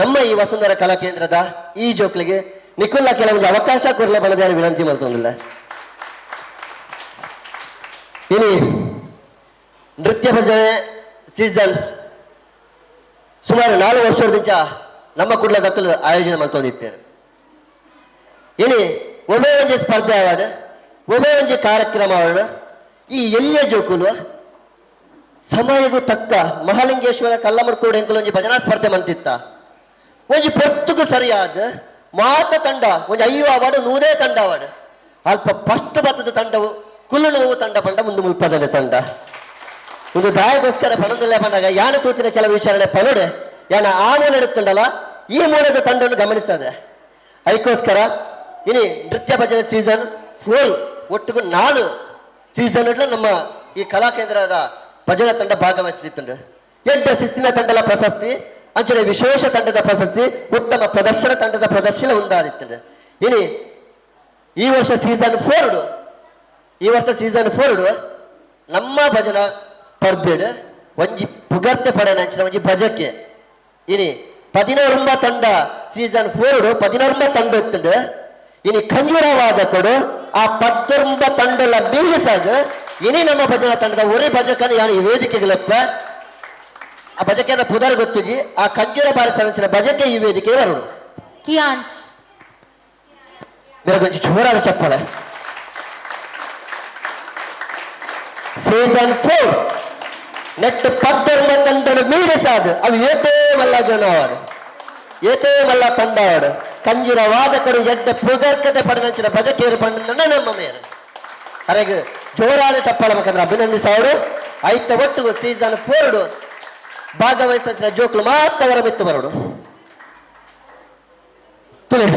ನಮ್ಮ ಈ ವಸುಂಧರ ಕಲಾ ಕೇಂದ್ರದ ಈ ಜೋಕ್ಲಿಗೆ ನಿಕುಲ್ಲ ಕೆಲವೊಂದು ಅವಕಾಶ ಕೊರಲೆ ಬಣ್ಣದ ವಿನಂತಿ ಮಾಡ್ತೊಂದಿಲ್ಲ. ಇನಿ ನೃತ್ಯ ಭಜನೆ ಸೀಸನ್ ಸುಮಾರು 4 ವರ್ಷದಿಂದ ನಮ್ಮ ಕುಡ್ಲ ದಕ್ಕಲು ಆಯೋಜನೆ ಮಾಡ್ಕೊಂಡಿದ್ದೇವೆ. ಇನಿ ಒಮ್ಮೆ ಒಂಜಿ ಸ್ಪರ್ಧೆ ಅವಾರ್ಡ್ ಒಮ್ಮೆ ಒಂಜಿ ಕಾರ್ಯಕ್ರಮ ಅವಾರ್ಡ್ ಈ ಎಲ್ಲಿಯ ಜೋಕುಲು ಸಮಯಗೂ ತಕ್ಕ ಮಹಾಲಿಂಗೇಶ್ವರ ಕಲ್ಲಮರ್ಕೋಡು ಎಂಕುಲು ಒಂಜಿ ಭಜನಾ ಸ್ಪರ್ಧೆ ಮಂತಿತ್ತ ಒಂಜಿ ಪೊರ್ತುಗು ಸರಿಯಾದ ಮಾತ ತಂಡ ಒಂಜಿ ಐವ ಅವಾರ್ಡ್ ನೂದೇ ತಂಡ ಅವಾರ್ಡ್ ಅಲ್ಪ ಫಸ್ಟ್ ಬತ್ತದ ತಂಡವು ಕುಲ್ಲು ನೋವು ತಂಡ ಪಂಡ ಮುಂದೆ ಮುಲ್ಪದನೆ ತಂಡ. ಒಂದು ದಾಯಗೋಸ್ಕರ ಪಣದಲ್ಲೇ ಬಂದಾಗ ಯಾನ ತೂತಿನ ಕೆಲವು ವಿಚಾರಣೆ ಪನುಡೆ ಯಾನ ಆ ಮೂಲೆ ಇಡುತ್ತಂಡಲ್ಲ ಈ ಮೂಲದ ತಂಡವನ್ನು ಗಮನಿಸದೆ. ಅದಕ್ಕೋಸ್ಕರ ಇನಿ ನೃತ್ಯ ಭಜನೆ ಸೀಸನ್ 4 ಒಟ್ಟಿಗೂ 4 ಸೀಸನ್ ನಮ್ಮ ಈ ಕಲಾಕೇಂದ್ರದ ಭಜನಾ ತಂಡ ಭಾಗವಹಿಸುತ್ತಿತ್ತು. ಎಡ್ಡ ಶಿಸ್ತಿನ ತಂಡದ ಪ್ರಶಸ್ತಿ, ಅಂಚನೆ ವಿಶೇಷ ತಂಡದ ಪ್ರಶಸ್ತಿ, ಉತ್ತಮ ಪ್ರದರ್ಶನ ತಂಡದ ಪ್ರದರ್ಶನ ಉಂದಾದಿತ್ತು. ಇನಿ ಈ ವರ್ಷ ಸೀಸನ್ 4, ಈ ವರ್ಷ ಸೀಸನ್ 4 ನಮ್ಮ ಭಜನಾ ಸ್ಪರ್ಧೆಡ್ ಒಂಜಿ ಪುಗರ್ತೆ ಪಡೆನಂಚಿನ ಒಂಜಿ ಭಜಕ್ಕೆ ಇನಿ 16 ತಂಡ ಸೀಸನ್ 4 16 ತಂಡ ಇತ್ತುಂಡು. ಇನಿ ಖಂಜೂರವಾದ ಕೊಡು ಆ 19 ತಂಡಲ ಬೀಗಿಸಾಗ ಇನಿ ನಮ್ಮ ಭಜನಾ ತಂಡದ ಒರೇ ಭಜಕನ ಯಾರು ಈ ವೇದಿಕೆಗಳಪ್ಪ ಆ ಭಜಕೆನ ಪುದರ್ ಗೊತ್ತುಜಿ ಆ ಖಂಜೂರ ಬಾರಿಸಂಚಿನ ಭಜಕೆ ಈ ವೇದಿಕೆ ಬರೋಡು. ಕಿಯಾನ್ಸ್ ಮೇರೆ ಕೊಂಚ ಜೋರಾದ ಚಪ್ಪಾಳೆ. ಸೀಸನ್ 4 ನೆಟ್ 19 ತಂಡನು ಮೀರಿಸಾದು ಅವು ಏತೇ ಮಲ್ಲ ಜನ ಅವಾಡು ಏತೇ ಮಲ್ಲ ತಂಡ ಅವಾಡು ಕಂಜಿರ ವಾದಕರು ಎಡ್ಡ ಪುಗರ್ಕತೆ ಪಡೆದಂಚಿನ ಭಜಕೇರು ಪಂಡ ನಮ್ಮ ಮೇರು ಅರೆಗ್ ಜೋರಾದ ಚಪ್ಪಾಳೆ ಮುಖಾಂತರ ಅಭಿನಂದಿಸವರು. ಐತ ಒಟ್ಟಿಗೂ ಸೀಸನ್ 4 ಭಾಗವಹಿಸಿದ ಜೋಕ್ಲು ಮಾತ್ರ ಮಿತ್ತು ಬರೋಡು. ತುಲೆ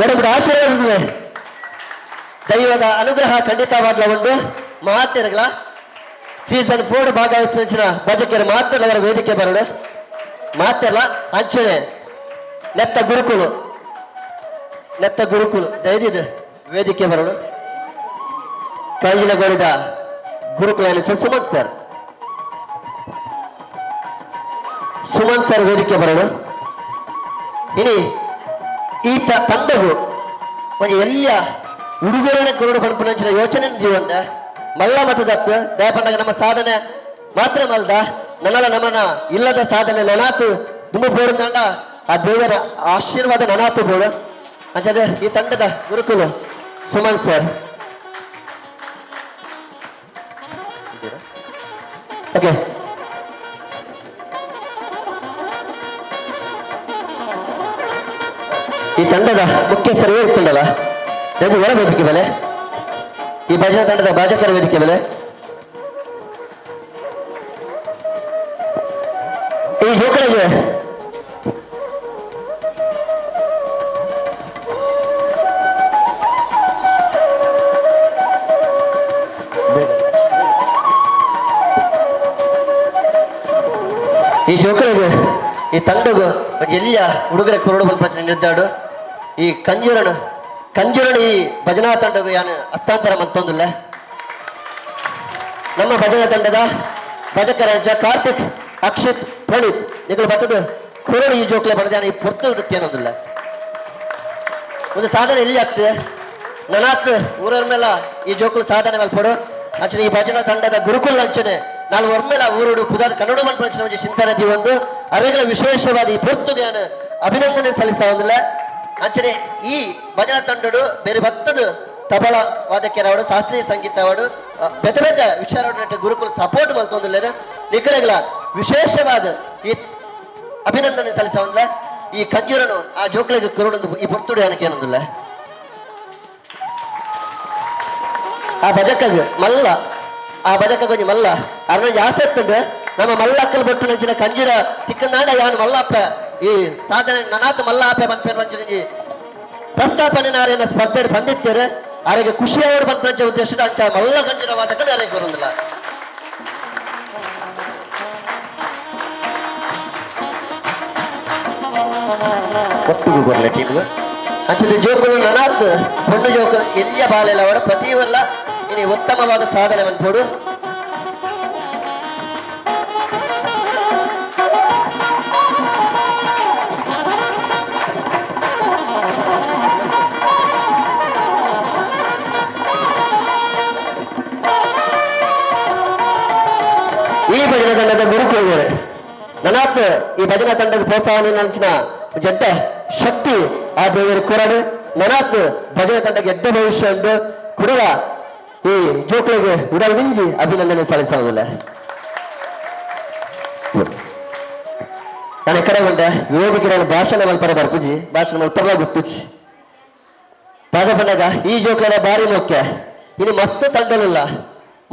ಒಡಂಬಡ ಆಶೀರ್ವಾದ ದೈವದ ಅನುಗ್ರಹ ಖಂಡಿತವಾಗ್ಲ ಉಂಟು. ಮಾತಿರಗಲ ಸೀಸನ್ 4 ಭಾಗವಹಿಸಿದ ಭಜಕರು ಮಾತ್ರ ಅವರ ವೇದಿಕೆ ಬರೋಡು ಮಾತೆಲ್ಲ ಅಂಚನೆ ನೆತ್ತ ಗುರುಕುಲು ನೆತ್ತ ಗುರುಕುಲು ಧೈರ್ಯದ ವೇದಿಕೆ ಬರೋಡು. ಕೈಜಿಲಗೋಡಿದ ಗುರುಕುಲ ಸುಮಂತ್ ಸರ್, ಸುಮಂತ್ ಸರ್ ವೇದಿಕೆ ಬರೋಡು. ಇನಿ ಈ ತಂಡವು ಒಂದು ಎಲ್ಲ ಉಡುಗೊರೆನ ಕೊರಡು ಪಣಪುನಂಚಿನ ಯೋಚನೆ ಜೀವಂದ ಮಲ್ಲ ಮತದತ್ತು ದಯಪಂಡಾಗ ನಮ್ಮ ಸಾಧನೆ ಮಾತ್ರ ಮಲ್ದ ನನ್ನಲ್ಲ ನಮನ ಇಲ್ಲದ ಸಾಧನೆ ನನಾತು ದುಂಬು ಬೋಡುಂಡ ಆ ದೇವರ ಆಶೀರ್ವಾದ ನನಾತು ಬೋಡು. ಅಂಚದೆ ಈ ತಂಡದ ಗುರುಕುಲ ಸುಮನ್ ಸರ್. ಓಕೆ, ಈ ತಂಡದ ಮುಖ್ಯಸ್ಥರು ಇರ್ತಂಡಲ್ಲ ದಯವಿಟ್ಟು ಹೊರ ವೇದಿಕೆ ಮೇಲೆ, ಈ ಭಜನಾ ತಂಡದ ಭಾಜಕರ ವೇದಿಕೆ ಮೇಲೆ ಈ ಜೋಕರಿಗೆ ಈ ಜೋಕರಿಗೆ ಈ ತಂಡಗು ಎಲ್ಲಿಯ ಹುಡುಗರ ಕುರುಡು ಬಂದ ನಿರ್ಧಾಡು ಈ ಕಂಜೂರಣ ಕಂಜೂರಣ ಈ ಭಜನಾ ತಂಡಗು ಯಾನು ಹಸ್ತಾಂತರ ಮಂತೊಂದಿಲ್ಲ. ನಮ್ಮ ಭಜನಾ ತಂಡದ ಭಜಕರ ಕಾರ್ತಿಕ್, ಅಕ್ಷಿತ್, ಪ್ರಣೀತ್ ನಿಗಳು ಬರ್ತದ ಕುರುಡು ಈ ಜೋಕ್ಲೆ ಬಡದ ಈ ಪೊರ್ತು ಅನ್ನೋದಿಲ್ಲ. ಒಂದು ಸಾಧನೆ ಎಲ್ಲಿ ಆಗ್ತದೆ ನನಾತ್ ಊರರ ಮೇಲೆ ಈ ಜೋಕುಲು ಸಾಧನೆ ಮೇಲೆ ಪಡು ಅಂಚನೆ ಈ ಭಜನಾ ತಂಡದ ಗುರುಕುಲ ಅಂಚನೆ ನಾನು ಒಮ್ಮೆಲ ಊರುಡು ಪುದಾದ ಕನ್ನಡ ಮನ್ಪಂಚಿನ ಒಂಜಿ ಚಿಂತನೆ ಒಂದು ಅವೆಗಳ ವಿಶೇಷವಾದ ಈ ಪೊರ್ತುಗೆ ಅಭಿನಂದನೆ ಸಲ್ಲಿಸೋದಿಲ್ಲ. ಅಂಚನೆ ಈ ಭಜನಾ ತಂಡಡು ಬೇರೆ ಭತ್ತದ ತಬಲ ವಾದಕ್ಯರವಡು ಶಾಸ್ತ್ರೀಯ ಸಂಗೀತವಡು ಬೆತ್ತ ಬೆತ್ತ ವಿಚಾರ ಗುರುಕುಲ ಸಪೋರ್ಟ್ ಮಲ್ತೊಂದಿಲ್ಲ. ನಿಕಲೆಗಳ ವಿಶೇಷವಾದ ಈ ಅಭಿನಂದನೆ ಸಲ್ಲಿಸೋದಿಲ್ಲ. ಈ ಖಂಜೂರನು ಆ ಜೋಕ್ಲೆಗೆ ಕುರುಡೊಂದು ಈ ಪೊರ್ತುಡು ಏನಕ್ಕೆ ಏನೊಂದಿಲ್ಲ. ಆ ಭಜಕಗ್ ಮಲ್ಲ ಆ ಭಜಕ ಕೊಂಚ ಮಲ್ಲ ಅರ್ನ ಆಸಕ್ತಿ ಉಂಟು. ನಮ್ಮ ಮಲ್ಲಕ್ಕಲ್ ಬೊಟ್ಟು ನಂಚಿನ ಕಂಜೂರ ತಿಕ್ಕನಾಡ ಯಾನು ಮಲ್ಲಪ್ಪ ಈ ಸಾಧನೆ ನನಾತ್ ಮಲ್ಲ ಆಪೆ ಪನ್ಪೇನ್ ಮಂಚಿನ ಪ್ರಸ್ತಾಪನೆ ನಾರೇನ ಸ್ಪರ್ಧೆ ಬಂದಿತ್ತೇರೆ ಆರೆಗೆ ಖುಷಿಯವರು ಪನ್ಪಂಚ ಉದ್ದೇಶದ ಅಂಚ ಮಲ್ಲ ಕಂಜೂರ ವಾದಕ ಅರೆಗೆ ಬರುವುದಿಲ್ಲ. ಒಟ್ಟಿಗೂ ಬರಲ್ಲ ಟೀಮ್ಗೆ ಅಂಚನೆ ಜೋಕುಲು ನನಾತ್ ಪೊಣ್ಣು ಜೋಕುಲು ಎಲ್ಲಿಯ ಬಾಳೆಲ್ಲ ಅವರ ಪ್ರತಿಯವಲ್ಲ ಇನಿ ಉತ್ತಮವಾದ ಸಾಧನೆ ಮನ್ಪೋಡು. ಈ ಭಜನಾ ತಂಡದ ಗುರುಕುಲುಗಳು ನನಾತ್ ಈ ಭಜನಾ ತಂಡದ ಪ್ರೋತ್ಸಾಹನ ನಂಚಿನ ಜಡ್ಡ ಶಕ್ತಿ ಆ ದೇವರು ಕೊರಡು ನನಾತ್ ಭಜನಾ ತಂಡಕ್ಕೆ ಎಡ್ಡ ಭವಿಷ್ಯ ಉಂಟು. ಕುಡಲ ಈ ಜೋಕ್ಲೆಗೆ ಉಡಲ್ ದಿಂಜಿ ಅಭಿನಂದನೆ ಸಲ್ಲಿಸುವುದಿಲ್ಲ. ನಾನು ಎಕಡೆ ಉಂಡೆ ವೇದಿಕೆ ಭಾಷಣ ಮಲ್ಪರ ಬರ್ಪುಜಿ ಭಾಷಣ ಮಲ್ಪರಲ ಗೊತ್ತುಜಿ. ದಾದ ಈ ಜೋಕರ ಬಾರಿ ಮುಖ್ಯ. ಇನ್ನು ಮಸ್ತ್ ತಂಡಲಿಲ್ಲ,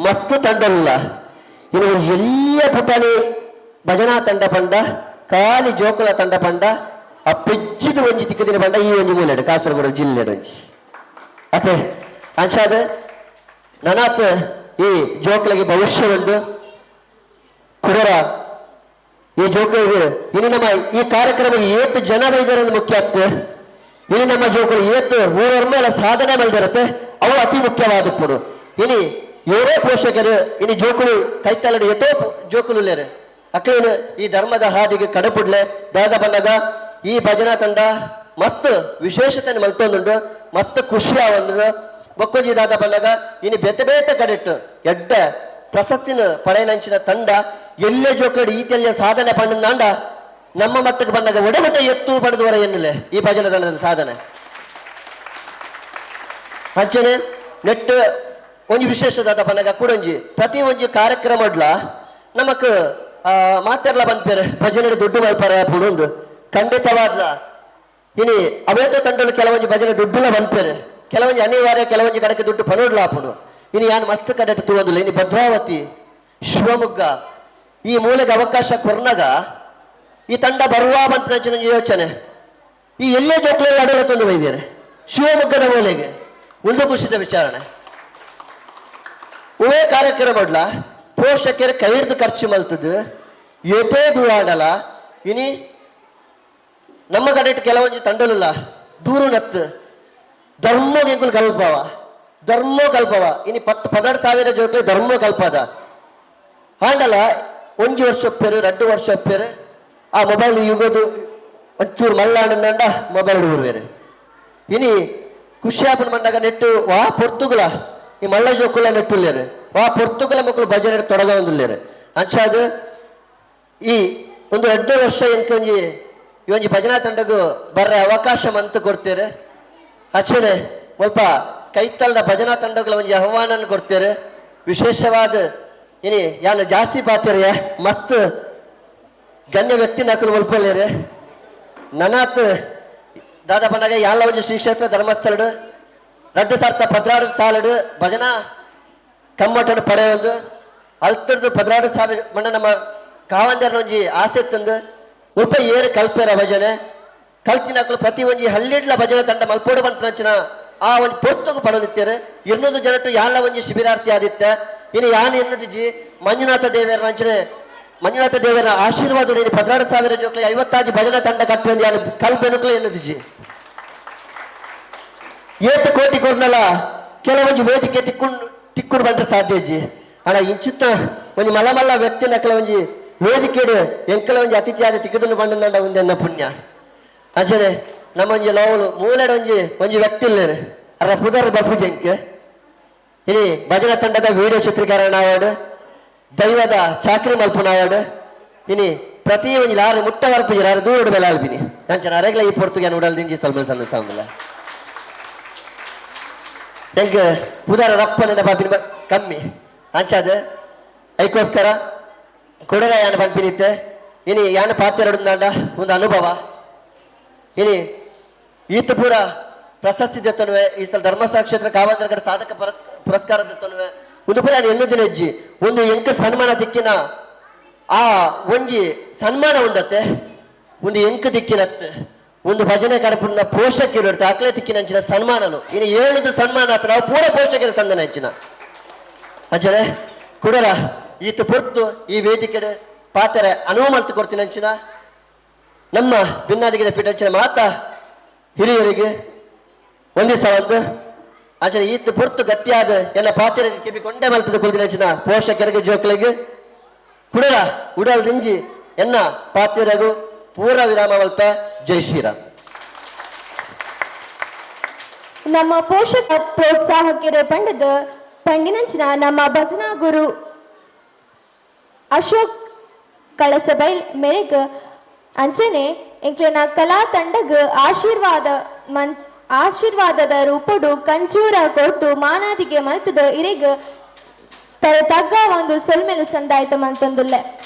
ಮಸ್ತ್ ತಂಡಲಿಲ್ಲ. ಇನ್ನು ಎಲ್ಲಿಯ ಪುಟಾಣಿ ಭಜನಾ ತಂಡ ಪಂಡ, ಖಾಲಿ ಜೋಕುಲ ತಂಡ ಪಂಡ, ಆ ಪೆಜ್ಜಿದ ಒಂಜಿ ತಿಕ್ಕದಿನ ಪಂಡ ಈ ಒಂಜಿ ಮೂಲೆಡು ಕಾಸರಗೋಡು ಜಿಲ್ಲೆ ಒಂಜಿ ಅತ್ತೆ. ಅಂಚಾದ ನನಾತ್ ಈ ಜೋಕುಲಿಗೆ ಭವಿಷ್ಯ ಉಂಟು ಕುಡರ. ಈ ಜೋಕುಲಿಗೆ ಇನ್ನು ನಮ್ಮ ಈ ಕಾರ್ಯಕ್ರಮ ಏತ್ ಜನ ಬೈದಾರೆ ಮುಖ್ಯ ಆಗ್ತದೆ. ಇನ್ನು ನಮ್ಮ ಜೋಕುಲು ಏತ್ ಊರವ್ರ ಮೇಲೆ ಸಾಧನೆ ಮಲ್ದಿರತ್ತೆ, ಅವು ಅತಿ ಮುಖ್ಯವಾದ ಪುಡು. ಇನಿ ಇವರೇ ಪೋಷಕರು, ಇನಿ ಜೋಕುಲು ಕೈತಲ್ಲಡಿ ಎತ್ತೋ ಜೋಕುಲು ಲೇರು ಅಕ್ಕೇನು ಈ ಧರ್ಮದ ಹಾದಿಗೆ ಕಡಪುಡ್ಲೆ. ದಾದ ಬಂದಾಗ ಈ ಭಜನಾ ತಂಡ ಮಸ್ತ್ ವಿಶೇಷತೆ ಮಲ್ತೊಂದುಂಡು, ಮಸ್ತ್ ಖುಷಿ ಆವಂದ್ರು. ಬೊಕ್ಕೊಂಜಿ ದಾದ ಬಂದಾಗ ಇನಿ ಬೇತೆ ಬೇತೆ ಕಡೆಟ್ಟು ಎಡ್ಡ ಪ್ರಶಸ್ತಿನ ಪಡೆಯನಂಚಿನ ತಂಡ ಎಲ್ಲೇ ಜೋಕುಲು ಈತೆಲ್ಲ ಸಾಧನೆ ಪಂಡಂದಾಂಡ ನಮ್ಮ ಮಟ್ಟಕ್ಕೆ ಬಂದಾಗ ಒಡಮಟ್ಟ ಎತ್ತು ಪಡೆದವರ ಎನ್ನಲೆ ಈ ಭಜನಾ ತಂಡದ ಸಾಧನೆ. ಅಂಚನೆ ನೆಟ್ ಒಂಜಿ ವಿಶೇಷದಾದ ಬಂದಾಗ ಕೂಡೊಂಜಿ ಪ್ರತಿ ಒಂಜಿ ಕಾರ್ಯಕ್ರಮ ನಮಕ್ ಮಾತೆರ್ಲ ಬಂದ್ಪೇರೆ ಭಜನೆ ದುಡ್ಡು ಮಲ್ಪಾರೆ ಪುಡುಂದು ಖಂಡಿತವಾದ್ಲ. ಇನಿ ಅವೇತ ತಂಡಲು ಕೆಲವೊಂಜಿ ಭಜನೆ ದುಡ್ಡುಲ ಬಂದ್ಪೇರೆ, ಕೆಲವೊಂಜಿ ಅನಿವಾರ್ಯ ಕೆಲವೊಂಜಿ ಕಡೆಗೆ ದುಡ್ಡು ಪನೋಡ್ಲ ಆಪುಂಡು. ಇನಿ ಯಾನ್ ಮಸ್ತ್ ಕಡೆಟ್ ತೂವೊಂದುಲ್ಲ. ಇನಿ ಭದ್ರಾವತಿ, ಶಿವಮೊಗ್ಗ ಈ ಮೂಲೆಗೆ ಅವಕಾಶ ಕೊರ್ನಗ ಈ ತಂಡ ಬರುವ ಬಂತ ಯೋಚನೆ. ಈ ಎಲ್ಲೇ ಜೋಕ್ಲೆ ಅಡಲ ಬೈದೇರೆ ಶಿವಮೊಗ್ಗದ ಮೂಲೆಗೆ ಒಂದು ಖುಷಿದ ವಿಚಾರಣೆ. ಉವೇ ಕಾರ್ಯಕ್ರಮ ಮಾಡ್ಲ ಪೋಷಕರು ಕೈರ್ದು ಖರ್ಚು ಮಲ್ತದ್ದು ಏತೇ ದೂರಾಡಲ್ಲ. ಇನಿ ನಮ್ಮ ಕಡೆ ಕೆಲವೊಂಜಿ ತಂಡಲಿಲ್ಲ ದೂರು ನತ್ತು ಧರ್ಮ ಎಂಕುಲು ಕಲ್ಪವ, ಧರ್ಮ ಕಲ್ಪವ. ಇನಿ 10-12 ಸಾವಿರ ಜೋಕ್ಲೆ ಧರ್ಮ ಕಲ್ಪದ ಆಂಡಲ ಒಂಜಿ ವರ್ಷ ಒಪ್ಪೇರು, 2 ವರ್ಷ ಒಪ್ಪೇರು. ಆ ಮೊಬೈಲ್ ಯುಗದು ಒಂಚೂರು ಮಲ್ಲಾಂಡ ಮೊಬೈಲ್ ಊರು. ಇನಿ ಖುಷಿಯಾಪನ ಬಂದಾಗ ನೆಟ್ಟು ವಾ ಪೊರ್ತುಗುಲ ಈ ಮಲ್ಲ ಜೋಕುಲ ನೆಟ್ಟುಲ್ಲೇರು, ವಾ ಪೊರ್ತುಗುಲ ಮಕ್ಕಳು ಭಜನೆ ತೊಡಗೊಂದುಲ್ಲೇರು. ಅಂಚಾದ ಈ ಒಂದು 2 ವರ್ಷ ಎಂಕೊಂಜಿ ಈ ಒಂಜಿ ಭಜನಾ ತಂಡಗು ಬರ್ರ ಅವಕಾಶ ಮಂತು ಕೊಡ್ತೇರೆ. ಅಚ್ಚನೆ ಸ್ವಲ್ಪ ಕೈತಲ್ದ ಭಜನಾ ತಂಡಗಳ ಒಂಜಿ ಆಹ್ವಾನ ಕೊಡ್ತೇರೆ. ವಿಶೇಷವಾದ ಇನಿ ಯಾನು ಜಾಸ್ತಿ ಪಾತಿರಿಯ ಮಸ್ತ್ ಗಣ್ಯ ವ್ಯಕ್ತಿ ನಕಲು ಒಲ್ಪಲ್ಲೇರೆ. ನನಾತ್ ದಾದ ಬಂದಾಗ ಯಾಲ ಒಂಜಿ ಶ್ರೀ ಕ್ಷೇತ್ರ ಧರ್ಮಸ್ಥಳಡು 2016 ಸಾಲಡು ಭಜನಾ ಕಮ್ಮಟನ್ನು ಪಡೆಯೊಂದು ಅಲ್ತರದು 16 ಸಾವಿರ ಮಣ್ಣ ನಮ್ಮ ಕಾವಂದರ್ನ ಒಂಜಿ ಆಸೆ ತಂದು ಉಪ ಏರು ಕಲ್ಪೇರ ಭಜನೆ ಕಲ್ತಿನಕಲು ಪ್ರತಿ ಒಂಜಿ ಹಳ್ಳಿಡ್ಲ ಭಜನೆ ತಂಡ ಮಲ್ಪೋಡು ಬಂಪನಂಚಿನ ಆ ಒಂಜಿ ಪೊರ್ತುಗು ಪಡೋದಿತ್ತೇರು. 200 ಜನಟ್ಟು ಯಾಲ ಒಂಜಿ ಶಿಬಿರಾರ್ಥಿ ಆದಿತ್ತೆ. ಇನ್ನು ಯಾನ್ ಎನ್ನದಿಜಿ ಮಂಜುನಾಥ ದೇವರ ಅಂಚನೆ ಮಂಜುನಾಥ ದೇವರ ಆಶೀರ್ವಾದ 16,000 ಜೋಕ್ಲೆ 55 ಭಜನಾ ತಂಡ ಕಟ್ಟುವಂದು ಯಾನು ಕಲ್ಪೆನುಕ್ಲೆ ಎನ್ನದಿಜಿ. ಏತು ಕೋಟಿ ಕೊರ್ನಲ ಕೆಲವೊಂಜಿ ವೇದಿಕೆ ತಿಕ್ಕೊಂಡು ಬಂದ್ರೆ ಸಾಧ್ಯ ಇಜ್ಜಿ. ಅಣ್ಣ ಇಂಚಿತ್ತ ಒಂಜಿ ಮಲ್ಲ ಮಲ್ಲ ವ್ಯಕ್ತಿನ ಕೆಲವೊಂಜಿ ವೇದಿಕೆಡು ಎಂಕಲ ಒಂಜಿ ಅತಿಥಿಯಾದ ತಿಕ್ಕದನ್ನು ಬಂಡ ಒಂದೆನ್ನ ಪುಣ್ಯ. ಅಂಚನೆ ನಮ್ಮೊಂಜಿ ಲವಲು ಮೂಲೆಡ್ ಒಂಜಿ ಒಂಜಿ ವ್ಯಕ್ತಿ ಇಲ್ಲೇರು ಅರ ಪುದರ್ ಬಪುಜಿ ಎಂಕ್. ಇನಿ ಭಜನಾ ತಂಡದ ವಿಡಿಯೋ ಚಿತ್ರೀಕರಣ ಅವಾರ್ಡ್, ದೈವದ ಚಾಕ್ರಿ ಮಲ್ಪುನ ಅವಾರ್ಡ್, ಇನಿ ಪ್ರತಿ ಒಂಜಿ ಲಾರು ಮುಟ್ಟ ವರ್ಪುಜಿ ಯಾರು ದೂರ ಬೆಲೆ ಆಲ್ಬಿನಿ ಅಂಚನೆ ಅರೆಗ್ಲ ಈ ಪೊರ್ತುಗೆ ಉಡಲ್ ದಿಂಜಿ ಸ್ವಲ್ಪ ಸಣ್ಣ ಸಾಂಗಲ್ಲ ಎಂಕ್ ಪುದರ ರಪ್ಪನ ಬಾಪಿನ ಕಮ್ಮಿ ಅಂಚಾದ ಐಕೋಸ್ಕರ ಕೊಡಗ ಯಾನ ಪನ್ಪಿನಿತ್ತೆ. ಇನಿ ಯಾನ ಪಾತೆರಡುಂದಾಂಡ ಒಂದು ಅನುಭವ. ಇನಿ ಈತ ಪೂರ ಪ್ರಶಸ್ತಿ ದತ್ತನುವೆ ಈ ಸಲ ಧರ್ಮಸ್ಥಳ ಕ್ಷೇತ್ರ ಕಾವಂದರ ಕಡೆ ಸಾಧಕ ಪುರಸ್ಕಾರ ದತ್ತನುವೆ ಒಂದು ಪೂರ ಎಣ್ಣು ದಿನ ಹೆಜ್ಜಿ ಒಂದು ಎಂಕ ಸನ್ಮಾನ ದಿಕ್ಕಿನ ಆ ಒಂಜಿ ಸನ್ಮಾನ ಉಂಡತ್ತೆ ಒಂದು ಎಂಕ ದಿಕ್ಕಿನತ್ತೆ ಒಂದು ಭಜನೆ ಕಡಪುನ ಪೋಷಕರು ಇರ್ತಾರೆ ಅಕ್ಲೆ ತಿಕ್ಕಿನ ಅಂಚಿನ ಸನ್ಮಾನನು ಇನ್ನು ಏಳುದು ಸನ್ಮಾನ ಆತ ನಾವು ಪೂರ ಪೋಷಕರ ಸಂದನ ಹಂಚಿನ ಅಂಚನೆ ಕುಡರ ಈತ ಪೊರ್ತು ಈ ವೇದಿಕೆ ಪಾತ್ರೆ ಅನುವು ಮಲ್ತು ಕೊಡ್ತೀನಿ ಅಂಚಿನ ನಮ್ಮ ಭಿನ್ನಾದಿಗೆ ಪೀಠ ಮಾತಾ ಹಿರಿಯರಿಗೆ ಒಂದೇ ಒಂದು ಅಂಚನೆ ಈತ ಪೊರ್ತು ಗಟ್ಟಿಯಾದ ಎಲ್ಲ ಪಾತ್ರೆ ಕಿವಿ ಕೊಂಡೆ ಮಲ್ತದ ಕೊಲ್ದಿನ ಅಂಚಿನ ಪೋಷಕರಿಗೆ ಜೋಕ್ಲಿಗೆ ಕುಡರ ಉಡಲ್ ದಿಂಜಿ ಎನ್ನ ಪಾತ್ರೆಗೂ ಪೂರ ವಿರಾಮ ಮಲ್ಪ. ಜೈ ಶ್ರೀರಾಮ್. ನಮ್ಮ ಪೋಷಕ ಪ್ರೋತ್ಸಾಹಕ್ಕೆ ಪಂಡದ ಪಂಡಿನಂಚಿನ ನಮ್ಮ ಭಜನಾ ಗುರು ಅಶೋಕ್ ಕಳಸಬೈಲ್ ಮೇರೆಗ್ ಅಂಚನೆ ಎಂಕ್ಲೆನ ಕಲಾ ತಂಡಗ್ ಆಶೀರ್ವಾದ ಆಶೀರ್ವಾದದ ರೂಪಡು ಕಂಚೂರ ಕೊಟ್ಟು ಮಾನಾದಿಗೆ ಮಲ್ತದ ಇರೆಗ್ ತಗ್ಗ ಒಂದು ಸೊಲ್ಮೆಲು ಸಂದಾಯ್ತ ಮಂತಂದುಲ್ಲೆ.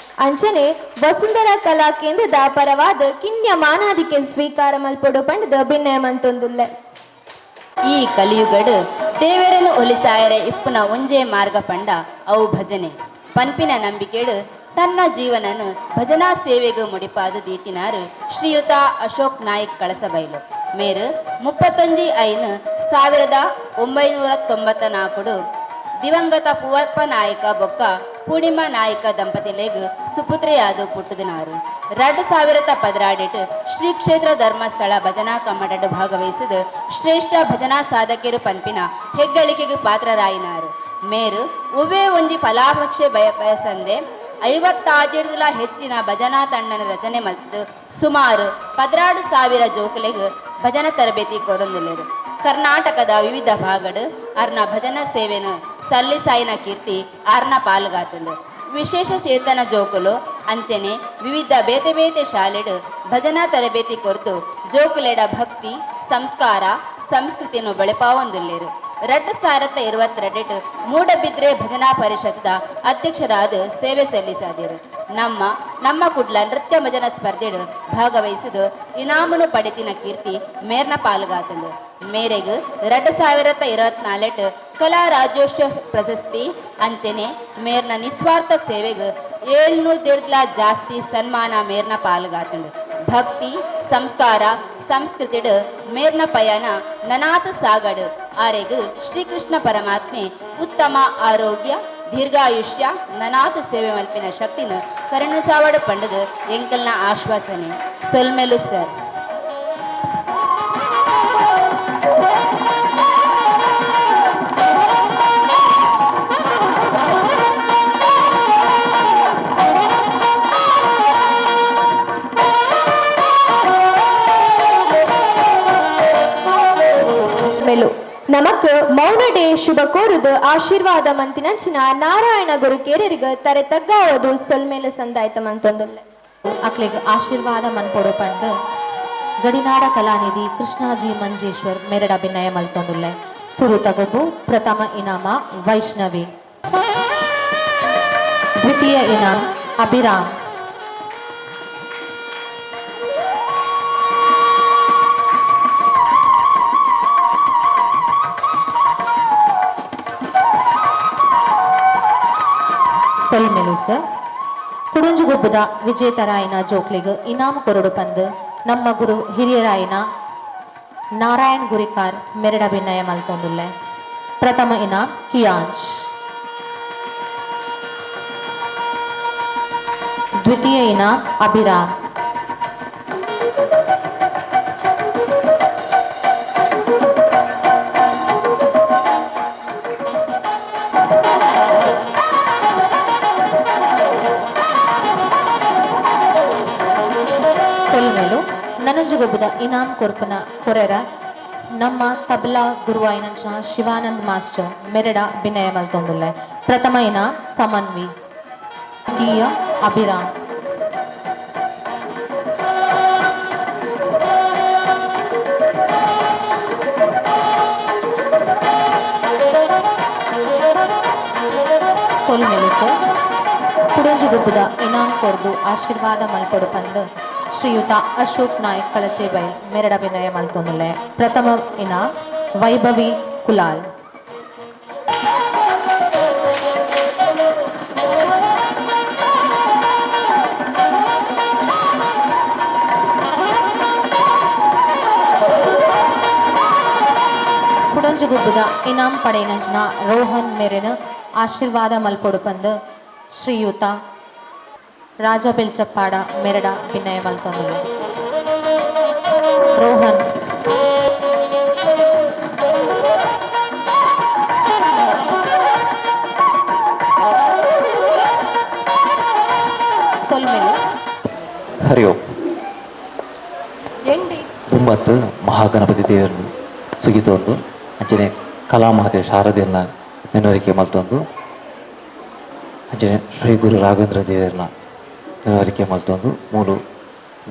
ಅಂಚನೆ ವಸುಂಧರಾ ಕಲಾ ಕೇಂದ್ರದ ಪರವಾದ ಕಿನ್ಯ ಮಾನಾದಿಕೆ ಸ್ವೀಕಾರ ಮಲ್ಪೊಡು ಪಂಡದ ಭಿನ್ನಯ ಮಂತೊಂದುಲ್ಲೆ. ಈ ಕಲಿಯುಗಡು ದೇವರನ್ನು ಒಲಿಸಾಯರೆ ಇಪ್ಪುನ ಒಂಜೇ ಮಾರ್ಗ ಪಂಡ ಅವು ಭಜನೆ ಪನ್ಪಿನ ನಂಬಿಕೆಡು ತನ್ನ ಜೀವನನು ಭಜನಾ ಸೇವೆಗೆ ಮುಡಿಪಾದು ದೀತಿನಾರು ಶ್ರೀಯುತ ಅಶೋಕ್ ನಾಯ್ಕ್ ಕಳಸಬೈಲು. ಮೇರು 31-5-1994 ದಿವಂಗತ ಪೂವಪ್ಪ ನಾಯಕ ಬೊಕ್ಕ ಪೂರ್ಣಿಮಾ ನಾಯಕ ದಂಪತಿಲೆಗ್ ಸುಪುತ್ರೆಯಾದು ಪುಟ್ಟುದಿನಾರು. 2012 ಶ್ರೀ ಕ್ಷೇತ್ರ ಧರ್ಮಸ್ಥಳ ಭಜನಾ ಕಮ್ಮಟಡು ಭಾಗವಹಿಸಿದ ಶ್ರೇಷ್ಠ ಭಜನಾ ಸಾಧಕರು ಪನ್ಪಿನ ಹೆಗ್ಗಳಿಕೆಗೆ ಪಾತ್ರರಾಯಿನಾರು. ಮೇರು ಉವೇ ಒಂಜಿ ಫಲಾಪಕ್ಷೆ ಬಯಸಂದೆ 56 ಹೆಚ್ಚಿನ ಭಜನಾ ತಂಡನ ರಚನೆ ಮಲ್ತದು ಸುಮಾರು 16,000 ಜೋಕುಲೆಗ್ ಭಜನಾ ತರಬೇತಿ ಕೊರೊಂದುಲ್ಲೆರ್. ಕರ್ನಾಟಕದ ವಿವಿಧ ಭಾಗಡು ಅರ್ನ ಭಜನಾ ಸೇವೆನು ಸಲ್ಲಿಸಾಯಿನ ಕೀರ್ತಿ ಅರ್ನ ಪಾಲ್ಗಾತಂಡು. ವಿಶೇಷ ಚೇತನ ಜೋಕುಲು ಅಂಚನೆ ವಿವಿಧ ಬೇತೆ ಬೇತೆ ಶಾಲೆಡು ಭಜನಾ ತರಬೇತಿ ಕೊರತು ಜೋಕುಲೆಡ ಭಕ್ತಿ ಸಂಸ್ಕಾರ ಸಂಸ್ಕೃತಿಯನ್ನು ಬೆಳೆಪಾವೊಂದುಲ್ಲೆರು. 2022 ಮೂಡಬಿದ್ರೆ ಭಜನಾ ಪರಿಷತ್ದ ಅಧ್ಯಕ್ಷರಾದ ಸೇವೆ ಸಲ್ಲಿಸಾದಿರು. ನಮ್ಮ ನಮ್ಮ ಕುಡ್ಲ ನೃತ್ಯ ಭಜನಾ ಸ್ಪರ್ಧೆಡು ಭಾಗವಹಿಸಿದು ಇನಾಮನು ಪಡೆತಿನ ಕೀರ್ತಿ ಮೇರ್ನ ಪಾಲ್ಗಾತಂಡು. ಮೇರೆಗ್ 2024 ಕಲಾ ರಾಜ್ಯೋತ್ಸವ ಪ್ರಶಸ್ತಿ ಅಂಚನೆ ಮೇರ್ನ ನಿಸ್ವಾರ್ಥ ಸೇವೆಗ್ 700 ಜಾಸ್ತಿ ಸನ್ಮಾನ ಮೇರ್ನ ಪಾಲ್ಗಾತಂಡು. ಭಕ್ತಿ ಸಂಸ್ಕಾರ ಸಂಸ್ಕೃತಿಡು ಮೇರ್ನ ಪಯಣ ನನಾತ ಸಾಗಡು. ಆರೆಗ್ ಶ್ರೀಕೃಷ್ಣ ಪರಮಾತ್ಮೆ ಉತ್ತಮ ಆರೋಗ್ಯ ದೀರ್ಘಾಯುಷ್ಯ ನನಾತ ಸೇವೆ ಮಲ್ಪಿನ ಶಕ್ತಿನ ಕರುಣಿಸಾವಡು ಪಂಡದು ಎಂಕಲ್ನ ಆಶ್ವಾಸನೆ. ಸೊಲ್ಮೆಲು ಸರ್. ನಮಕ್ ಮೌನಡೆ ಶುಭ ಕೋರುದು ಆಶೀರ್ವಾದ ಮಂತಿನಂಚಿನ ನಾರಾಯಣ ಗುರು ಕೇರರಿಗ ತರೆ ತಗ್ಗಾವದು ಸೊಲ್ಮೇಲೆ ಸಂದಾಯ್ತ ಮಂತೊಂದುಲ್ಲೆ. ಅಕ್ಲೆಗ್ ಆಶೀರ್ವಾದ ಮನ್ಪೊಡು ಪಂಡ್ ಗಡಿನಾಡ ಕಲಾನಿಧಿ ಕೃಷ್ಣಾಜಿ ಮಂಜೇಶ್ವರ್ ಮೆರಡ ಅಭಿನಯ ಮಲ್ತೊಂದುಲ್ಲೆ. ಸುರು ತಗೊಬ್ಬು ಪ್ರಥಮ ಇನಾಮ ವೈಷ್ಣವಿ, ದ್ವಿತೀಯ ಇನಾಮ್ ಅಭಿರಾಮ್, ಸೊಲ್ಮೆಲು ಸರ್. ಕುಡುಂಜುಗುಬ್ಬದ ವಿಜೇತರಾಯನ ಜೋಕ್ಲಿಗ್ ಇನಾಮ್ ಕೊರಡು ಪಂದ್ ನಮ್ಮ ಗುರು ಹಿರಿಯರಾಯನ ನಾರಾಯಣ್ ಗುರಿಕಾರ್ ಮೆರಡ ಅಭಿನಯ ಮಲ್ತೊಂದುಲ್ಲೆ. ಪ್ರಥಮ ಇನಾಮ್ ಕಿಯಾಂಶ್, ದ್ವಿತೀಯ ಇನಾಮ್ ಅಭಿರಾಮ್, ನನಂಜುಗೊಬ್ಬದ ಇನಾಮ್ ಕೊರ್ಪನ ಕೊರೆರ ನಮ್ಮ ತಬಲಾ ಗುರುವಾಯಿನಂಚಿನ ಶಿವಾನಂದ್ ಮಾಸ್ಟರ್ ಮೆರಡ ವಿನಯ ಮಲ್ತೊಂದುಲ್ಲೆ. ಪ್ರಥಮ ಇನಾಮ್ ಸಮನ್ವಿ, ದ್ವಿತೀಯ ಅಭಿರಾಮ್, ಸೊಲ್ಮೆಲು ಸರ್. ಕುಡುಂಜುಗುಬ್ಬದ ಇನಾಮ್ ಕೊರ್ದು ಆಶೀರ್ವಾದ ಮಲ್ಪೊಡು ಪಂದ್ ಶ್ರೀಯುತ ಅಶೋಕ್ ನಾಯ್ಕ್ ಕಳಸೆಬೈಲ್ ಮೆರಡ ಅಭಿನಯ ಮಲ್ತೊಂದುಲ್ಲೆ. ಪ್ರಥಮ ಇನಾಮ್ ವೈಭವಿ ಕುಲಾಲ್, ಕುಡಂಜುಗುಬ್ಬದ ಇನಾಮ್ ಪಡೆಯಿನಂಚಿನ ರೋಹನ್ ಮೆರೆನ ಆಶೀರ್ವಾದ ಮಲ್ಪೊಡು ಪಂದ್ ಶ್ರೀಯುತ ರಾಜ ಬೆಲ್ಚಪ್ಪಾಡ ಮೆರಡ ವಿನಯ ಮಲ್ತೊಂದುಲ್ಲೆ. ರೋಹನ್ ಸೊಲ್ಮೆಲು. ಹರಿ ಓಂ. ದುಂಬತ್ತು ಮಹಾಗಣಪತಿ ದೇವರನ್ನು ಸುಗಿತೊಂದು ಅಂಚನೆ ಕಲಾಮಾತೆ ಶಾರದೆಯನ್ನ ನೆನವರಿಕೆ ಮಲ್ತೊಂದು ಅಂಚನೆ ಶ್ರೀ ಗುರು ರಾಘವೇಂದ್ರ ದೇವರನ್ನ ನೆನವರಿಕೆ ಮಲ್ತೊಂದು ಮೂಲು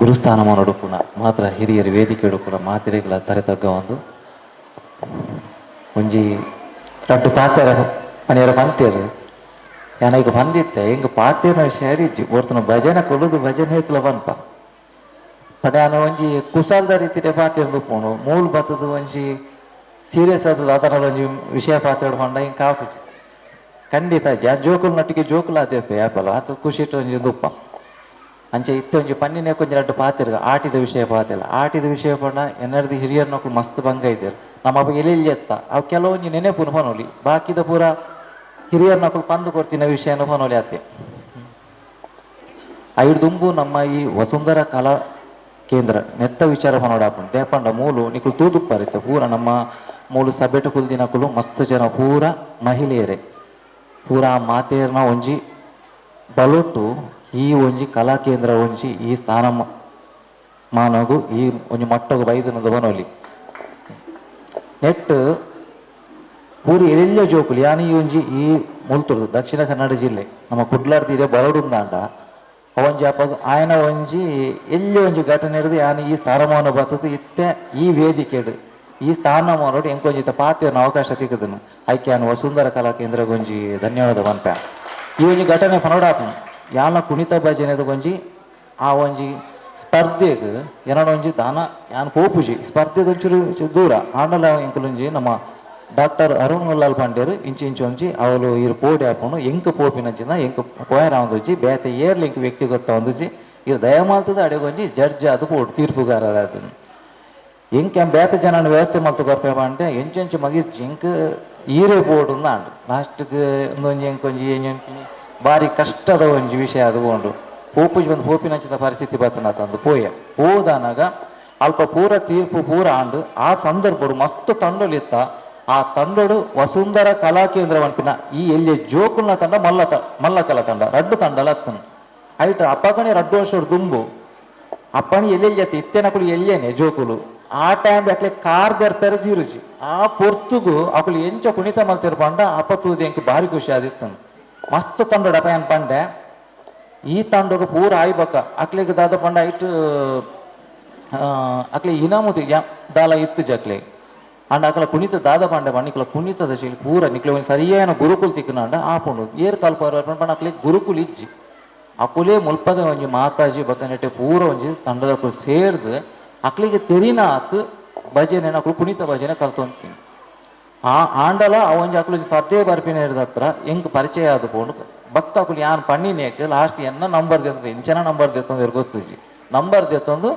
ಗುರುಸ್ಥಾನಮಾನಡು ಪುನಃ ಮಾತ್ರ ಹಿರಿಯರು ವೇದಿಕೆಡು ಪುನಃ ಮಾತೆರೆಗಳ ತರೆ ತಗ್ಗ ಒಂದು ಒಂಜಿ ರಡ್ಡು ಪಾತೆರ ಮನೆಯರ ಪಂತೇರು ಯಾನ ಈಗ ಬಂದಿತ್ತೆ ಹಿಂಗೆ ಪಾತೇನ ವಿಷಯ ಇಜ್ಜಿ ಒರ್ತನ ಭಜನೆ ಕೊಲ್ಲುದು ಭಜನೆ ಐತಲ ಪನ್ಪ ಪಂಡ ಯಾನ ಒಂಜಿ ಕುಸಾಲ್ದ ರೀತಿಡೆ ಪಾತೆರ್ದು ಪೋಣು ಮೂಲು ಬತ್ತದ ಒಂಜಿ ಸೀರಿಯಸ್ ಆದ ದಾತನ ಒಂಜಿ ವಿಷಯ ಪಾತ್ರ ಪಂಡ ಇಂಕ ಆಪುಜಿ ಖಂಡಿತ ಜಾ ಜೋಕುಲ್ ನಟ್ಟಿಗೆ ಜೋಕುಲು ಆತೇಪೆ ಯಾಪಲ ಆತ ಖುಷಿ ಒಂಜಿ ದುಪ್ಪ ಅಂಚೆ ಇತ್ತೆ ಒಂಜಿ ಪನ್ನಿನೇ ಕೊಂಚ ರಡ್ಡ್ ಪಾತೆರ್ಗ ಆಟಿದ ವಿಷಯ ಪಾತೆಲ್ಲ ಆಟಿದ ವಿಷಯ ಪಂಡ ಎನ್ನರ್ದು ಹಿರಿಯರ್ನಕುಲು ಮಸ್ತ್ ಬಂಗ ಇದ್ದೇರು ನಮ್ಮ ಅಪ್ಪ ಎಲ್ಲಿ ಎತ್ತ ಅವು ಕೆಲವೊಂಜಿ ನೆನೆಪುನು ಪನೋಲಿ ಬಾಕಿದ ಪೂರ ಹಿರಿಯರ್ನಕುಲು ಪಂದು ಕೊಡ್ತಿನ ವಿಷಯನ ಪನೋಲಿ ಆತೆ. ಐದು ನಮ್ಮ ಈ ವಸುಂಧರ ಕಲಾ ಕೇಂದ್ರ ನೆತ್ತ ವಿಚಾರ ಪನೋಡಾಪುಂಡು ದೇಪಂಡ ಮೂಲು ನಿಕುಲು ತೂದುಪ್ಪರಿತ್ತೆ ಪೂರ ನಮ್ಮ ಮೂಲು ಸಬೆಟು ಕುಲ್ದಿನಕುಲು ಮಸ್ತ್ ಜನ ಪೂರ ಮಹಿಳೆಯರೇ ಪೂರ ಮಾತೇರ್ನ ಒಂಜಿ ಬಲೊಟ್ಟು ಈ ಒಂಜಿ ಕಲಾ ಕೇಂದ್ರ ಒಂಜಿ ಈ ಸ್ಥಾನ ಮಾನಗು ಈ ಒಂಜಿ ಮಟ್ಟಗು ಬೈದನದ ಬನೋಲಿ ನೆಟ್ ಪೂರಿ ಎಲ್ಲೆಲ್ಲ ಜೋಕುಲು ಯಾನ್ ಈ ಒಂಜಿ ಈ ಮುಲ್ತುರ್ದು ದಕ್ಷಿಣ ಕನ್ನಡ ಜಿಲ್ಲೆ ನಮ್ಮ ಕುಡ್ಲಾರ್ದಿರೆ ಬರಡುಂದಾಂಡ ಅವಂಜಿ ಅಪಗ ಆಯನ ಒಂಜಿ ಎಲ್ಲಿ ಒಂಜಿ ಘಟನೆ ಇರೋದು ಯಾನ್ ಈ ಸ್ಥಾನಮಾನ ಬರ್ತದೆ ಇತ್ತೆ ಈ ವೇದಿಕೆಡು ಈ ಸ್ಥಾನಮಾನೋಡು ಎಂಕೊಂಜಿತ ಪಾತೆರ್ನ ಅವಕಾಶ ತಿಕ್ಕದನು ಐಕೆ ಯಾನ್ ವಸುಂಧರ ಕಲಾ ಕೇಂದ್ರಗೊಂಜಿ ಧನ್ಯವಾದ ಪನ್ಪೆ. ಈ ಒಂಜಿ ಘಟನೆ ಪನೋಡಾಪುನು ಯಾನ ಕುಣಿತ ಭಜನೆದ ಒಂಜಿ ಆ ಒಂಜಿ ಸ್ಪರ್ಧೆಗ್ ಏನೋ ಒಂಜಿ ದಾನ ಯಾನ್ ಪೋಪುಜಿ ಸ್ಪರ್ಧೆದ ಒಂಚೂರು ದೂರ ಆಂಡಲ ಎಂಕುಲೊಂಜಿ ನಮ್ಮ ಡಾಕ್ಟರ್ ಅರುಣ್ ಲಾಲ್ ಪಾಂಡ್ಯರು ಇಂಚಿ ಇಂಚಿ ಒಂಜಿ ಅವಳು ಇರು ಪೋಡಿ ಆಪುನು ಎಂಕ್ ಪೋಪಿನಂಚಿನ ಎಂಕ್ ಪೋಯರ ಒಂದೊಂಜಿ ಬೇತೆ ಏರ್ಲ ಎಂಕ್ ವ್ಯಕ್ತಿಗತ ಒಂದೊಂಜಿ ಇರು ದಯಮಾಲ್ತದ ಅಡೆಗೊಂಜಿ ಜಡ್ಜ್ ಅದು ಪೋಡು ತೀರ್ಪುಗಾರರಾದ ಎಂಕ್ ಬೇತೆ ಜನನ ವ್ಯವಸ್ಥೆ ಮಲ್ತು ಕೊರ್ಪೆ ಪಂಡೆ ಎಂಚೆಂಚು ಮಗಿ ಎಂಕ್ ಈರೇ ಪೋಡು ಅಂದ್ ಲಾಸ್ಟ್ಗ್ ಒಂದೊಂಜಿ ಎಂಕೊಂಜಿ ಬಾರಿ ಕಷ್ಟದ ಒಂಜಿ ವಿಷಯ ಅದು ಉಂಡು ಪೋಪುಜಿ ಬಂದು ಪೋಪಿನಂಚಿನ ಪರಿಸ್ಥಿತಿ ಬರ್ತನ ತಂದು ಪೋಯ ಪೋದಾನಾಗ ಅಲ್ಪ ಪೂರ ತೀರ್ಪು ಪೂರ ಆಂಡು ಆ ಸಂದರ್ಭಡು ಮಸ್ತ್ ತಂಡೊಲಿತ್ತ ಆ ತಂಡೊಡು ವಸುಂಧರ ಕಲಾ ಕೇಂದ್ರ ಪನ್ಪಿನ ಈ ಎಲ್ಲಿ ಜೋಕುಲ್ನ ತಂಡ ಮಲ್ಲಕಲ ತಂಡ ರಡ್ಡು ತಂಡಲ ಅತ್ತನು ಐಟ್ ಅಪ್ಪಗಣೆ ರಡ್ಡು ವರ್ಷ ದುಂಬು ಅಪ್ಪಣಿ ಎಲ್ಲೆಲ್ಲಿ ಅತ್ತ ಇತ್ತೆನಕುಲು ಎಲ್ಲೇನೆ ಜೋಕುಲು ಆ ಟೈಮ್ ಅಕ್ಲೆ ಕಾರ್ ದರ್ಪೆರ ತೀರುಜಿ ಆ ಪೊರ್ತುಗು ಅಕುಲು ಎಂಚ ಕುಣಿತ ಮಲ್ತಿರು ಪಂಡ ಅಪ್ಪ ತೂದು ಎಂಕ್ ಬಾರಿ ಖುಷಿ ಆದಿತ್ತನು ಮಸ್ತ್ ತಂಡೊಡು ಅಪ್ಪ ಏನ್ ಪಂಡೆ ಈ ತಂಡೊಗು ಪೂರ ಆಯ್ಬಕ್ಕ ಅಕ್ಲೆಗ್ ದಾದ ಪಂಡ ಐಟ್ ಅಕ್ಲೆ ಇನಾಮು ದಾಲ ಇತ್ತು ಜಕ್ಲೆ ಅಂಡ ಅಕಲ ಕುಣಿತ ದಾದ ಪಂಡೆ ಪಂಡ ನಿಕ್ಲ ಕುಣಿತದ ಶೈಲಿ ಪೂರ ನಿಕ್ಲೆ ಒಂಜಿ ಸರಿಯಾದ ಗುರುಕುಲ್ ತಿಕ್ಕುನಾಂಡ ಆಪುಂಡು ಏರ್ ಕಲ್ಪರ ಪಂಡ ಅಕ್ಲೆ ಗುರುಕುಲ್ ಇಜ್ಜಿ ಅಕುಲೇ ಮುಲ್ಪದ ಒಂಜಿ ಮಾತಾಜಿ ಬಕ್ಕನೆಟ್ಟೆ ಪೂರ ಒಂಜಿ ತಂಡದಕುಲು ಸೇರ್ದು ಅಕ್ಲಿಗೆ ತೆರಿನ ಆತ್ ಭಜನೆ ಅಕುಲು ಕುಣಿತ ಭಜನೆ ಕಲ್ತೊಂತೀನಿ ಆ ಆಂಡಲ ಆ ಒಂಜಿ ಅಕುಲು ಸ್ಪರ್ಧೆ ಬರ್ಪಿನ ಹತ್ರ ಎಂಕ್ ಪರಿಚಯ ಆದ ಪೋಂಡು ಭಕ್ತ ಅಕುಲು ಯಾನ್ ಪಣ್ಣಿನೇಕ್ ಲಾಸ್ಟ್ ಎನ್ನ ನಂಬರ್ ದೇತಂದು ಇಂಚನ ನಂಬರ್ ದೇತಂದು ಗೊತ್ತುಜಿ ನಂಬರ್ ದೇತಂದು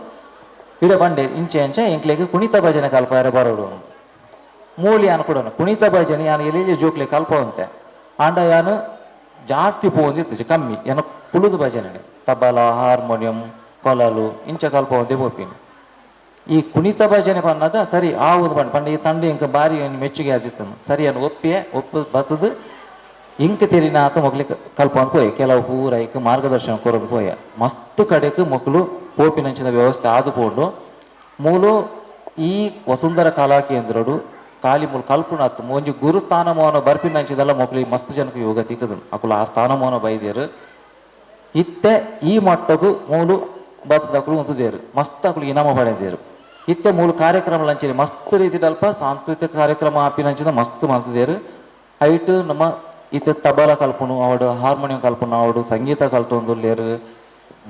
ಇಡ ಬಂಡೆ ಇಂಚೆ ಇಂಚೆ ಎಂಕ್ಲೆಗ್ ಕುಣಿತ ಭಜನೆ ಕಲ್ಪಾರೆ ಬರೋಡು ಮೂಲಿ ಯಾನ್ ಕೂಡ ಕುಣಿತ ಭಜನೆ ಯಾನ್ ಎಲ್ಲಿ ಜೋಕ್ಲೆ ಕಲ್ಪವಂತೆ ಆಂಡ ಯಾನು ಜಾಸ್ತಿ ಪೋಂದಿತ್ತು ಕಮ್ಮಿ ಏನ ಕುಳುದು ಭಜನೆ ತಬಲ ಹಾರ್ಮೋನಿಯಂ ಕೊಲಲು ಇಂಚ ಕಲ್ಪವಂತೆ ಪೋಪಿನಿ ಈ ಕುಣಿತ ಭಜನೆ ಪನ್ನಗ ಸರಿ ಆವುದು ಪಂಡ ಪಂಡ ಈ ತಂಡ ಇಂಕ ಬಾರಿ ಮೆಚ್ಚುಗೆ ಆದಿತ್ತನು ಸರಿ ಅನ್ನು ಒಪ್ಪಿಯೆ ಒಪ್ಪು ಬತ್ತದು ಇಂಕ ತೆರಿನ ಆತ ಮೊಗ್ಲಿಕ್ಕೆ ಕಲ್ಪಂತ ಪೋಯೆ ಕೆಲವು ಪೂರ ಇಕ್ ಮಾರ್ಗದರ್ಶನ ಕೊರದು ಪೋಯೆ ಮಸ್ತ್ ಕಡೆಕ್ ಮೊಕ್ಕಲು ಪೋಪಿನಂಚಿನ ವ್ಯವಸ್ಥೆ ಆದು ಪೋಂಡು ಮೂಲು ಈ ವಸುಂಧರ ಕಲಾ ಕೇಂದ್ರಡು ಖಾಲಿ ಮೂಲು ಕಲ್ಪುಣ ಒಂಜಿ ಗುರು ಸ್ಥಾನಮಾನ ಬರ್ಪಿನಂಚಿದೆಲ್ಲ ಮೊಕ್ಲಿ ಮಸ್ತ್ ಜನಕ್ಕೆ ಯೋಗ ತಿಕ್ಕದನು ಅಕುಲು ಆ ಸ್ಥಾನಮಾನ ಬೈದೇರು ಇತ್ತೆ ಈ ಮಟ್ಟಗು ಮೂಲು ಬತ್ತದಕುಲು ಉಂತುದೇರು ಮಸ್ತ್ ಅಕುಲು ಇನಾಮ ಪಡೆದೇರು ಇತ್ತೆ ಮೂಲು ಕಾರ್ಯಕ್ರಮ ಲಂಚಿನ ಮಸ್ತ್ ರೀತಿಡ್ ಅಲ್ಪ ಸಾಂಸ್ಕೃತಿಕ ಕಾರ್ಯಕ್ರಮ ಆಪಿನಂಚಿನ ಮಸ್ತ್ ಮಲ್ತದೇರು ಐಟ್ ನಮ್ಮ ಇತ್ತೆ ತಬಲ ಕಲ್ಪುನು ಅವಡು ಹಾರ್ಮೋನಿಯಂ ಕಲ್ಪುನು ಅವಡು ಸಂಗೀತ ಕಲ್ತೊಂದುಲ್ಲೇರು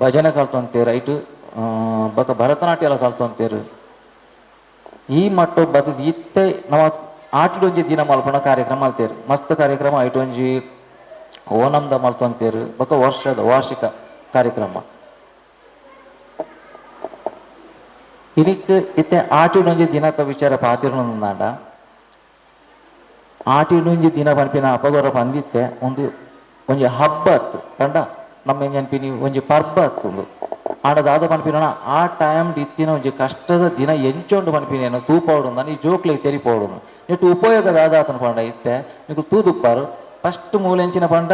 ಭಜನೆ ಕಲ್ತೊಂತೇರು ಐಟ್ ಬೊಕ ಭರತನಾಟ್ಯ ಎಲ್ಲ ಕಲ್ತೊಂತೇರು ಈ ಮಟ್ಟ ಬತ್ತದ ಇತ್ತೆ ನಮ್ಮ ಆಟಿಡೊಂಜಿ ದಿನ ಮಲ್ಪುನ ಕಾರ್ಯಕ್ರಮ ಮಲ್ತೇರು ಮಸ್ತ್ ಕಾರ್ಯಕ್ರಮ ಐಟ್ ಒಂಜಿ ಓಣಂದ ಮಲ್ತೊಂತೇರು ಬೊಕ ವರ್ಷದ ವಾರ್ಷಿಕ ಕಾರ್ಯಕ್ರಮ ಇನಿಕ್ ಇತ್ತೆ ಆಟಿಡೊಂಜಿ ದಿನತ ವಿಚಾರ ಪಾತಿರುಂದಾಂಡ ಆಟಿಡೊಂಜಿ ದಿನ ಪನ್ಪಿನ ಅಪಗೊರ ಪಂದಿತ್ತೆ ಒಂದು ಒಂಜಿ ಹಬ್ಬ ಅತ್ತು ಪಂಡ ನಮ್ಮ ನೆನ್ಪಿನಿ ಒಂಜಿ ಪರ್ಬ ಅತ್ತುಂದು ಆಂಡ ದಾದ ಪನ್ಪಿನ ಆ ಟೈಮ್ ಇತ್ತಿನ ಒಂಜಿ ಕಷ್ಟದ ದಿನ ಎಂಚೊಂಡು ಪನ್ಪಿನೇನು ತೂಪೌಡು ಈ ಜೋಕ್ಲೆಗ್ ತೆರಿಪೋಡು ನೆಟ್ಟು ಉಪಯೋಗ ದಾದಾತನ ಪಂಡ ಇತ್ತೆ ನಿಕುಲು ತೂದುಪ್ಪಾರು ಫಸ್ಟ್ ಮೂಲೆಂಚಿನ ಪಂಡ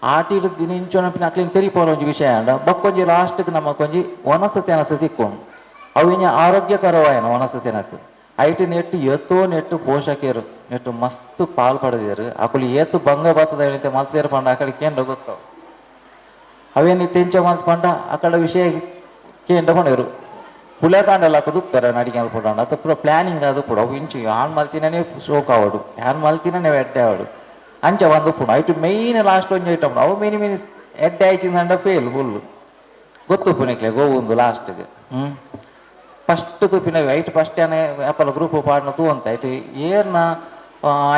ಆಟಿಡ್ ದಿನ ಇಂಚೊನಪಿನ ಅಕ್ಲಿನ ತೆರಿಪೋರ ಒಂಜಿ ವಿಷಯ ಅಂಡ ಬೊಕ್ಕೊಂಜಿ ಲಾಸ್ಟ್ಗೆ ನಮ್ಮ ಕೊಂಜಿ ವನಸ ತೆನಸ ತಿಕ್ಕೊಂಡು ಅವು ಇನ್ನ ಆರೋಗ್ಯಕರವಾಯನ ವನಸ ತೆನಸು ಐಟ್ ನೆಟ್ಟು ಏತೋ ನೆಟ್ಟು ಪೋಷಕರು ನೆಟ್ಟು ಮಸ್ತ್ ಪಾಲ್ ಪಡೆದಿರು ಅಕುಲು ಏತು ಭಂಗ ಬರ್ತದ ಹೇಳಿತೆ ಮಲ್ತೇರು ಪಂಡ ಅಕಡೆ ಕೇಂದ್ರ ಗೊತ್ತಾವ ಅವೇನು ತೆಂಚ ಮಲ್ತ್ ಪಂಡ ಅಕಡ ವಿಷಯ ಕೇಂದ್ರ ಪಂಡರು ಪುಲೆಕಾಂಡಲ ಹಾಕೋದು ಪೆರ ನಡಿಗೆ ಅಲ್ಪಡೋಣ ಅದು ಪೂರ ಪ್ಲಾನಿಂಗ್ ಅದು ಪೂರ ಅವು ಇಂಚು ಯಾನ್ ಮಲ್ತಿನೇ ಶೋಕ್ ಆವಡು ಯಾನ್ ಮಲ್ತಿನೇ ಎಡ್ಡೆ ಆವಡು ಅಂಚ ಒಂದು ಪುಣ ಐಟು ಮೇಯ್ನ್ ಲಾಸ್ಟ್ ಒಂಜಿ ಐಟಮ್ ಅವು ಮೇನಿ ಮೇನಿ ಎಡ್ಡೆ ಆಯ್ಚಿಂದ ಫೇಲ್ ಫುಲ್ ಗೊತ್ತು ಪುನೆಕ್ಲೆ ಗೋವುಂದು ಲಾಸ್ಟ್ಗೆ. ಫಸ್ಟ್ ತೂಪಿನ ಐಟ್ ಫಸ್ಟ್ ಏನ ಆಪಲ ಗ್ರೂಪ್ ಪಾಡ್ನ ತೂವಂತ ಐಟ್ ಏರ್ನ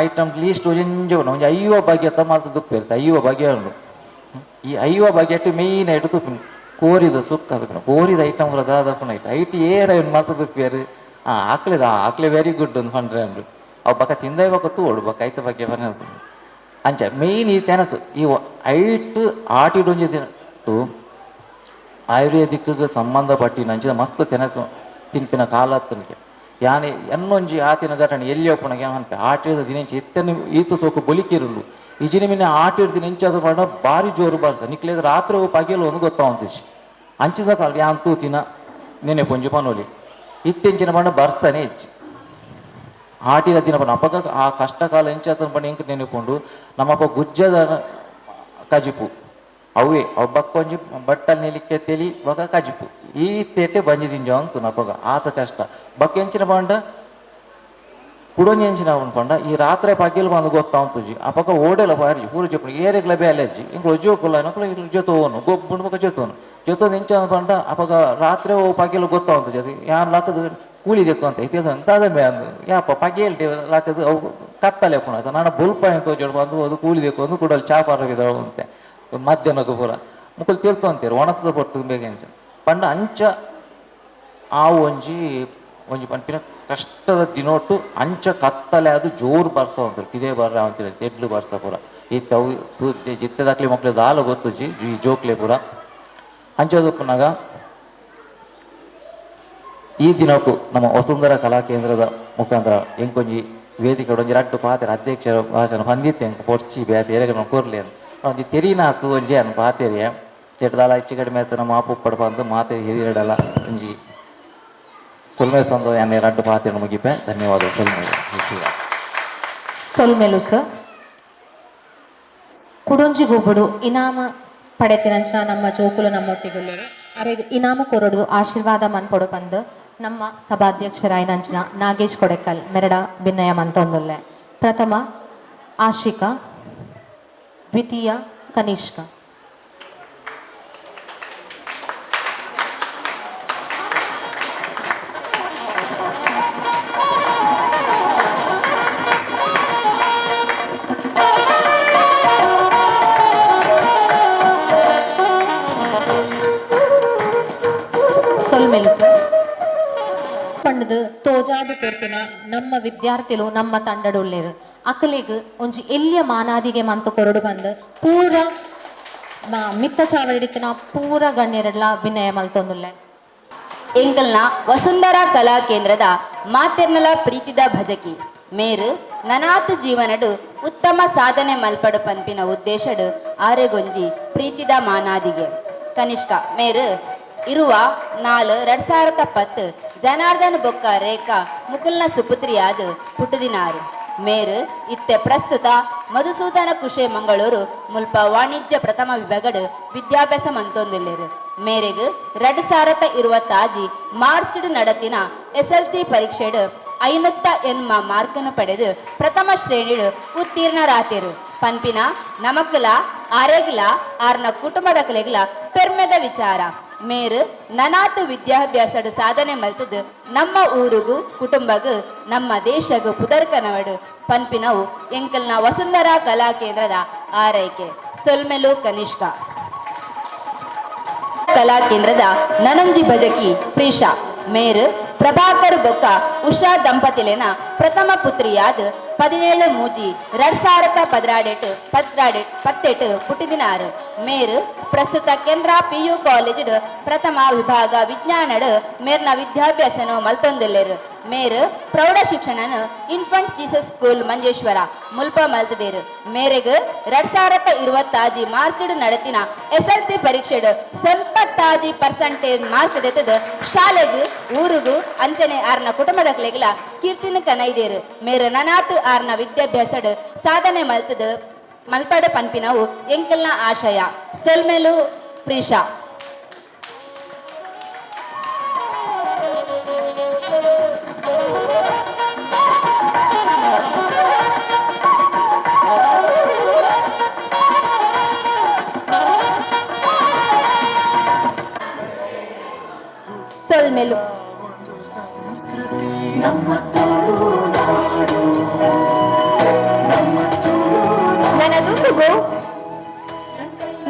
ಐಟಮ್ ಲೀಸ್ಟ್ ಒಂಜಿ ಒಂಜಿ 50 ಬಗೆತ ಮಲ್ತ್ ದುಪ್ಪೇರ್ತ 50 ಬಗೆ ಉಂಡು. ಈ 50 ಬಗೆಟ್ ಮೇಯ್ನ್ ಐಟ್ ತೂಪಿನ ಕೋರಿದ ಸುಕ್ಕ ತೂಪಿನ ಕೋರಿದ ಐಟಮ್ ಪೂರ ದಾದಪ್ಪುನ ಐಟ್ ಐಟ್ ಏರ್ ಐನ್ ಮಲ್ತ್ ದುಪ್ಪೇರು ಆಕ್ಲೆದ ಆಕ್ಲೆ ವೆರಿ ಗುಡ್ ಒಂದು ಪಂಡ್ರೆ ಅಂದ್ರು ಅವು ಬಕ ತಿಂದ ಬೊಕ ತೂವೊಡು ಬೊಕ ಐತ ಬಗ್ಗೆ ಪನ ಅಂಚ ಮೇಯ್ನ್ ಈ ತೆನಸು ಈ ಐಟ್ ಆಟಿಡೊಂಜಿ ದಿನಟ್ಟು ಆಯುರ್ವೇದಿಕ್ ಸಂಬಂಧಪಟ್ಟಿನ ಅಂಚಿನ ಮಸ್ತ್ ತೆನಸು ತಿನ್ಪಿನ ಕಾಲತ್ತನಿಗೆ ಯಾನೆ ಎನ್ನೊಂಜಿ ಆತಿನ ಘಟನೆ ಎಲ್ಲಿ ಒಪ್ಪುನಗೆ ಅನ್ಪೆ ಆಟಿದ ದಿನಂಚಿ ಇತ್ತನೆ ಈತ ಸೋಕು ಬೊಲಿಕಿರುಂಡು ಇಜಿನ ಮಿನ್ನ ಆಟಿದ ದಿನಂಚಿ ಅದು ಪಂಡ ಬಾರಿ ಜೋರು ಬರ್ಸ ನಿಕ್ಲೆಗ್ ರಾತ್ರಿ ಪಗೆಲು ಒಂದು ಗೊತ್ತಾವಂತಿಜಿ ಅಂಚಿದ ಕಾಲ ಯಾನ್ ತೂತಿನ ನೆನೆ ಪೊಂಜಿ ಪನೋಲಿ ಇತ್ತೆಂಚಿನ ಪಂಡ ಬರ್ಸನೆ ಹೆಚ್ಚಿ ಆಟಿದ ದಿನ ಪಂಡ ಅಪಗ ಆ ಕಷ್ಟ ಕಾಲ ಎಂಚಾತನ ಪಂಡ ಎಂಕ್ ನೆನೆಪುಂಡು ನಮ್ಮಪ್ಪ ಗುಜ್ಜದ ಕಜಿಪು ಅವೇ ಅವು ಬಕ್ಕೊಂಜಿ ಬಟ್ಟಲ್ ನಿಲಿಕ್ಕೆ ತೆಲಿ ಬೊಕ ಕಜಿಪು ಈ ತೇಟೆ ಬಂಜಿ ದಿಂಜ ಅಂತು ನಪಗ ಆತ ಕಷ್ಟ ಬೊಕ್ಕ ಎಂಚಿನ ಪಂಡ ಕುಡೊಂಜಿ ಎಂಚಿನ ಪಂಡ ಈ ರಾತ್ರಿ ಪಗೆಲ್ ಬಂದು ಗೊತ್ತಾಂತುಜಿ ಅಪಗ ಓಡೆಲ ಬಾರಿ ಪೂರ ಜೊಪ್ಪು ಏರೆಗ್ಲ ಬೇಲೆ ಅಜ್ಜಿ ಇಂಕ್ಲು ಜೋಕುಲ್ಲ ನಕುಲು ಇಂಕ್ಲು ಜೊತೋನು ಗೊಬ್ಬುಂಡು ಬೊಕ ಜೊತೋನು ಜೊತೋನು ಎಂಚ ಪಂಡ ಅಪಗ ರಾತ್ರಿ ಓ ಪಗೆಲ್ ಗೊತ್ತಾಂತುಜಿ ಅದು ಯಾನ್ ಲಾಕದ ಕೂಲಿ ದೆಕ್ಕು ಅಂತ ಇತಿಹಾಸ ಎಂತಾದ ಮೇ ಅಂದು ಯಾಪ ಪಗೆಲ್ ಲಾಕದ ಅವು ಕತ್ತಲೆ ಪುಣ ನಾನು ಬೊಲ್ಪ ತೋಜೋಡು ಬಂದು ಅದು ಕೂಲಿ ದೆಕ್ಕು ಒಂದು ಕೂಡಲು ಚಾ ಪಾರವಿದ ಅಂತೆ ಮಧ್ಯಾಹ್ನಕ್ಕೂ ಪೂರ ಮುಕುಲು ತಿಳ್ಕೊ ಅಂತೀರು ಒಣಸದ ಪೊರ್ತು ಬೇಗ ಅಂಚ ಪಂಡ ಅಂಚ ಆ ಒಂಜಿ ಒಂಜಿ ಪನ್ಪಿನ ಕಷ್ಟದ ದಿನೋಟು ಅಂಚ ಕತ್ತಲೆ ಅದು ಜೋರು ಬರ್ಸ ಅಂತಾರೆ ಕಿದೆ ಬರ್ರ ಅಂತೀರ ತೆಡ್ಲು ಬರ್ಸ ಪೂರ ಈ ತವು ಸೂದ್ದೆ ಜಿತ್ತೆದಾಕ್ಲಿ ಮಕ್ಳು ದಾಲ ಗೊತ್ತುಜಿ ಈ ಜೋಕ್ಲೆ ಪೂರ ಅಂಚೋದಪ್ಪನಾಗ ಈ ದಿನಕ್ಕೂ ನಮ್ಮ ವಸುಂಧರ ಕಲಾ ಕೇಂದ್ರದ ಮುಖಾಂತರ ಎಂಕೊಂಜಿ ವೇದಿಕೆ ಒಂಜಿ ರಡ್ಡು ಪಾತೆರ ಅಧ್ಯಕ್ಷರ ಭಾಷಣ ಹೊಂದಿತ್ತೆ ಎಂಕ್ ಪೊರ್ಚಿ ಬೇತೆ ಏರೆಗ್ ಕೊರ್ಲಿ ಅಂತ ಒಂಜಿ ತೆರಿನಾಕು ಒಂಜಿ ಅನ್ ಪಾತೆರಿಯ ಎಡ್ದಾಲ ಹೆಚ್ಚು ಕಡಿಮೆ ಆಯ್ತು ನಮ್ಮ ಆಪು ಬಂದು ಮಾತೆ ಹಿರಿಯಡಲ ಒಂಜಿ ಸೊಲ್ಮೆ ಸಂದ ಯಾನೆ ರಡ್ಡು ಪಾತೆರ ಮುಗಿಪೆ. ಧನ್ಯವಾದ. ಸೊಲ್ಮೆ ಸೊಲ್ಮೆಲು ಸರ್. ಕುಡೊಂಜಿ ಗೊಬ್ಬುಡು ಇನಾಮ ಪಡೆತಿನಂಚ ನಮ್ಮ ಜೋಕುಲು ನಮ್ಮೊಟ್ಟಿಗುಲ್ಲರು ಅರೆಗ್ ಇನಾಮ ಕೊರಡು ಆಶೀರ್ವಾದ ಮನ್ಪೊಡು ಪಂದು ನಮ್ಮ ಸಭಾಧ್ಯಕ್ಷರಾಯಿನಂಚಿನ ನಾಗೇಶ್ ಕೊಡೆಕಲ್ ಮೆರಡ ಭಿನ್ನಯ ಮಂತೊಂದುಲ್ಲೆ. ಪ್ರಥಮ ಆಶಿಕಾ, ದ್ವಿತೀಯ ಕನಿಷ್ಕ. ಸೊಲ್ಮೆಲು ಸರ್. ಪಂಡದು ತೋಜಾದ ಕೊರ್ತಿನ ನಮ್ಮ ವಿದ್ಯಾರ್ಥಿಲು ನಮ್ಮ ತಂಡಡುಲ್ಲೇರು ಅಕಲೆಗ್ ಒಂಜಿ ಎಲ್ಯ ಮಾನಾದಿಗೆ ಮಂತು ಕೊರಡು ಬಂದು ಪೂರ ಮಿತ್ತ ಚಾವಡಿತಿನ ಪೂರ ಗಣ್ಯರಡ್ಲ ವಿನಯ ಮಲ್ತೊಂದುಲ್ಲೆ. ಎಂಕಲ್ನ ವಸುಂಧರಾ ಕಲಾ ಕೇಂದ್ರದ ಮಾತೆರ್ನಲ ಪ್ರೀತಿದ ಭಜಕಿ ಮೇರು ನನಾತ್ ಜೀವನಡು ಉತ್ತಮ ಸಾಧನೆ ಮಲ್ಪಡು ಪನ್ಪಿನ ಉದ್ದೇಶಡು ಆರೆಗೊಂಜಿ ಪ್ರೀತಿದ ಮಾನಾದಿಗೆ. ಕನಿಷ್ಕ ಮೇರು ಇರುವ 4 2010 ಜನಾರ್ದನ್ ಬೊಕ್ಕ ರೇಖಾ ಮುಕುಲ್ನ ಸುಪುತ್ರಿಯಾದ ಪುಟ್ಟುದಿನಾರು. ಮೇರು ಇತ್ತೆ ಪ್ರಸ್ತುತ ಮಧುಸೂದನ ಕುಶೆ ಮಂಗಳೂರು ಮುಲ್ಪ ವಾಣಿಜ್ಯ ಪ್ರಥಮ ವಿಭಾಗಡು ವಿದ್ಯಾಭ್ಯಾಸ ಮಂತೊಂದುಲ್ಲೆರು. ಮೇರೆಗ್ 2026 ಮಾರ್ಚ್ ನಡತಿನ SLC ಪರೀಕ್ಷೆಡು 508 ಮಾರ್ಕನ್ನು ಪಡೆದು ಪ್ರಥಮ ಶ್ರೇಣಿಡು ಉತ್ತೀರ್ಣರಾತಿರು. ಪನ್ಪಿನ ನಮಕ್ಲ ಆರೆಗ್ಲ ಆರ್ನ ಕುಟುಂಬದಕ್ಲೆಗ್ಲ ಪೆರ್ಮೆದ ವಿಚಾರ. ಮೇರು ನನಾತು ವಿದ್ಯಾಭ್ಯಾಸಡು ಸಾಧನೆ ಮಲ್ತದು ನಮ್ಮ ಊರುಗು ಕುಟುಂಬಗು ನಮ್ಮ ದೇಶಗು ಪುದರ್ಕನವಡು ಪನ್ಪಿನವು ಎಂಕಲ್ನ ವಸುಂಧರಾ ಕಲಾ ಕೇಂದ್ರದ ಆರೈಕೆ. ಸೊಲ್ಮೆಲು ಕನಿಷ್ಕ. ಕಲಾ ಕೇಂದ್ರದ ನನಂಜಿ ಭಜಕಿ ಪ್ರೀಷಾ ಮೇರು ಪ್ರಭಾಕರ್ ಬೊಕ್ಕ ಉಷಾ ದಂಪತಿಲೇನ ಪ್ರಥಮ ಪುತ್ರಿಯಾದ 17 ಮೂಜಿ 2018 18 ಪುಟ್ಟಿದಿನಾರು. ಮೇರು ಪ್ರಸ್ತುತ ಕೇಂದ್ರ PU ಕಾಲೇಜ್ ಪ್ರಥಮ ವಿಭಾಗ ವಿಜ್ಞಾನಡು ಮೇರ್ನ ವಿದ್ಯಾಭ್ಯಾಸನು ಮಲ್ತೊಂದುಲ್ಲೆರು. ಮೇರು ಪ್ರೌಢ ಶಿಕ್ಷಣನು ಇನ್ಫಂಟ್ ಜೀಸಸ್ ಸ್ಕೂಲ್ ಮಂಜೇಶ್ವರ ಮುಲ್ಪ ಮಲ್ತದೇರು. ಮೇರೆಗ್ 2026 ಮಾರ್ಚ್ ನಡತಿನ SLC ಪರೀಕ್ಷೆಡು 90% ಮಾರ್ಕ್ ದೆತ್ತದು ಶಾಲೆಗು ಊರುಗು ಅಂಚನೆ ಆರ್ನ ಕುಟುಂಬದಕ್ಲೆಗ್ಲ ಕೀರ್ತಿನ ಕನೈದೇರು. ಮೇರು ನನಾತ್ ಆರ್ನ ವಿದ್ಯಾಭ್ಯಾಸಡು ಸಾಧನೆ ಮಲ್ತದು ಮಲ್ಪಡ ಪನ್ಪಿನವು ಎಂಕಲ್ನ ಆಶಯ. ಸೊಲ್ಮೆಲು ಪ್ರೀಷಾ. ಸೊಲ್ಮೆಲು.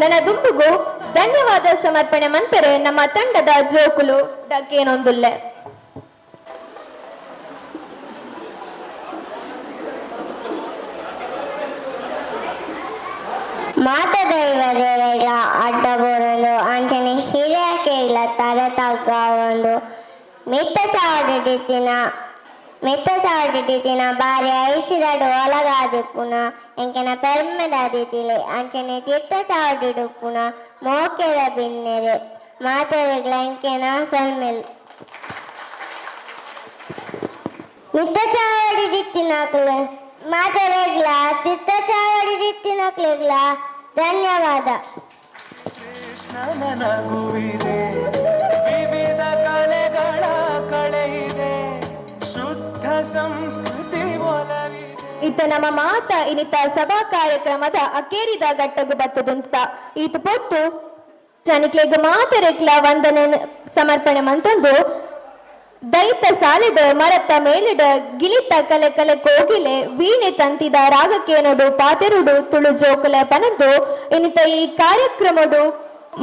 ನನ್ನ ದುಂಬುಗು ಧನ್ಯವಾದ ಸಮರ್ಪಣೆ ಮನ್ಪೆರೆ ನಮ್ಮ ತಂಡದ ಜೋಕುಲು ಡಕ್ಕೇನೊಂದುಲ್ಲೆ. ಮಾತ ದೈವದೇವರ ಅಡ್ಡ ಬರಲು ಅಂಚನೆ ಹಿರಿಯಕೆಗಳ ತಲೆ ತಗ್ಗಾವೊಂದು ಮಿತ್ತ ಚಾವಡಿತಿನ ಮಿತ್ತ ಚಾವಡಿತಿನ ಬಾರಿ ಐಸಿದಡು ಒಲಗಾದಿಪ್ಪುನ ಎಂಕೆನ ಪೆರ್ಮೆದಾದಿತಿಲೆ ಅಂಚನೆ ತಿತ್ತ ಚಾವಡಿಡುಪ್ಪುನ ಮೋಕೆದ ಬಿನ್ನೆರೆ ಮಾತೆರೆಗ್ಲ ಎಂಕೆನ ಸೊಲ್ಮೆಲ್. ಮಿತ್ತ ಚಾವಡಿತಿನಕ್ಲೆ ಮಾತೆರೆಗ್ಲ ತಿತ್ತ ಚಾವಡಿತಿನಕ್ಲೆಗ್ಲ ಧನ್ಯವಾದ. ಕೃಷ್ಣನ ನಗುವಿದೆ, ವಿವಿಧ ಕಲೆಗಳ ಕಳೆಯಿದೆ, ಶುದ್ಧ ಸಂಸ್ಕೃತಿ ಒಲವಿದೆ. ಇತ್ತ ನಮ್ಮ ಮಾತ ಇನಿತ ಸಭಾ ಕಾರ್ಯಕ್ರಮದ ಅಕೇರಿದ ಗಟ್ಟಗು ಬತ್ತದುಂತ ಈತ ಪೊತ್ತು ಜನಿಕ್ಲೆಗ್ ಮಾತರೆಕ್ಲ ವಂದನೆ ಸಮರ್ಪಣೆ ಮಂತೊಂದು ದೈತ ಸಾಲಿಡ ಮರತ್ತ ಮೇಲಿಡ ಗಿಲಿತ ಕಲೆ ಕಲೆ ಕೋಗಿಲೆ ವೀಣೆ ತಂತಿದ ರಾಗಕ್ಕೇನೋಡು ಪಾತೆರುಡು ತುಳು ಜೋಕುಲೆ ಪನದ್ದು ಇನಿತ ಈ ಕಾರ್ಯಕ್ರಮಡು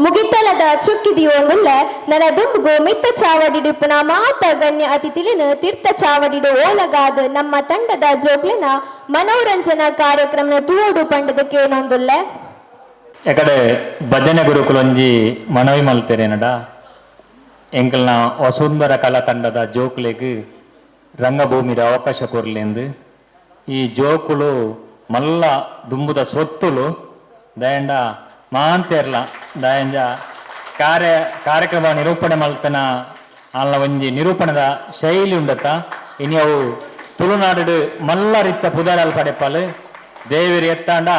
ಮುಗಿತಲದ ಚುಕ್ಕಿದಿಯೋನುಲ್ಲ ನನ್ನ ದುಂಬುಗು ಮಿತ್ತ ಚಾವಡಿಡುಪ್ಪುನ ಮಾತ ಗಣ್ಯ ಅತಿಥಿಲಿನ ತೀರ್ಥ ಚಾವಡಿಡು ಓಲಗಾದ ನಮ್ಮ ತಂಡದ ಜೋಕ್ಲಿನ ಮನೋರಂಜನಾ ಕಾರ್ಯಕ್ರಮನ ತೂಡು ಪಂಡದಕ್ಕೇನೊಂದುಲ್ಲ. ಎಕಡೆ ಭಜನೆ ಗುರುಕುಲೊಂಜಿ ಮನವಿ ಮಲ್ತೇರೇನಡ ಎಂಕಲ್ನ ವಸುಂಧರ ಕಲಾ ತಂಡದ ಜೋಕುಲೆಗ್ ರಂಗಭೂಮಿದ ಅವಕಾಶ ಕೊರ್ಲೆಂದು ಈ ಜೋಕುಲು ಮಲ್ಲ ದುಂಬುದ ಸೊತ್ತುಲು ದಯಂಡ ಮಾಂತೇರ್ಲ ದಯಂಜ ಕಾರ್ಯಕ್ರಮ ನಿರೂಪಣೆ ಮಲ್ತನ ಅಲ್ಲ ಒಂಜಿ ನಿರೂಪಣದ ಶೈಲಿ ಉಂಡತ ಇನಿ ಅವು ತುಳುನಾಡು ಮಲ್ಲ ರೀತ ಪುದರಲ್ ಪಡೆಪಾಲು ದೇವಿರಿ ಎತ್ತಾಂಡ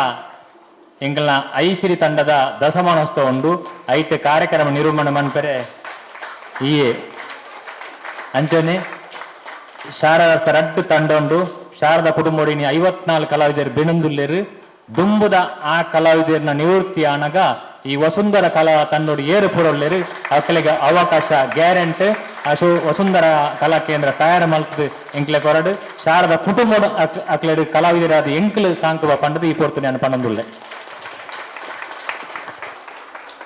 ಎಂಕಲ್ನ ಐಸಿರಿ ತಂಡದ ದಸಮಾನೋತ್ಸವ ಉಂಡು ಐತೆ ಕಾರ್ಯಕ್ರಮ ನಿರೂಪಣೆ ಮನ್ಪೆರೆ ಈ ಅಂಚನೆ ಶಾರದಾ ರಡ್ಡು ತಂಡ ಉಂಡು. ಶಾರದಾ ಕುಟುಂಬೋಡಿನಿ 54 ಕಲಾವಿದರು ಬೆಣಂದುಲ್ಲೇರು ದುಂಬುದ ಆ ಕಲಾವಿದರ್ನ ನಿವೃತ್ತಿ ಆನಗ ಈ ವಸುಂಧರ ಕಲಾ ತಂಡೋಡು ಏರು ಪುರೊಲ್ಲೇರು ಅಕ್ಕಲಿಗೆ ಅವಕಾಶ ಗ್ಯಾರಂಟಿ ಅಶೋ ವಸುಂಧರ ಕಲಾ ಕೇಂದ್ರ ತಯಾರು ಮಲ್ತದು ಎಂಕ್ಲೆ ಕೊರಡು ಶಾರದಾ ಕುಟುಂಬದ ಅಕ್ಲೆಡು ಕಲಾವಿದರಾದ ಎಂಕ್ಲು ಸಾಂಕುವ ಪಂಡದು ಈ ಪೊರ್ತು ನಾನು ಪನ್ನೊಂದುಲ್ಲೆ.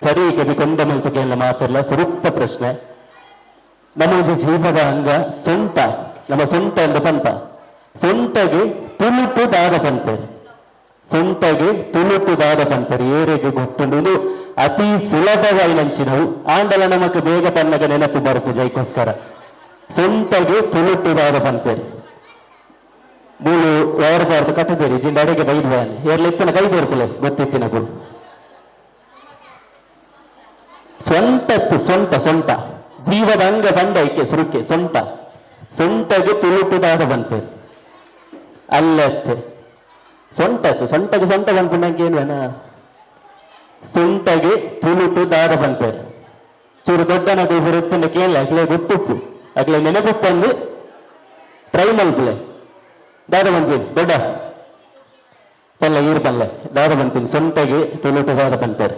ಸರಿ ಕವಿ ಕೊಂಡ ಮಲ್ತುಗೆಲ್ಲ ಮಾತಿಲ್ಲ. ಸುರುತ್ತ ಪ್ರಶ್ನೆ, ನಮ್ಮ ಒಂಜಿ ಜೀವದ ಅಂಗ ಸೊಂಟ, ನಮ್ಮ ಸೊಂಟ ಎಂದು ಪಂತ ಸೊಂಟಗೆ ತುಳುಟು ದಾದ ಪಂತೇರು, ಸೊಂಟಗೆ ತುಳುಟು ದಾದ ಪಂತೇರು ಏರೆಗೆ ಗೊತ್ತುಂಡು. ಇದು ಅತಿ ಸುಲಭವಾಯಿನಂಚಿನವು ಆಂಡಲ ನಮಕ್ ಬೇಗ ಪನ್ನಗ ನೆನಪು ಬರುತ್ತು ಜೈಕೋಸ್ಕರ. ಸೊಂಟಗೆ ತುಳುಟು ದಾದ ಪಂತೇರು ಮೂಳು ಯಾರು ಕಟ್ಟದೇರಿ ಜಿಂಡ ಅಡೆಗೆ ಬೈದ್ವಾನೆ ಏರ್ಲ ಇತ್ತನ ಕೈ ಬರ್ತಲೆ ಗೊತ್ತಿತ್ತಿನಕು. ಸೊಂಟತ್ತು ಸೊಂಟ ಸೊಂಟ ಜೀವದ ಅಂಗ ಬಂಡ ಐಕೆ ಸುರುಕೆ ಸೊಂಟ ಸೊಂಟಗೆ ತುಳುಟುದಾದ ಬಂತೇರಿ ಅಲ್ಲತ್ತೆ ಸೊಂಟತ್ತು ಸೊಂಟಗೆ ಸೊಂಟ ಬಂದ್ಕೊಂಡಂಗೆ ಏನು ಸೊಂಟಗೆ ತುಳುಟುದಾದ ಬಂತೇರಿ ಚೂರು ದೊಡ್ಡನ ಬರುತ್ತಂಡ ಕೇಳಲೆ ಅಕ್ಲೆ ಗೊತ್ತುಪ್ಪು ಅಕ್ಲೆ ನೆನಪುಪ್ಪಂದು ಟ್ರೈ ಮಲ್ಪಲೆ ದಾದ ಬಂತೀನಿ ದೊಡ್ಡ ಪಲ್ಲೆ ಈರು ಪಲ್ಲೆ ದಾದ ಬಂತೀನಿ ಸೊಂಟಗೆ ತುಳುಟುದಾದ ಬಂತೇರಿ.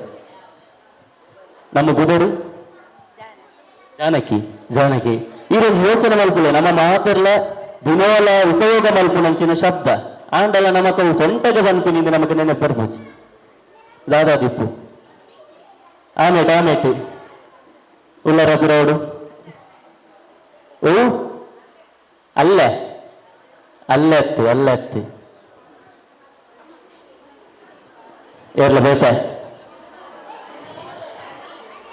ನಮ್ಮ ಬುಧರು ಜಾನಕಿ ಜಾನಕಿ ಈ ಒಂದು ಯೋಚನೆ ಮಲ್ಪುಲೆ ನಮ್ಮ ಮಾತೆರ್ಲ ದಿನೋಲ ಉಪಯೋಗ ಮಲ್ಪುನಂಚಿನ ಶಬ್ದ ಆಂಡಲ ನಮಕ ಸೊಂಟಗೆ ಬಂತೀನಿ ನಮಕ್ ನೆನಪು ಬರ್ಪುಜಿ ದಾದಾದಿಪ್ಪು ಆಮೇಟ್ ಆಮೇಟ್ ಉಲ್ಲರ ಪಿರೋಡು ಓ ಅಲ್ಲೇ ಅಲ್ಲೆತ್ತಿ ಅಲ್ಲೆತ್ತಿ ಏರ್ಲ ಬೇತ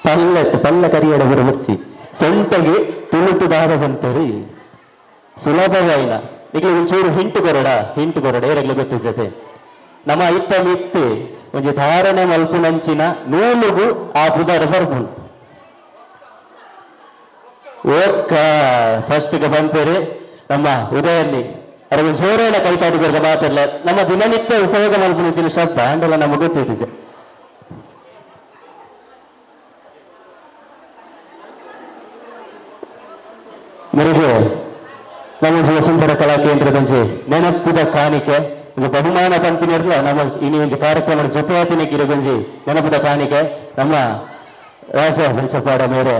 ಪಲ್ಲೆತ್ತು ಪಲ್ಲ ಕರಿಯಡ ಬುರ್ಚಿ ಸೊಂಟಗೆ ತುಳುಟು ದಾದ ಬಂತರಿ ಸುಲಭವಾಯಿನ ಈಗ ಒಂಚೂರು ಹಿಂಟು ಕೊರಡ ಹಿಂಟು ಕೊರಡ ಏರಗ್ಲೆ ಗೊತ್ತು ಜೊತೆ ನಮ್ಮ ಇತ್ತ ಮಿತ್ತೆ ಒಂಜಿ ಧಾರಣೆ ಮಲ್ಪುನಂಚಿನ ನೂಲುಗು ಆ ಬುದರ ಬರ್ಪುಂಡು. ಓಕ್ಕ ಫಸ್ಟ್ಗೆ ಬಂತೇರಿ ನಮ್ಮ ಉದಯಲ್ಲಿ ಅದ್ರ ಜೋರೇನ ಕೈ ತಾಡಿ ಮಾತಿಲ್ಲ ನಮ್ಮ ದಿನನಿತ್ಯ ಉಪಯೋಗ ಮಲ್ಪುನಂಚಿನ ಶಬ್ದ ಅಂಡಲ ನಮಗೆ ಗೊತ್ತಿದೆ. ಮರಿಗೆ ನಮ್ಮ ವಸುಂಧರ ಕಲಾ ಕೇಂದ್ರದಂಚೆ ನೆನಪುದ ಕಾಣಿಕೆ ಒಂದು ಬಹುಮಾನ ಪಂಪಿನಿರ್ಲ ನಮ್ಮ ಇನಿ ಒಂಜಿ ಕಾರ್ಯಕ್ರಮದ ಜೊತೆ ಗಿರಗೊಂಜಿ ನೆನಪುದ ಕಾಣಿಕೆ ನಮ್ಮ ರಾಜ ಪಂಚಪಾಡ ಮೇರೆ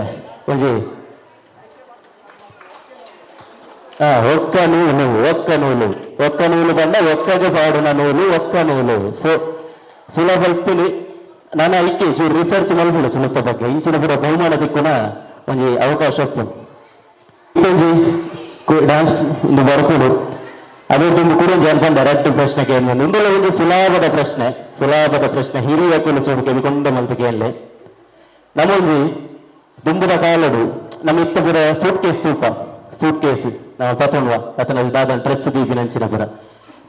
ಒಂಜಿ ಒಕ್ಕ ನೂಲು ಒಕ್ಕ ನೂಲು ಒಕ್ಕ ನೂಲು ಬಂದ ಒಕ್ಕಗೆ ಪಾಡುನ ನೂಲು ಒಕ್ಕ ನೂಲು. ಸೊ ಸುಲಭ ಇತ್ತಿನಿ ನಾನು ಐಕೆ ಚೂರು ರಿಸರ್ಚ್ ಮಲ್ಪುಂಡು ತುಳುತ್ತ ಬಗ್ಗೆ ಇಂಚಿನ ಪೂರ ಬಹುಮಾನ ತಿಕ್ಕುನ ಒಂಜಿ ಅವಕಾಶ ಉಪ್ಪುಂಡು. ಒಂಜಿ ಡ್ಯಾನ್ಸ್ ಒಂದು ಬರ್ಪುಂಡು. ಅದೊಂದು ಕುಡೊಂಜಿ ಅನ್ಪಂಡ ರಡ್ಡು ಪ್ರಶ್ನೆ ಕೇಂದ್ರ ಉಂದೆಲ್ಲ ಒಂದು ಸುಲಭದ ಪ್ರಶ್ನೆ, ಸುಲಭದ ಪ್ರಶ್ನೆ. ಹಿರಿಯ ಕುಲು ಚೂರು ಕೆಬಿಕೊಂಡ ಮಲ್ತ ಕೇಳಲೆ. ನಮ್ಮೊಂಜಿ ದುಂಬುದ ಕಾಲಡು ನಮ್ಮ ಇತ್ತ ಪೂರ ಸೂಟ್ ಕೇಸ್ ತೂಪ, ಸೂಟ್ ಕೇಸ್ ನಾವು ಪತೊಂಡ್ವ ಪತನ ದಾದ ಡ್ರೆಸ್ ದೀಪಿನಂಚಿನ ಪೂರ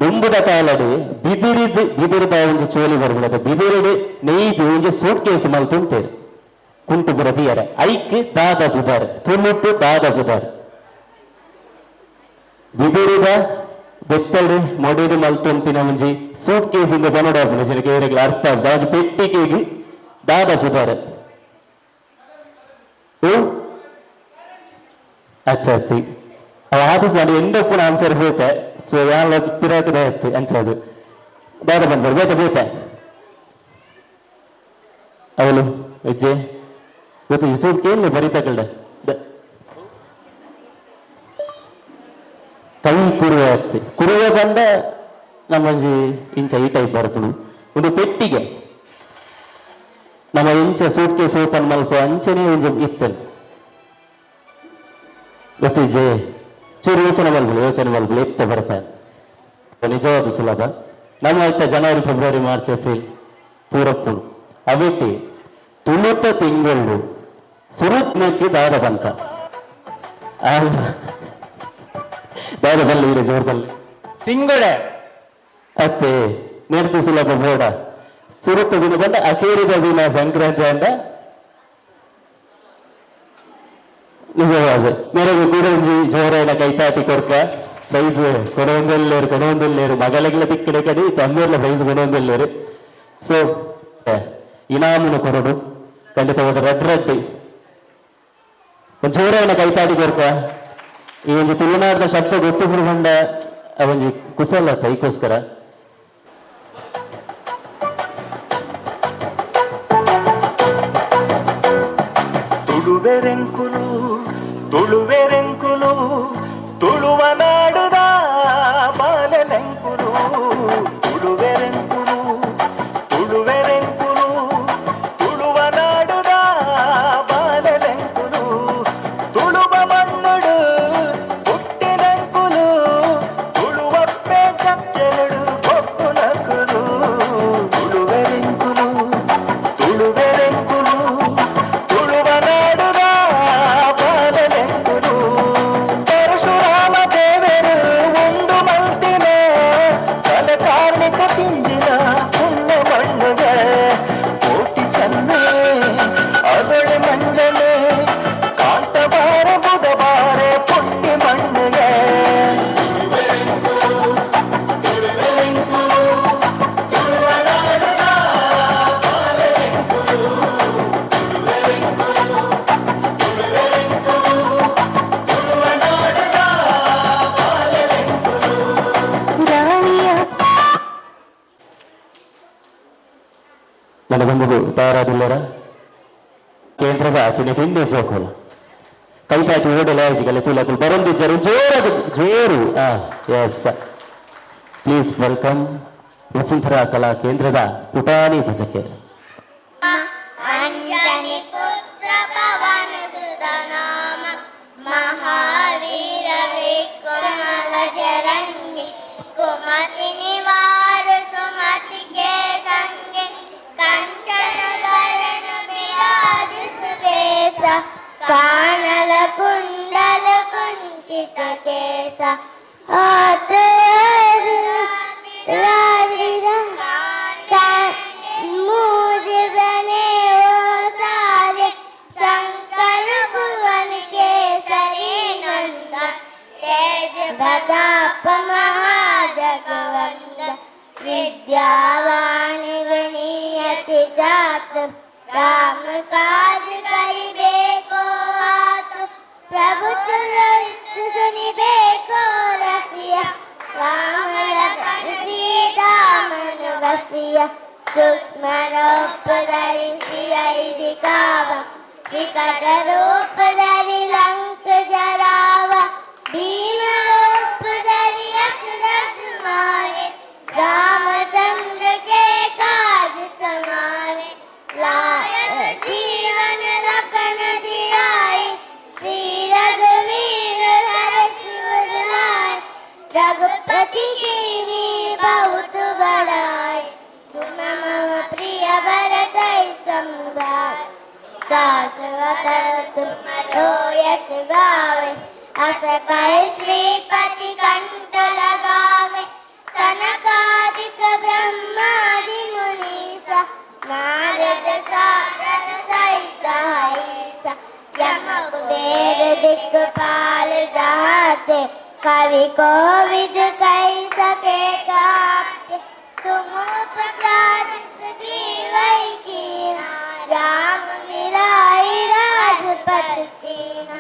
ದುಂಬುದ ಕಾಲಡು ಬಿದಿರಿದ್ ಬಿದಿರದ ಒಂಜಿ ಚೋಲಿ ಬರ್ಬಿಡದ ಬಿದಿರಿಡ್ ನೆಯ್ದು ಒಂಜಿ ಸೂಟ್ ಕೇಸ್ ಮಲ್ತುಂತೇರು ಕುಂಟು ಪೂರ ತೀಯರೆ ಐಕ್ ದಾದ ಪುದಾರ್ ತುಳುಟು ದಾದ ಪುದಾರ್ ಬಿದಿರಿದ ಬೆತ್ತಡು ಮೊಡಿದು ಮಲ್ತೊಂತಿನ ಒಂಜಿ ಸೂಟ್ ಕೇಸ್ ಇಂದ ಕನ್ನಡ ಜನಕ್ಕೆ ಇವರಿಗೆ ಅರ್ಥ ಆಗುದು. ಒಂಜಿ ಪೆಟ್ಟಿಗೆಗೆ ದಾದ ಪುದಾರ್ ಅಚ್ಚ ಅಚ್ಚ ಅದು ಮಾಡಿ ಎಂಡಪ್ಪನ ಆನ್ಸರ್ ಹೋಯ್ತೆ. ಸೊ ಯಾಲ ಪಿರಾಕದ ಇತ್ತು ಅನ್ಸದು ದಾದ ಬಂದರು ಬೇತ ಬೇತ ಅವಳು ಹೆಜ್ಜೆ ಗೊತ್ತು ತೂರ್ ಕೇಳಿ ಬರೀತಾ ಕಳ್ಳ ಕೈ ಕುರುವೆ ಅತ್ತಿ ಕುರುವೆ ಬಂದ ನಮ್ಮಂಜಿ ಇಂಚ ಈ ಟೈಪ್ ಬರ್ತದೆ. ಒಂದು ಪೆಟ್ಟಿಗೆ ನಮ್ಮ ಇಂಚ ಸೂಟ್ ಕೇಸ್ ಓಪನ್ ಮಲ್ಪ ಅಂಚನೆ ಒಂಜಿ ಇತ್ತಲ್ ಗೊತ್ತಿಜೆ. ಚೂರು ಯೋಚನೆ ಮಲ್ಪುಲು, ಯೋಚನೆ ಮಲ್ಪುಲು ಎತ್ತ ಬರ್ತಾರೆ ನಿಜವಾದ ಸುಲಭ. ನಮ್ಮ ಆಯ್ತ ಜನವರಿ ಫೆಬ್ರವರಿ ಮಾರ್ಚ್ ಏಪ್ರಿಲ್ ಪೂರಪ್ಪುಡು ಅವೆಟ್ಟಿ ತುಳುತ ತಿಂಗಳು ಸುರುತ್ನಕ್ಕೆ ದಾದ ಬಂತ ದಾದ ಬಲ್ಲ ಇರೆ ಜೋರ್ ಬಲ್ಲೆ ಸಿಂಗಡೆ ಅತ್ತೆ ನೇರ್ತು ಸುಲಭ ಬೋಡ ಸುರುತ್ತ ದಿನ ಬಂದ ಅಕೇರಿದ ದಿನ ಸಂಕ್ರಾಂತಿ ಅಂದ ನಿಜವಾದ ಮೇರೆಗೆ ಕೂಡ ಒಂಜಿ ಜೋರಾಯಿನ ಕೈತಾಟಿ ಕೊರ್ಕ ಪ್ರೈಸ್ ಕೊಡೊಂದೆಲ್ಲೇರು ಕೊಡೊಂದೆಲ್ಲೇರು ಮಗಲೆಗ್ಲ ತಿಕ್ಕಡೆ ಕಡಿ ತಮ್ಮೂರ್ಲ ಪ್ರೈಸ್ ಕೊಡೊಂದೆಲ್ಲೇರು. ಸೊ ಇನಾಮುನ ಕೊರಡು ಖಂಡಿತವಾದ ರಡ್ ರಡ್ಡಿ ಒಂದು ಜೋರಾಯಿನ ಕೈತಾಟಿ ಕೊರ್ಕ. ಈ ಒಂದು ತುಳುನಾಡಿನ ಶಬ್ದ ಗೊತ್ತು ಬಂಡ ಒಂಜಿ ಕುಸಲ ಐಕೋಸ್ಕರ. ತುಳುವೆರೆಂಕುಲು ತುಳುವೆರೆಂಕುಲು ತುಳುವ ನಾಡುದ ಬಾಲೆಲೆಂಕುಲು ತುಳುವೆರೆಂಕುಲು ತುಳುವೆರೆಂಕುಲು ತುಳುವ ನಾಡುದ ಬಾಲೆಲೆಂಕುಲು ತುಳುವ ಮಣ್ಣುಡು ಹುಟ್ಟಿನೆಂಕುಲು ತುಳುವಪ್ಪೆ ಚಕ್ಕೆಲುಡು ಕೊಪ್ಪುನಕುಲು ತುಳುವೆರೆಂಕುಲು ತುಳುವೆರೆಂಕುಲು ತುಳುವ ನಾಡುದ ಬಾಲೆಲೆಂಕುಲು ಪರಶುರಾಮ ದೇವರು ಉಂಡು ಮಲ್ತಿನ ಕಲೆ ಕಾರ್ಮಿಕ ತಿಂಜಿನ ಪುಣ್ಯ ಮಣ್ಣುಗೆ ಕೋಟಿ ಚೆನ್ನೆ ಅಗಳೆ ಮಂಜನೆ ಕಾಂತಬಾರ ಬುಧಬಾರೆ ಪುಟ್ಟಿ ಮಣ್ಣುಗೆ ನನಗೊಂದು ತಯಾರಾದಿಲ್ಲರ ಕೇಂದ್ರದ ಆತಿನ ಹಿಂದೆ ಸೋಕೋಲ ಕೈತಾಟಿ ಓಡಲ ಆಜಿಗಲ್ಲ ತುಲಕುಲ್ ಬರೊಂದಿಜ್ಜರು ಜೋರಾದ ಜೋರು. ಎಸ್ ಪ್ಲೀಸ್ welcome Vasundhara ಕಲಾ ಕೇಂದ್ರದ ಪುಟಾಣಿ ಭಜಕೆ. ಅಂಜನಿ ಪುತ್ರ ಪವನ ಸುತ ನಾಮ ಮಹಾವೀರ ವಿಕ್ರಮ ಬಜರಂಗಿ ಕುಮತಿ ನಿವಾರ ಸುಮತಿ ಕೆ ಸಂಗೆ ಕಂಚನ ವರಣ ವಿರಾಜ ಸುವೇಶ ಕಾಣಲ ಕುಂಡಲ ಕುಂಚಿತ ಕೇಶ ಆತ सारे शंकर सुवन केसरी नंदन तेज प्रताप महाजगवंदन विद्यावान गुणियति चातुर राम काज करिबे को आतुर प्रभु चरित सुनिबे को रसिया राम लखन सीता मन बसिया सूक्ष्म रूप धरि सियहि दिखावा विकट रूप धरि लंक जरावा भीम रूप धरि असुर मारे रामचंद्र के काज समारे। कर तुमरो यश गावे, अस कहि श्रीपति कंठ लगावे। सनकादिक ब्रह्मादि मुनीसा, नारद सारद सहित अहिसा। यम कुबेर दिक्पाल जहाते, कवि कोविद कहि सके कहते। तुम उपकार सुग्रीव कीन्हा, राम मिलाइ राजपथ दीन्हा।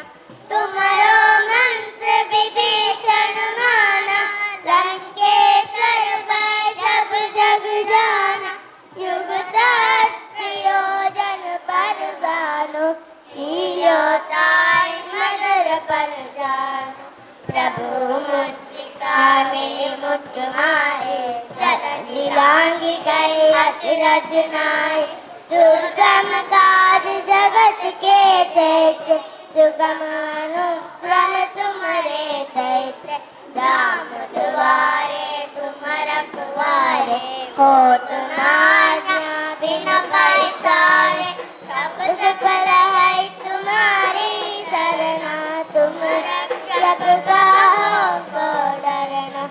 तुम्हारो मंत्र विभीषण माना, लंकेश्वर भय सब जग जाना। युग सहस्र योजन पर भानु, लियो ताहि मधुर फल जानु। प्रभु मुद्रिका मेलि मुख माहि, जलधि लांघि गए अचरज नाहि। दुर्गम काज जगत के चेत, सुगम अनुग्रह तुम्हारे दैत्य। राम दुआरे तुम रखवारे, हो तुम आज्ञा बिना पैसारे। सब सकल है तुम्हारी शरणा, तुम रक्षक काहू को डरना।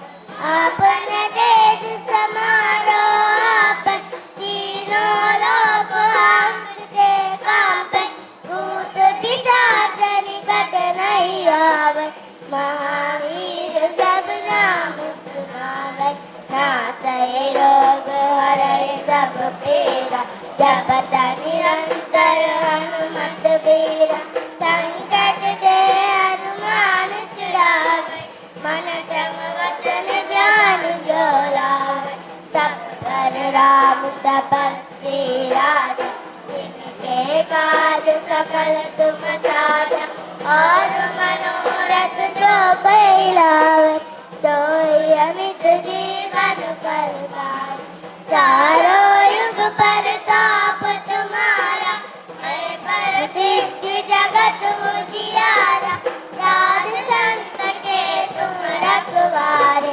आपन तेज समारो आपन, तीनों लोक हाँकते कांपे। भूत पिशाच निकट नहीं आवे, महावीर जब नाम सुनावे। नासै रोग हरै सब पीरा, जपत निरंतर हनुमत बीरा। संकट ते हनुमान छुड़ावे, मन क्रम वचन ध्यान जो लावे। सब पर राम तपस्वी राजा, जिनके काज सकल तुम साजा। और मनोरथ जो फैलावे, सोई अमित जीवन फल पावे। चारों युग परताप तुम्हारा, हर पर सिद्धि जगत उजियारा। साधु संत के तुम रखवारे,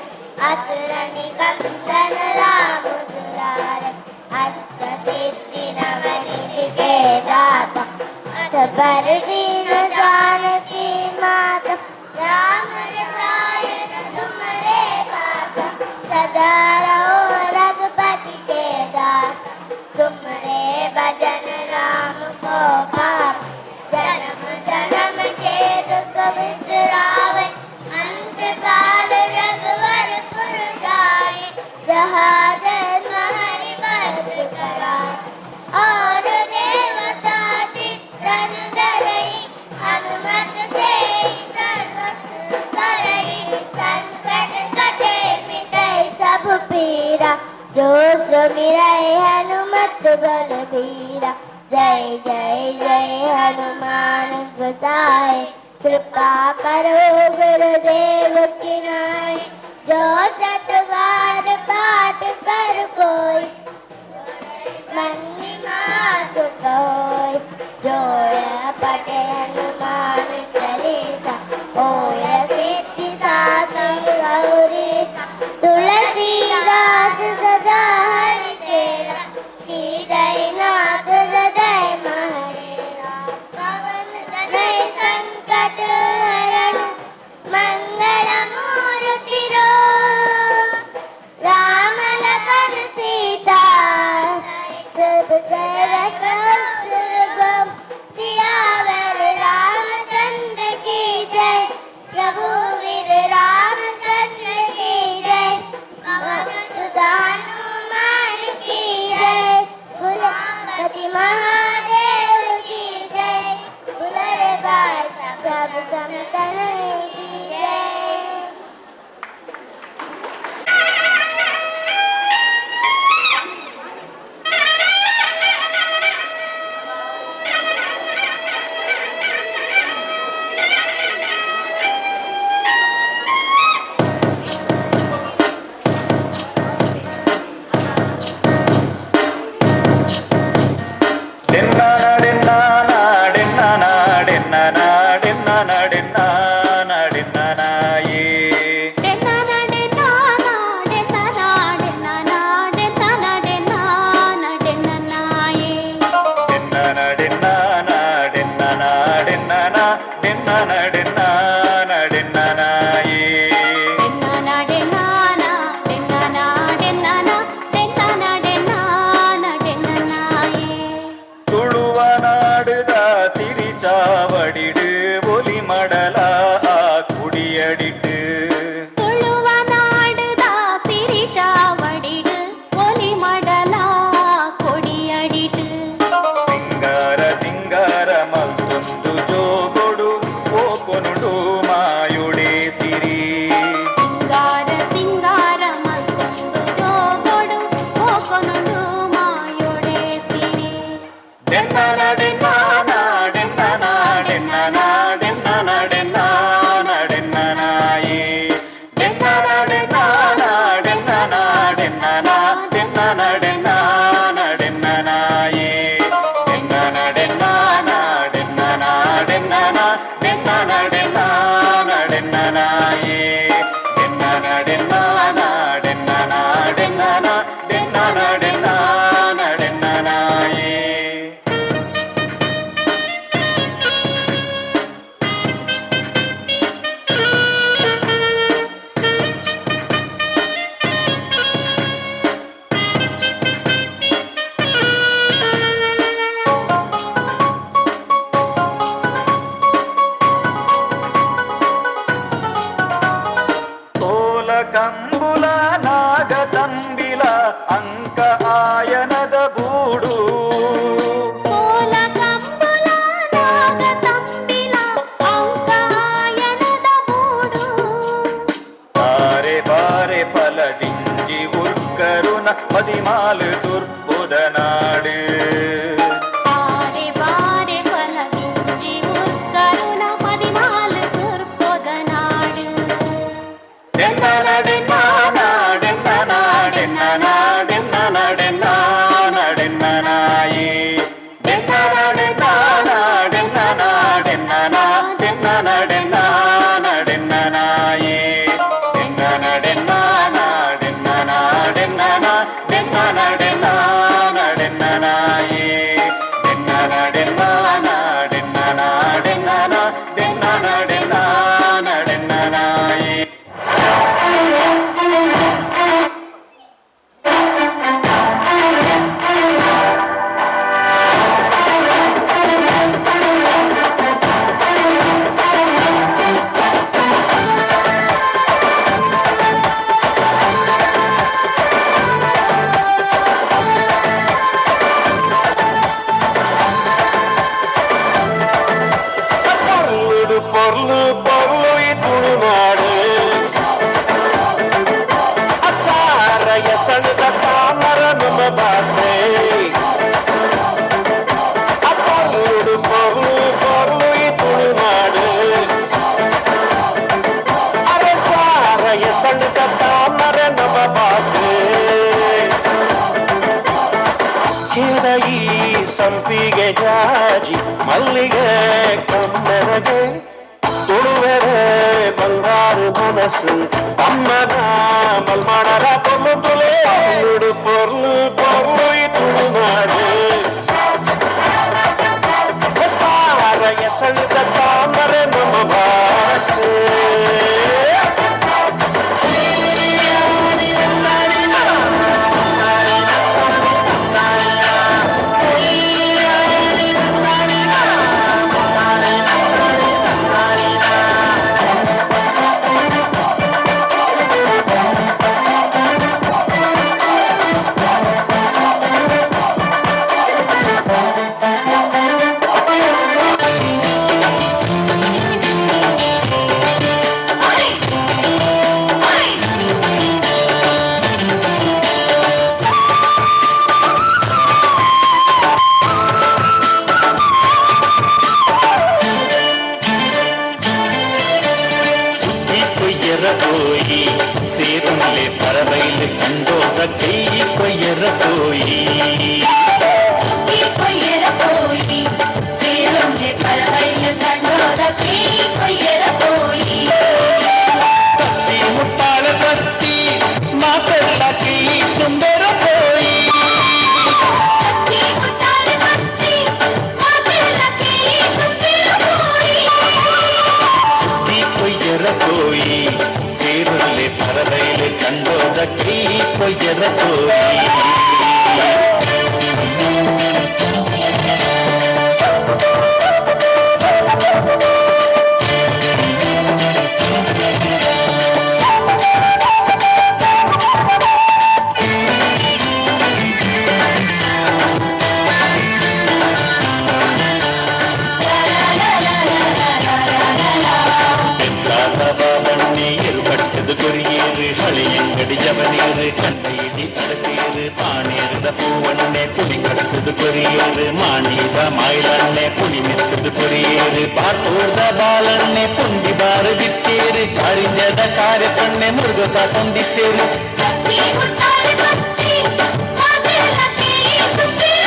असुर निकंदन राम दुलारे। अष्ट सिद्धि नवनिधि के दाता, असबर दीन जानकी माता। राम रसायन तुम्हारे पासा, सदा रहो रघुपति के दास। तुम्हारे भजन राम को पाप, जन्म जन्म के दुख बिसरावे। अंत काल रघुवर पुर जाए, जहाँ जन्म हरि भक्त कराए। और देवता चित्तन धरई, हनुमत से सर्व सुख करई। संकट कटे मिटई सब पीरा, जो सुमिरै हनुमत बल बीरा। जय जय जय हनुमान गोसाई, कृपा करो गुरुदेव की नाई। जो सत बार पाठ कर कोई, मन सुख होय। जो यह पठे हनुमान चालीसा, होय सिद्धि साखी गौरीसा। तुलसीदास सदा हरि चेरा, कीजै नाथ हृदय महरेरा। पवन तनय संकट हरण, मंगल मूर्ति रूप। ಪದಿಮಾಲು ಸುರ್ಪುದ ನಾಡು. ಬಾರೆ ಬಾರೆ ಫಲದಿಂಜಿ ಮುರ್ಕರುನ ಪದಿಮಾಲು ಸುರ್ಪುದ ನಾಡು. ಪೊರ್ಲು ಪೊರ್ಲು ಈ ತುಳುನಾಡು ಅಸಾರ ಎಸಣದ ತಾಮರ ನಮ್ಮ ಭಾಷೆ. ಪೊರ್ಲುಡು ಪೊರ್ಲು ಪೊರ್ಲು ಈ ತುಳುನಾಡು ಅರಸಾರ ಎಸಣದ ತಾಮರ ನಮ್ಮ ಭಾಷೆ. ಕೆದಯಿ ಸಂಪಿಗೆ ಜಾಜಿ ಮಲ್ಲಿಗೆ ಕಮ್ಮೆರಗೆ ತುಳುವೆರೆ ಬಂಗಾರು ಮನಸ್ಸು ಅಮ್ಮನ ಮಲ್ಮಾಣರ ಪೊರ್ಲು ತುಲೆ. ಪೊರ್ಲುಡು ಪೊರ್ಲು ಪೊರ್ಲು ಈ ತುಳುನಾಡು ಸಾರ ಎಸಳಿದ ತಾಮರೆ ನಮ್ಮ ಭಾಷೆ. போய் சேரும்லே பறவையில் கண்டோத கை கொய்யற போய் கொய்யற போய் சேரும்லே பறவையில் கண்டோத கை கொய்யற போய். தத்தி முட்டாள தத்தி மாத்தெல்ல கை தும்பெற போய் தத்தி முட்டாள தத்தி மாத்தெல்ல கை தும்பெற போய். சுத்தி கொய்யற போய் சேரும்லே பறவையில் கண்டோத கை கொய்யற போய். ಹಳೆಯಂಗಡಿ ಜವನೀರು ಕಂಡೈದಿ ಅಡತೀರು ಪಾಣೇರದ பூவண்ணே புலி கட்டுது கொரியேறு மாணித மாயிலண்ணே புலி மெத்துது கொரியேறு பார்த்தோர்த பாலண்ணே புண்டி பாரு வித்தேரு கரிஞ்சத காரப்பண்ணே முருகதா தொண்டித்தேரு. தட்டி முட்டால பத்தி மாப்பிள்ள கை தும்பெற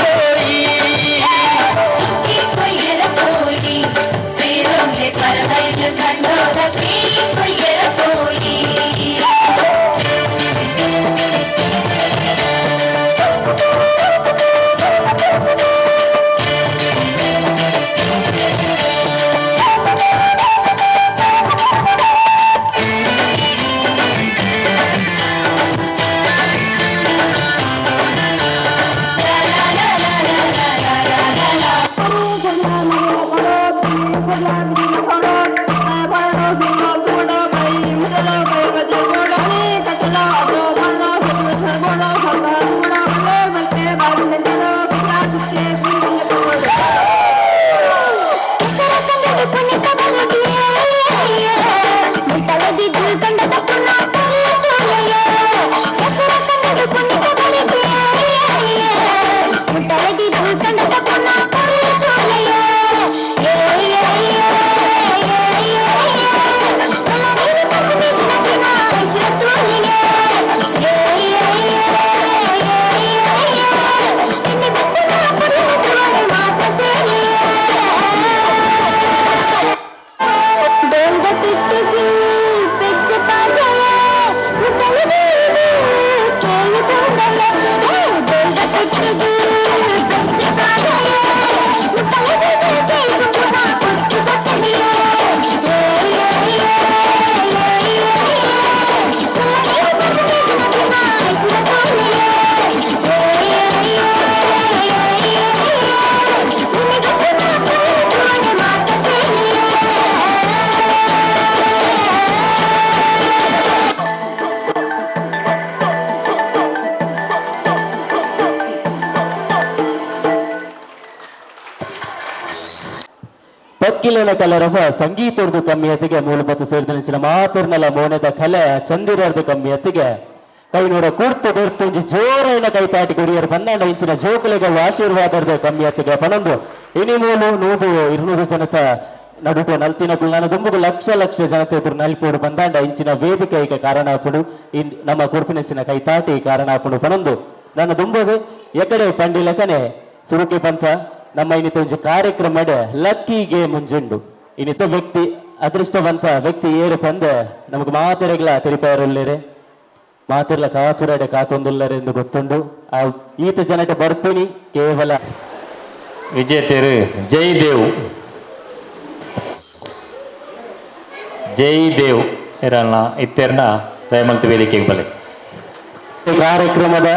போய் பறவையில் கண்டோத கை கொய்யற போய். ಪಕ್ಕಿಲನ ಕಲರವ ಸಂಗೀತರ್ದು ಕಮ್ಮಿಯತಿಗೆ ಮೂಲಭೂತ ಸೇರಿದ ಮಾತರ್ನಲ ಮೋನದ ಕಲೆ ಚಂದಿರರ್ದು ಕಮ್ಮಿಯತಿಗೆ ಕೈನೂರ ಕೂರ್ತು ಬೆರ್ತೊಂಜಿ ಜೋರೈನ ಕೈತಾಟಿ ಕೊಡಿಯರ್ 12 ಇಂಚಿನ ಜೋಕುಲೆಗ ಆಶೀರ್ವಾದರ್ದು ಕಮ್ಮಿಯತಿಗೆ ಪನೊಂದು ಇನಿ ಮೂಲು 100 200 ಜನತ ನಡುಟು ನಲ್ತಿನ ಕುಲ್ನಾನ ದುಂಬುಗು ಲಕ್ಷ ಲಕ್ಷ ಜನತೆ ಎದುರು ನಲ್ಪೋಡು ಬಂದಾಂಡ ಇಂಚಿನ ವೇದಿಕೆ ಐಕ ಕಾರಣ ಆಪುಡು ನಮ್ಮ ಕೂರ್ಪಿನಂಚಿನ ಕೈತಾಟಿ ಕಾರಣ ಆಪುಡು ಪನೊಂದು ನನ್ನ ದುಂಬುಗು ಎಕಡೆ ಪಂಡಿಲಕನೆ ಸುರುಕಿ ಪಂಥ ನಮ್ಮ ಇನ್ನಿತ ಒಂಜಿ ಕಾರ್ಯಕ್ರಮ ಲಕ್ಕಿ ಗೇಮ್ ಒಂಜುಂಡು. ಇನ್ನಿತ ವ್ಯಕ್ತಿ ಅದೃಷ್ಟವಂತ ವ್ಯಕ್ತಿ ಏರು ಪಂದ ನಮಗೆ ಮಾತೆರೆಗ್ಲ ತೆರಿಪಾರುಲ್ಲೇರೆ ಮಾತೆರ್ಲ ಕಾತುರಡೆ ಕಾತೊಂದುಲ್ಲರೆ ಎಂದು ಗೊತ್ತುಂಡು. ಆ ಈತ ಜನಕ್ಕೆ ಬರ್ಪಿನಿ ಕೇವಲ ವಿಜೇತರು ಜಯದೇವ್ ಜಯದೇವ್ ಇರಲ್ಲ ಇತ್ತೆರ್ನ ದಯಮಲ್ತು ವೇದಿಕೆಗೆ ಬಲೆ. ಕಾರ್ಯಕ್ರಮದ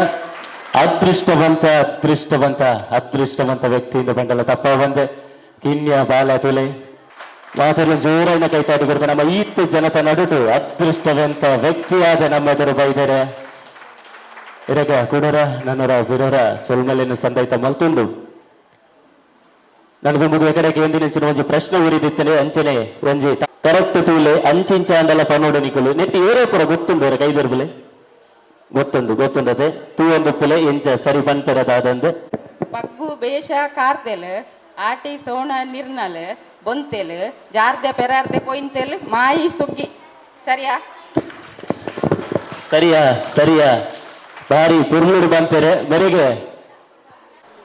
ಅದೃಷ್ಟವಂತ ಅದೃಷ್ಟವಂತ ಅದೃಷ್ಟವಂತ ವ್ಯಕ್ತಿಯಿಂದ ಬಂಡಲ ತಪ್ಪ ಬಂದೆ ಕಿನ್ಯ ಬಾಲ ತುಲೆ ಮಾತೆಲ್ಲ ಜೋರೈನ ಕೈತಾಟಿ ಕೊಡ್ತಾರೆ. ನಮ್ಮ ಈತ ಜನತ ನಡುಟು ಅದೃಷ್ಟವಂತ ವ್ಯಕ್ತಿಯಾದ ನಮ್ಮ ಎದುರು ಬೈದರೆ ಇರಗ ಕುಡರ ನನ್ನರ ಬಿರರ ಸೊಲ್ಮಲೆಯನ್ನು ಸಂದೈತ ಮಲ್ತುಂಡು. ನನಗೆ ಮುಗಿದ ಕಡೆಗೆ ಎಂದಿನ ಒಂಜಿ ಪ್ರಶ್ನೆ ಉರಿದಿತ್ತನೆ ಅಂಚನೆ ಒಂಜಿ ಕರೆಕ್ಟ್ ತೂಲೆ ಅಂಚಿಂಚಾಂಡಲ ಪನೋಡು ನಿಕುಲು ನೆಟ್ಟಿ ಏರೇ ಪುರ ಗೊತ್ತುಂಡು ಇರ ಕೈದರ್ಬುಲೆ ಗೊತ್ತುಂಡು ಗೊತ್ತುಂಡದೆ ತೂ ಒಂದು ಪುಲೆ ಎಂಚ ಸರಿ ಬಂತರದಾದಂದು ಪಗ್ಗು ಬೇಷ ಕಾರ್ತೆಲ್ ಆಟಿ ಸೋಣ ನಿರ್ನಲ್ ಬೊಂತೆಲ್ ಜಾರ್ದೆ ಪೆರಾರ್ದೆ ಪೊಯಿಂತೆಲ್ ಮಾಯಿ ಸುಗ್ಗಿ. ಸರಿಯಾ ಸರಿಯಾ ಸರಿಯಾ ಬಾರಿ ಪುರ್ಲೂರು ಬಂತಾರೆ ಮೇರೆಗೆ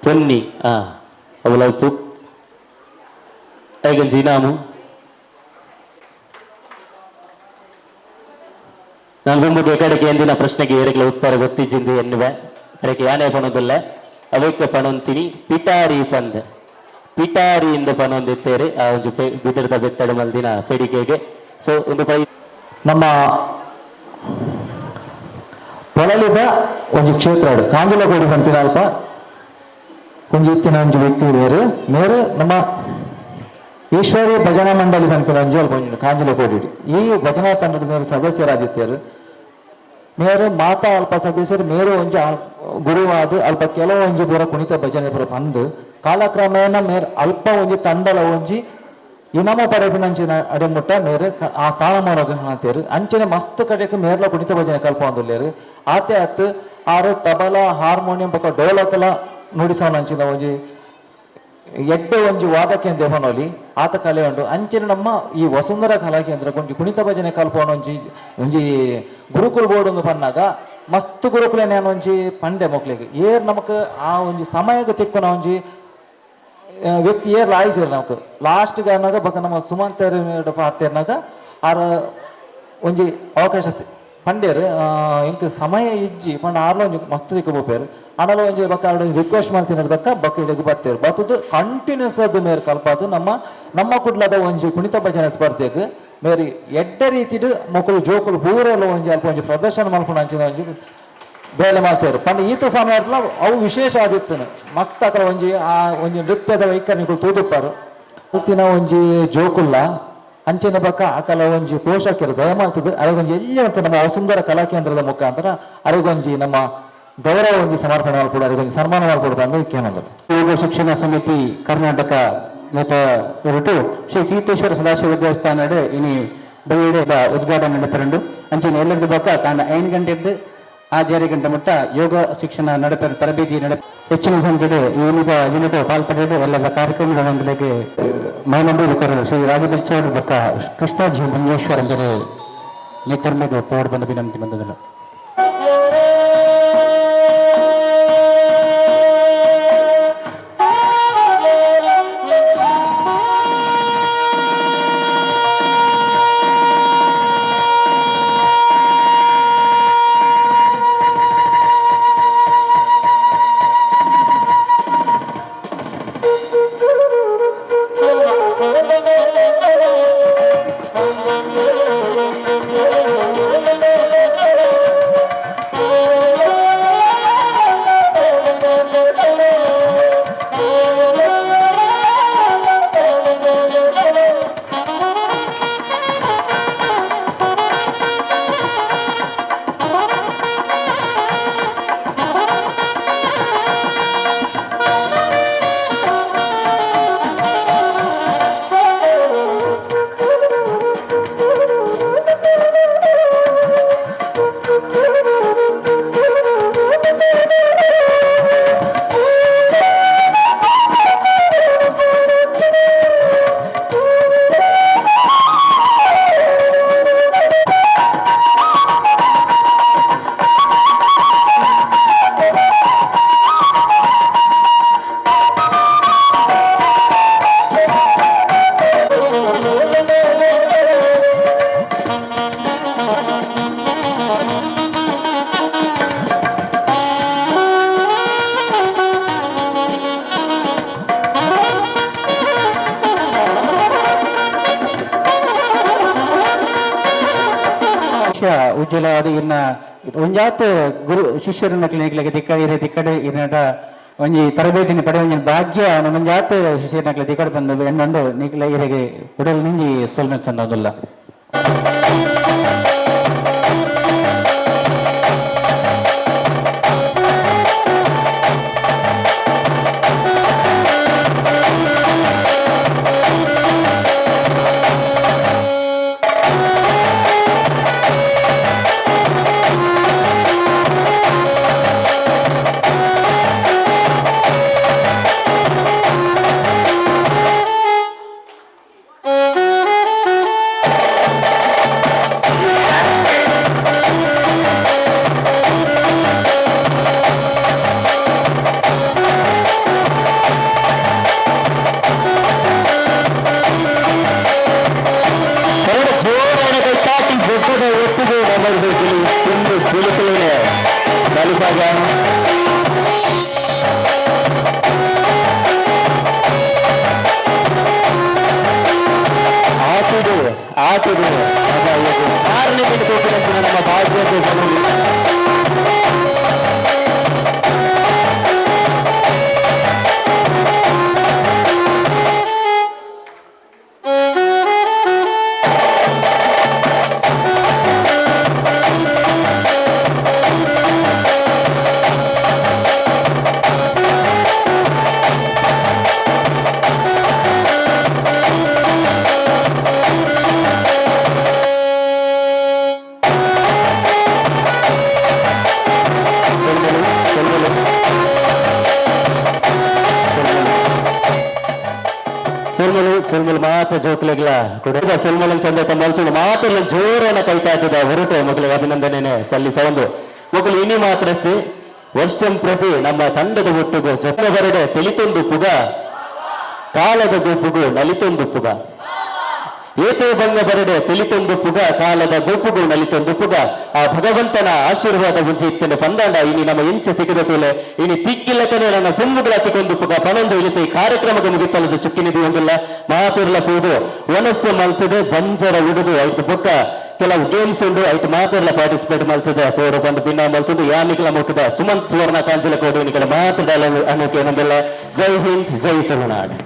ಪೊನ್ನಿ ಅವಲೌತು ಐಗಂಜಿ ಇನಾಮು ನಾನು ದುಂಬುಗೆ ಕಡೆಗೆ ಎಂದಿನ ಪ್ರಶ್ನೆಗೆ ಏರೆಗ್ಲ ಉತ್ತರ ಗೊತ್ತಿಜಿಂದು ಎನ್ನುವೆ ಕಡೆಗೆ ಯಾನೇ ಪಣೋದಿಲ್ಲ ಅವಕ್ಕೆ ಪಣೊಂತೀನಿ ಪಿಟಾರಿ ಪಂದ್ ಪಿಟಾರಿ ಇಂದ ಪಣೊಂದಿತ್ತೇರೆ ಆ ಒಂಜಿ ಬಿದಿರದ ಬೆತ್ತಡ ಮಲ್ದಿನ ಪೆಡಿಗೆಗೆ. ಸೊ ಒಂದು ಪೈ ನಮ್ಮ ಪೊಳಲಿದ ಒಂಜಿ ಕ್ಷೇತ್ರ ಕಾಂಜಲಕೋಡಿ ಪಂಪಿನ ಅಲ್ಪ ಒಂಜಿ ಇತ್ತಿನ ಒಂಜಿ ವ್ಯಕ್ತಿ ಮೇರು ಮೇರು ನಮ್ಮ ಈಶ್ವರಿ ಭಜನಾ ಮಂಡಳಿ ಪನ್ಪಿನ ಒಂಜಿ ಅಲ್ಪ ಒಂಜಿ ಕಾಂಜಲಕೋಡಿ ಈ ಭಜನಾ ತಂಡದ ಮೇರು ಸದಸ್ಯರಾದಿತ್ಯರು ಮೇರು ಮಾತಾ ಅಲ್ಪ ಸದಸ್ಯರು ಮೇರು ಒಂಜಿ ಗುರುವಾದ ಅಲ್ಪ ಕೆಲವು ಒಂಜಿ ಪೂರ ಕುಣಿತ ಭಜನೆ ಪೂರ ಪಂದು ಕಾಲಕ್ರಮೇಣ ಮೇರು ಅಲ್ಪ ಒಂಜಿ ತಂಡಲ ಒಂಜಿ ಇನಾಮ ಪಡೆಪಿನಂಚಿನ ಅಡೆಮುಟ್ಟ ಮೇರು ಆ ಸ್ಥಾನಮಾನ ಹಾತೇರು ಅಂಚನೆ ಮಸ್ತ್ ಕಡೆಕ್ ಮೇರ್ಲ ಕುಣಿತ ಭಜನೆ ಕಲ್ಪ ಒಂದುಲ್ಲೇರು ಆತೆ ಅತ್ತು ಆರು ತಬಲ ಹಾರ್ಮೋನಿಯಂ ಬೊಕ ಡೋಲಕಲ ನುಡಿಸೋನಂಚಿನ ಒಂಜಿ ಎಡ್ಡೆ ಒಂಜಿ ವಾದಕೇಂದ್ರ ಪನೋಲಿ ಆತ ಕಲೆ ಉಂಡು ಅಂಚನೆ ನಮ್ಮ ಈ ವಸುಂಧರ ಕಲಾ ಕೇಂದ್ರ ಒಂಜಿ ಕುಣಿತ ಭಜನೆ ಕಲ್ಪೋಣ ಒಂಜಿ ಒಂಜಿ ಗುರುಕುಲ ಬೋರ್ಡ್ ಒಂದು ಪನ್ನಾಗ ಮಸ್ತ್ ಗುರುಕುಲ ನಾನು ಒಂಜಿ ಪಂಡೆ ಮೊಕ್ಲಿಗೆ ಏರ್ ನಮಕ್ ಆ ಒಂಜಿ ಸಮಯಕ್ಕೆ ತಿಕ್ಕುನ ಒಂಜಿ ವ್ಯಕ್ತಿ ಏರ್ ಲಾಯಿಸಿರ್ ನಮಕ್ ಲಾಸ್ಟ್ ಅನ್ನಗ ಬೊಕ ನಮ್ಮ ಸುಮಂತರ್ ಪಾತೇರ್ನಾಗ ಆರ ಒಂಜಿ ಅವಕಾಶ ಪಂಡೇರು ಎಂಕ್ ಸಮಯ ಇಜ್ಜಿ ಪಂಡ ಆರ್ಲ ಒಂಜಿ ಮಸ್ತ್ ದಿಕ್ಕ ಬೋಪೇರು ಆಂಡಲ ಒಂಜಿ ಬೊಕ ಆರ್ಡ ಒಂಜಿ ರಿಕ್ವೆಸ್ಟ್ ಮಾಡ್ತೀನಿ ಬಕ್ಕ ಬೊಕ ಇಡೆಗ್ ಬತ್ತೇರು ಬತ್ತದು ಕಂಟಿನ್ಯೂಸ್ ಅದು ಮೇರ್ ಕಲ್ಪಾದು ನಮ್ಮ ನಮ್ಮ ಕುಡ್ಲದ ಒಂಜಿ ಕುಣಿತ ಭಜನೆ ಸ್ಪರ್ಧೆಗ್ ಮೇರಿ ಎಡ್ಡೆ ರೀತಿಡ್ ಮೊಕುಲು ಜೋಕುಲು ಪೂರೆಲ್ಲ ಒಂಜಿ ಅಲ್ಪ ಒಂಜಿ ಪ್ರದರ್ಶನ ಮಲ್ಪುನ ಅಂಚಿನ ಒಂಜಿ ಬೇಲೆ ಮಾಡ್ತೇರು ಪಂಡ ಈತ ಸಮಯಟ್ಲ ಅವು ವಿಶೇಷ ಆದಿತ್ತನು ಮಸ್ತ್ ಅಕಲ ಒಂಜಿ ಆ ಒಂಜಿ ನೃತ್ಯದ ವೈಖರಿಗಳು ತೂದುಪ್ಪಾರು ಇತ್ತಿನ ಒಂಜಿ ಜೋಕುಲ್ಲ ಅಂಚಿನ ಬಕ್ಕ ಅಕಲ ಒಂಜಿ ಪೋಷಕರು ದಯಮಾಲ್ತದೆ ಅರೆಗೊಂಜಿ ಎಲ್ಲಿ ಅಂತ ನಮ್ಮ ವಸುಂಧರ ಕಲಾ ಕೇಂದ್ರದ ಮುಖಾಂತರ ಅರೆಗೊಂಜಿ ನಮ್ಮ ಗೌರವ ಒಂಜಿ ಸಮರ್ಪಣೆ ಮಾಡ್ಕೊಡು ಅರೆಗೊಂಜಿ ಸನ್ಮಾನ ಮಾಡ್ಕೊಡು ಅಂದ್ರೆ ಕೇಳೋದು. ಯೋಗ ಶಿಕ್ಷಣ ಸಮಿತಿ ಕರ್ನಾಟಕ ನೆತ ಹೊರಟು ಶ್ರೀ ಕೀರ್ತೇಶ್ವರ ಸದಾಶಿವ ದೇವಸ್ಥಾನ ಇನಿ ಬೈಯಡೆ ಉದ್ಘಾಟನೆ ನಡೆಪರಂಡು ಅಂಚಿನ ಎಲ್ಲರದು ಬಕ್ಕ ಕಾಂಡ 5 ಗಂಟೆದ್ದು 6 ಗಂಟೆ ಮುಟ್ಟ ಯೋಗ ಶಿಕ್ಷಣ ನಡಪ ತರಬೇತಿ ನಡ ಹೆಚ್ಚಿನ ಸಂಖ್ಯೆಗೆ ಏನಿದ ದಿನದ ಪಾಲ್ಪಡೆದು ಎಲ್ಲದ ಕಾರ್ಯಕ್ರಮಗಳ ಮೈನಂಬೂರು ಶ್ರೀ ರಾಜಬೆಚ್ಚ ಬಕ್ಕ ಕೃಷ್ಣಾಜಿ ಮಂಗೇಶ್ವರ ಅಂದರೆ ನೇತರ್ಮೆಗೆ ಪೋಡ್ ಬಂದ ವಿನಂತಿ ಬಂದದಲ್ಲ. Thank you. ಭವಿಷ್ಯ ಉಜ್ವಲವಾದ ಇನ್ನ ಒಂಜಾತ್ ಗುರು ಶಿಷ್ಯರನ್ನ ನಿಕ್ಲೆಗೆ ತಿಕ್ಕ ಇರೆ ತಿಕ್ಕಡೆ ಇರ್ನಟ ಒಂಜಿ ತರಬೇತಿನ ಪಡೆ ಒಂಜಿ ಭಾಗ್ಯ ನಮ್ಮಂಜಾತ್ ಶಿಷ್ಯರನಕ್ಲೆ ತಿಕ್ಕಡೆ ಬಂದು ಎನ್ನೊಂದು ನಿಕ್ಲೆ ಇರೆಗೆ ಉಡಲ್ ನಿಂಜಿ ಸೊಲ್ಮೆ ಚಂದೊಂದುಲ್ಲ. ಸೊಲ್ಮಲನ್ ಸಂದೇತ ಮಲ್ತುಂಡು ಮಾತೆಲ್ಲ ಜೋರನ ಕೈತಾಟದ ಹೊರಟು ಮಗಳಿಗೆ ಅಭಿನಂದನೆ ಸಲ್ಲಿಸ ಒಂದು ಮಗಳು ಇನಿ ಮಾತ್ರ ವರ್ಷಂ ಪ್ರತಿ ನಮ್ಮ ತಂಡದ ಒಟ್ಟುಗು ಜೊತೆ ಬರಡೆ ತಿಳಿತೊಂದು ಪುಗ ಕಾಲದ ಗುಂಪುಗು ನಲಿತೊಂದು ಪುಗ ಏತೇ ಬಂಗ ಬರಡೆ ತಿಳಿತೊಂದು ಪುಗ ಕಾಲದ ಗುಂಪುಗು ನಲಿತೊಂದು ಪುಗ ಆ ಭಗವಂತನ ಆಶೀರ್ವಾದ ಮುಂಚೆ ಇತ್ತನೆ ಪಂದಾಂಡ ಇನಿ ನಮ್ಮ ಇಂಚ ತಿಕ್ಕದ ತೂಲೆ ಇನಿ ತಿಕ್ಕಿಲ್ಲಕನೆ ನನ್ನ ತುಂಬುಗಳ ತಿಕ್ಕೊಂದು ಪುಗ ಪನೊಂದು ಇಳಿತ ಈ ಕಾರ್ಯಕ್ರಮಕ್ಕೆ ಮುಗಿತಲ್ಲದ ಚುಕ್ಕಿನಿಧಿ ಒಂದಿಲ್ಲ ಮಾತುರ್ಲ ಪೂದು ವನಸ್ಸು ಮಲ್ತದೆ ಬಂಜರ ಉಡುದು ಐತು ಬೊಕ್ಕ ಕೆಲವು ಗೇಮ್ಸ್ ಉಂಡು ಐತು ಮಾತುರ್ಲ ಪಾರ್ಟಿಸಿಪೇಟ್ ಮಲ್ತದೆ ತೋರು ಬಂದು ಭಿನ್ನ ಮಲ್ತುಂಡು ಯಾನಿಕಲ ಮುಖದ ಸುಮಂತ್ ಸುವರ್ಣ ಕಾಂಜಲ ಕೋಡಿ ನಿಕಲ ಮಾತುಡ ಅನ್ನೋಕೆ ಏನೊಂದಿಲ್ಲ. ಜೈ ಹಿಂದ್, ಜೈ ತುಳುನಾಡು.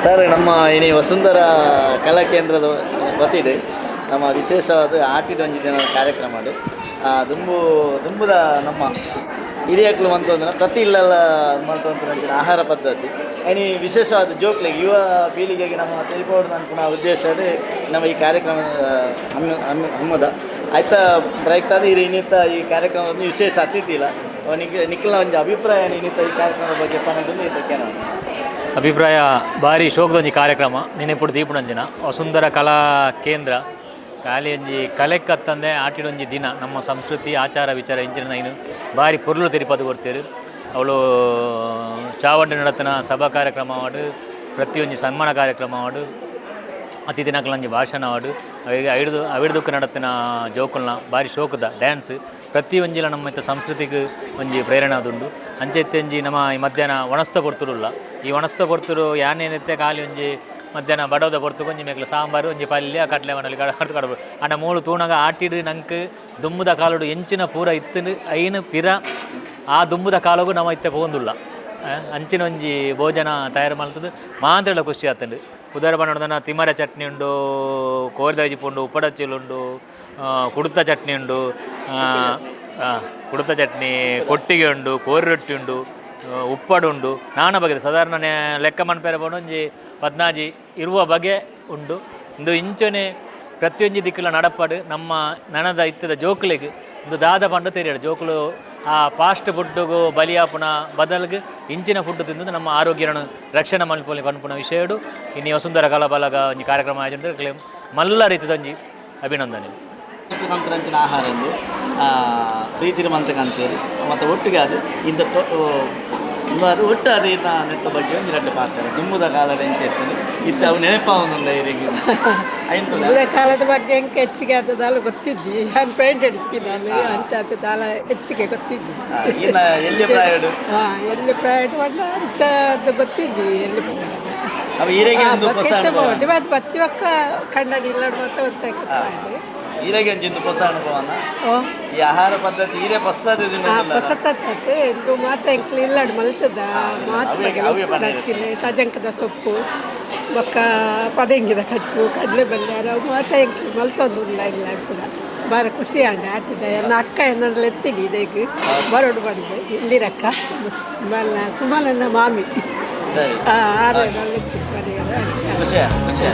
ಸರ್, ನಮ್ಮ ಇನಿ ವಸುಂಧರಾ ಕಲಾ ಕೇಂದ್ರದ ವತಿಡ್ ನಮ್ಮ ವಿಶೇಷವಾದ ಆಟಿಡ್ ಒಂಜಿ ದಿನದ ಕಾರ್ಯಕ್ರಮ ಅದು. ದುಂಬು ದುಂಬುದ ನಮ್ಮ ಹಿರಿಯಕ್ಲು ಮಂತೊಂದು ಪ್ರತಿ ಇಲ್ಲಲ್ಲ ಮಂತೊಂದು ಆಹಾರ ಪದ್ಧತಿ ಇನಿ ವಿಶೇಷವಾದ ಜೋಕ್ಲಿಗೆ ಯುವ ಪೀಳಿಗೆಗೆ ನಮ್ಮ ತೆಲಿಪೋಡು ಅನ್ಕುನ ಉದ್ದೇಶ ನಮ್ಮ ಈ ಕಾರ್ಯಕ್ರಮ ಹಮ್ಮದ ಆಯ್ತಾ ಪ್ರಯುಕ್ತ ಇರು ಇನ್ನಿತ್ತ ಈ ಕಾರ್ಯಕ್ರಮದ ವಿಶೇಷ ಅತಿಥಿ ಇಲ್ಲ ನಿಖಿಲ್ನ ಒಂಜಿ ಅಭಿಪ್ರಾಯ ಇನ್ನಿತ್ತ ಈ ಕಾರ್ಯಕ್ರಮದ ಬಗ್ಗೆ ಪನೊಂದು ಇದಕ್ಕೆ ಅಭಿಪ್ರಾಯ ಭಾರಿ ಶೋಕದೊಂಜಿ ಕಾರ್ಯಕ್ರಮ ನೆನೆಪುಡು ದೀಪುಣಂಜಿನ ವಸುಂಧರ ಕಲಾ ಕೇಂದ್ರ ಖಾಲಿ ಒಂಜಿ ಕಲೆಕ್ಕತ್ತಂದೆ ಆಟಿಡೊಂಜಿ ದಿನ ನಮ್ಮ ಸಂಸ್ಕೃತಿ ಆಚಾರ ವಿಚಾರ ಇಂಚಿನ ಇನ್ನು ಭಾರಿ ಪೊರ್ಲು ತಿರುಪತಿ ಕೊಡ್ತೀರು. ಅವಳು ಚಾವಡಿ ನಡತನ ಸಭಾ ಕಾರ್ಯಕ್ರಮ ವಾಡು ಪ್ರತಿಯೊಂಜಿ ಸನ್ಮಾನ ಕಾರ್ಯಕ್ರಮ ವಾಡು ಅತಿಥಿನಕ್ಲಂಜಿ ಭಾಷಣ ವಾಡು ಐದು ಅವಿಡ್ದುಕ್ಕ ನಡತಿನ ಜೋಕುಲ್ನ ಬಾರಿ ಶೋಕದ ಡ್ಯಾನ್ಸ್ ಪ್ರತಿಯೊಂಜಿಲ ನಮ್ಮ ಇತ್ತ ಸಂಸ್ಕೃತಿಗೆ ಒಂಜಿ ಪ್ರೇರಣೆ ಅದುಂಡು. ಅಂಚೆತ್ತೆಂಜಿ ನಮ್ಮ ಈ ಮಧ್ಯಾಹ್ನ ಒಣಸ್ತ ಕೊರ್ತುರುಲ್ಲ ಈ ಒಣಸ್ತ ಕೊರ್ತುರು ಯಾನೇನೈತೆ ಖಾಲಿ ಒಂಜಿ ಮಧ್ಯಾಹ್ನ ಬಡವದ ಕೊರ್ತು ಒಂಜಿ ಮೇಕ್ಲ ಸಾಂಬಾರು ಒಂಜಿ ಪಲ್ಯ ಕಡಲೆ ಮಣಲಿ ಕಡಬು ಅಂಡ ಮೂಳು ತೂಣಗ ಆಟಿಡು ನಂಕ್ ದುಂಬುದ ಕಾಲುಡು ಎಂಚಿನ ಪೂರ ಇತ್ತು ಐನು ಪಿರ ಆ ದುಂಬುದ ಕಾಲಗು ನಮ್ಮ ಇತ್ತೆ ಪೋಂದುಲ್ಲ ಅಂಚಿನ ಒಂಜಿ ಭೋಜನ ತಯಾರು ಮಲ್ತದು ಮಾಂತ್ರಲ ಖುಷಿ ಆತಂಡು. ಉದಾರ ಪಂಡ ತಿಮರ ಚಟ್ನಿ ಉಂಡು, ಕೋರಿದ ಉಂಡು, ಉಪ್ಪಡಚ್ಚಿಲು ಉಂಡು, ಕುಡುತ ಚಟ್ನಿ ಉಂಡು, ಕುಡುತ ಚಟ್ನಿ, ಕೊಟ್ಟಿಗೆ ಉಂಡು, ಕೋರಿ ರೊಟ್ಟಿ ಉಂಡು, ಉಪ್ಪಡು ಉಂಡು, ನಾನಾ ಬಗೆ ಸಾಧಾರಣ ಲೆಕ್ಕ ಮನ್ಪೆರೆ ಪೋಂಡ ಒಂಜಿ ಪದ್ನಾಜಿ ಇರುವ ಬಗೆ ಉಂಡು. ಇಂದು ಇಂಚನೆ ಪ್ರತಿಯೊಂಜಿ ದಿಕ್ಕುಲ ನಡಪಾಡು ನಮ್ಮ ನನದ ಇತ್ತದ ಜೋಕುಲೆಗ್ ಇಂದು ದಾದ ಪಂಡ ತೆರಿಯಡು ಜೋಕುಲು ಆ ಫಾಸ್ಟ್ ಫುಡ್ಡುಗು ಬಲಿಯಾಪುನ ಬದಲ್ಗ್ ಇಂಚಿನ ಫುಡ್ ತಿಂದು ನಮ್ಮ ಆರೋಗ್ಯನ ರಕ್ಷಣೆ ಮಲ್ಪೊಲಿ ಪನ್ಪುನ ವಿಷಯಡು ಇನ್ನು ವಸುಂಧರ ಕಲಾಬಲಗ ಒಂಜಿ ಕಾರ್ಯಕ್ರಮ ಆಯೋಜನೆ ಮಲ್ಲ ರೀತಿದ ಒಂಜಿ ಅಭಿನಂದನೆ. ಮಂತ್ರಂಚಿನ ಆಹಾರ ಎಂದು ಪ್ರೀತಿರ ಮಂತಕಂತೇಳಿ ಮತ್ತು ಒಟ್ಟಿಗೆ ಅದು ಇಂದ ಅದು ಒಟ್ಟು ಅದು ಇನ್ನು ನೆತ್ತ ಬಗ್ಗೆ ಒಂದು ಎರಡು ಪಾತ್ರ ದುಂಬುದ ಕಾಲದ ಎಂಚ ಇರ್ತದೆ ಇತ್ತು ಅವು ನೆನಪಾವೊಂದುಂಡ ಇರಿಗೆ ದುಂಬುದ ಕಾಲದ ಬಗ್ಗೆ ಹೆಂಗೆ ಹೆಚ್ಚಿಗೆ ಆತದಾಲ ಗೊತ್ತಿಜ್ಜಿ, ನಾನು ಪೇಂಟ್ ಹಿಡಿತೀನಿ, ನಾನು ಅಂಚಾತದಾಲ ಹೆಚ್ಚಿಗೆ ಗೊತ್ತಿಜ್ಜಿ. ಇನ್ನು ಎಲ್ಲಿ ಪ್ರಾಯಡು? ಹಾಂ, ಎಲ್ಲಿ ಪ್ರಾಯಡು ಪಂಡ ಅಂಚ ಗೊತ್ತಿಜ್ಜಿ ಎಲ್ಲಿ ಅವು ಈರೆಗೆ ಒಂದು ಹೊಸ ಅನುಭವ. ಬತ್ತಿ ಒಕ್ಕ ಕನ್ನಡಿ ಇಲ್ಲ ಮತ್ತೆ ಗೊತ್ತಾಗ್ತದೆ. ಈರೆಗೆ ಒಂಜಿಂದು ಹೊಸ ಅನುಭವನ ಈ ಆಹಾರ ಪದ್ಧತಿ ಈರೆ ಹೊಸ್ತದ ಹೊಸತತ್ತೆ ಇದು ಮಾತ ಎಂಕ್ಲು ಇಲ್ಲಾಡು ಮಲ್ತದ ಮಾತು ತಜಂಕದ ಸೊಪ್ಪು ಬೊಕ್ಕ ಪದೆಂಗಿದ ಕಜ್ಪು ಕಡಲೆ ಬಲ್ಲೆ ಅವು ಮಾತ ಎಂಕ್ಲು ಮಲ್ತೊಂದು ಉಲ್ಲ ಇಲ್ಲಾಡು ಕೂಡ ಬಾರ ಖುಷಿ ಆಂಡ ಆತಿದ. ಎನ್ನ ಅಕ್ಕ ಎನ್ನೆಲ್ಲ ಎತ್ತಿಗೆ ಇಡೇಗ್ ಬರೋಡು ಮಾಡಿದ್ದೆ ಇಂದಿರಕ್ಕ ಸುಮಲನ್ನ ಮಾಮಿ ಆರು ಎತ್ತಿ ಖುಷಿ ಖುಷಿ.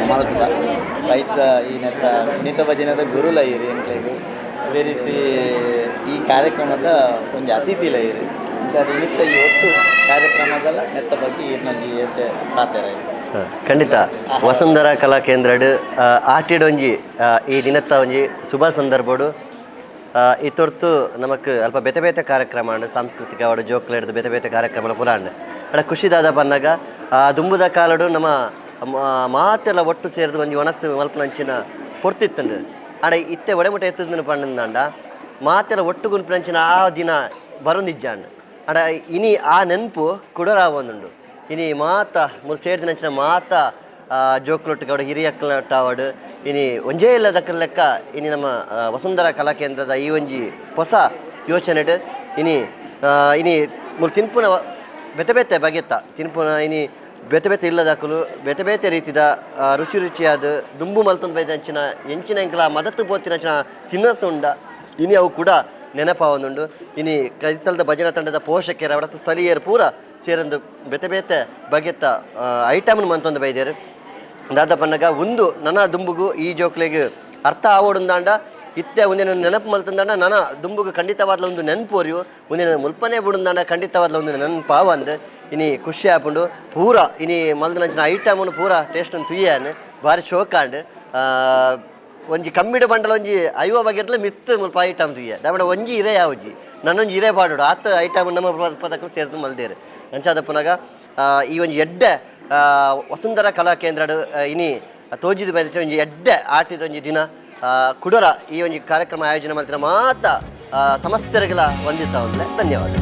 ಮಲ್ಪದ ರೈತ ಈ ನೆತ್ತ ಸುನೀತ ಭಜನದ ಗುರುಲ ಇರಿ ಎಂಕ್ಲೆಗ್ ಅದೇ ರೀತಿ ಈ ಕಾರ್ಯಕ್ರಮದ ಒಂಜಿ ಅತಿಥಿಲ ಇರಿ ಇಂಥ ನಿಮಿತ್ತ ಈ ಒಟ್ಟು ಕಾರ್ಯಕ್ರಮದಲ್ಲ ನೆತ್ತ ಬಗ್ಗೆ ಇನ್ನೊಂದು ಎಡ್ಡೆ ಪಾತೆರ. ಖಂಡಿತ ವಸುಂಧರಾ ಕಲಾ ಕೇಂದ್ರಡ್ ಆಟಿಡೊಂಜಿ ಈ ದಿನತ್ತ ಒಂಜಿ ಶುಭ ಸಂದರ್ಭಡು ಈ ತೊರ್ತು ನಮಕ್ ಅಲ್ಪ ಬೇತೆ ಬೇತೆ ಕಾರ್ಯಕ್ರಮ ಉಂಡು, ಸಾಂಸ್ಕೃತಿಕ ಅವಡು ಜೋಕ್ಲೆಡ್ದು ಬೇತೆ ಬೇತೆ ಕಾರ್ಯಕ್ರಮ ಪೂರ ಉಂಡು. ಅಡ ಖುಷಿದಾದ ಪನ್ನಗ ದುಂಬುದ ಕಾಲಡು ನಮ್ಮ ಮಾತೆಲ್ಲ ಒಟ್ಟು ಸೇರಿದು ಒಂಜಿ ಒಣಸು ಮಲ್ಪನಂಚಿನ ಪೊರ್ತಿತ್ತುಂಡು. ಆಡ ಇತ್ತೆ ಒಡೆಮುಟ ಎತ್ತುಂದು ಪಂಡಂದಾಂಡ ಮಾತೆಲ್ಲ ಒಟ್ಟು ಗುಂಪಿನಂಚಿನ ಆ ದಿನ ಬರೋಂದಿಜ್ಜಾಂಡ್. ಆಡ ಇನಿ ಆ ನೆನಪು ಕುಡರಾವೊಂದುಂಡು. ಇನಿ ಮಾತ ಮೂರು ಸೇರಿದಿನಂಚಿನ ಮಾತ ಜೋಕ್ಲೊಟ್ಟು ಅವಡು ಹಿರಿಯಕ್ಕಲೊಟ್ಟಾವಡು ಇನಿ ಒಂಜೇ ಇಲ್ಲದಕ್ಕ ಲೆಕ್ಕ ಇನಿ ನಮ್ಮ ವಸುಂಧರಾ ಕಲಾ ಕೇಂದ್ರದ ಈ ಒಂಜಿ ಹೊಸ ಯೋಚನೆಡ್ ಇನಿ ಇನಿ ಮೂರು ತಿನ್ಪುನ ಬೇತೆ ಬೇತೆ ಬಗೆತ್ತ ತಿನ್ಪುನ ಇನಿ ಬೇತೆ ಬೇತೆ ಇಲ್ಲದಕ್ಕಲು ಬೇತೆ ಬೇತೆ ರೀತಿದ ರುಚಿ ರುಚಿಯಾದ ದುಂಬು ಮಲ್ತೊಂದು ಬೈದಂಚಿನ ಎಂಚಿನ ಎಂಕಲ ಮದತ್ತು ಪೋತಿನಂಚಿನ ತಿನ್ನಸು ಉಂಡ ಇನಿ ಅವು ಕೂಡ ನೆನಪಾವೊಂದುಂಡು. ಇನಿ ಕೈತಲದ ಭಜನಾ ತಂಡದ ಪೋಷಕರು ಅವರ ಸ್ಥಳೀಯರು ಪೂರ ಸೇರೊಂದು ಬೇತೆ ಬೇತೆ ಬಗೆತ್ತ ಐಟಮ್ನ ಮಂತೊಂದು ಬೈದೇರು. ದಾದ ಪನ್ನಗ ಒಂದು ನನ್ನ ದುಂಬುಗು ಈ ಜೋಕ್ಲೆಗ್ ಅರ್ಥ ಆವೋಡುಂದಾಂಡ ಇತ್ತೆ ಒಂದಿನ ನೆನಪು ಮಲ್ತಂದಾಂಡ ನನ್ನ ದುಂಬುಗು ಖಂಡಿತವಾದ್ಲ ಒಂದು ನೆನಪು ಒರಿಯು ಒಂದಿನ ಮುಲ್ಪನೆ ಬುಡುಂದಾಂಡ ಖಂಡಿತವಾದ್ಲ ಒಂದು ನೆನಪಾವ ಅಂದ್ ಇನಿ ಖುಷಿ ಆಪುಂಡು. ಪೂರ ಇನಿ ಮಲ್ದನಂಚಿನ ಐಟಮ್ನು ಪೂರ ಟೇಸ್ಟ್ ತುಯ್ಯಾನ್ ಭಾರಿ ಶೋಕಾಂಡ್. ಒಂಜಿ ಕಮ್ಮಿಡು ಬಂಡಲ ಒಂಜಿ ಐವ ಬಗೆಟ್ಲ ಮಿತ್ತು ಮುಲ್ಪ ಐಟಮ್ ತುಯ್ಯ ದಾಮಡ ಒಂಜಿ ಇರೇ ಯಾವಜಿ ನನ್ನೊಂಜಿ ಇರೇ ಪಾಡೋಡು ಆತ ಐಟಮ್ ನಮ್ಮ ಪದಕ್ಕಲು ಸೇರ್ದು ಮಲ್ದೇರು. ಅಂಚಾದ ಪುನಗ ಈ ಒಂಜಿ ಎಡ್ಡೆ ವಸುಂಧರಾ ಕಲಾ ಕೇಂದ್ರಡ್ ಇನಿ ತೋಜಿದ ಬೈದ ಒಂಜಿ ಎಡ್ಡೆ ಆಟಿದ ಒಂಜಿ ದಿನ ಕುಡರ ಈ ಒಂಜಿ ಕಾರ್ಯಕ್ರಮ ಆಯೋಜನೆ ಮಲ್ತಿನ ಮಾತ ಸಮಸ್ತರಿಗೆಲ್ಲ ವಂದಿಸ ಒಂದ್ಲೆ ಧನ್ಯವಾದ.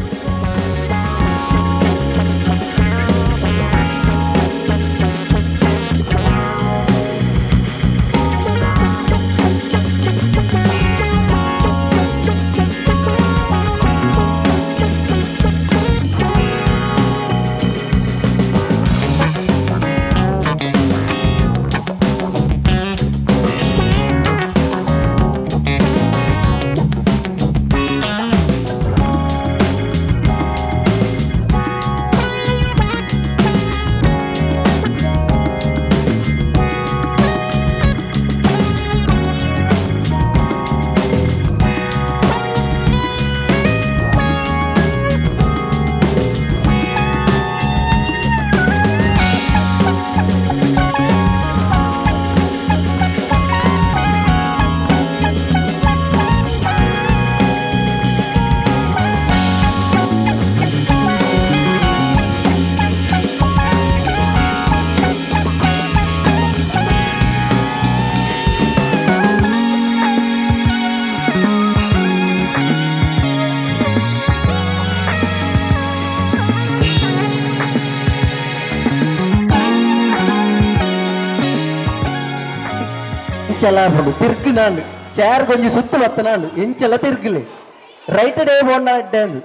ಇಂಚಲ ಆಪುಂಡು ತಿರ್ಕಿನಾಂಡು ಚೇರ್ ಗೊಂಜಿ ಸುತ್ತು ಬತ್ತನಾಂಡು ಇಂಚಲ ತಿರ್ಗಿಲಿ ರೈಟ್ ಡೇ ಬೋಂಡ ಅಡ್ಡೆ ಅಂದು.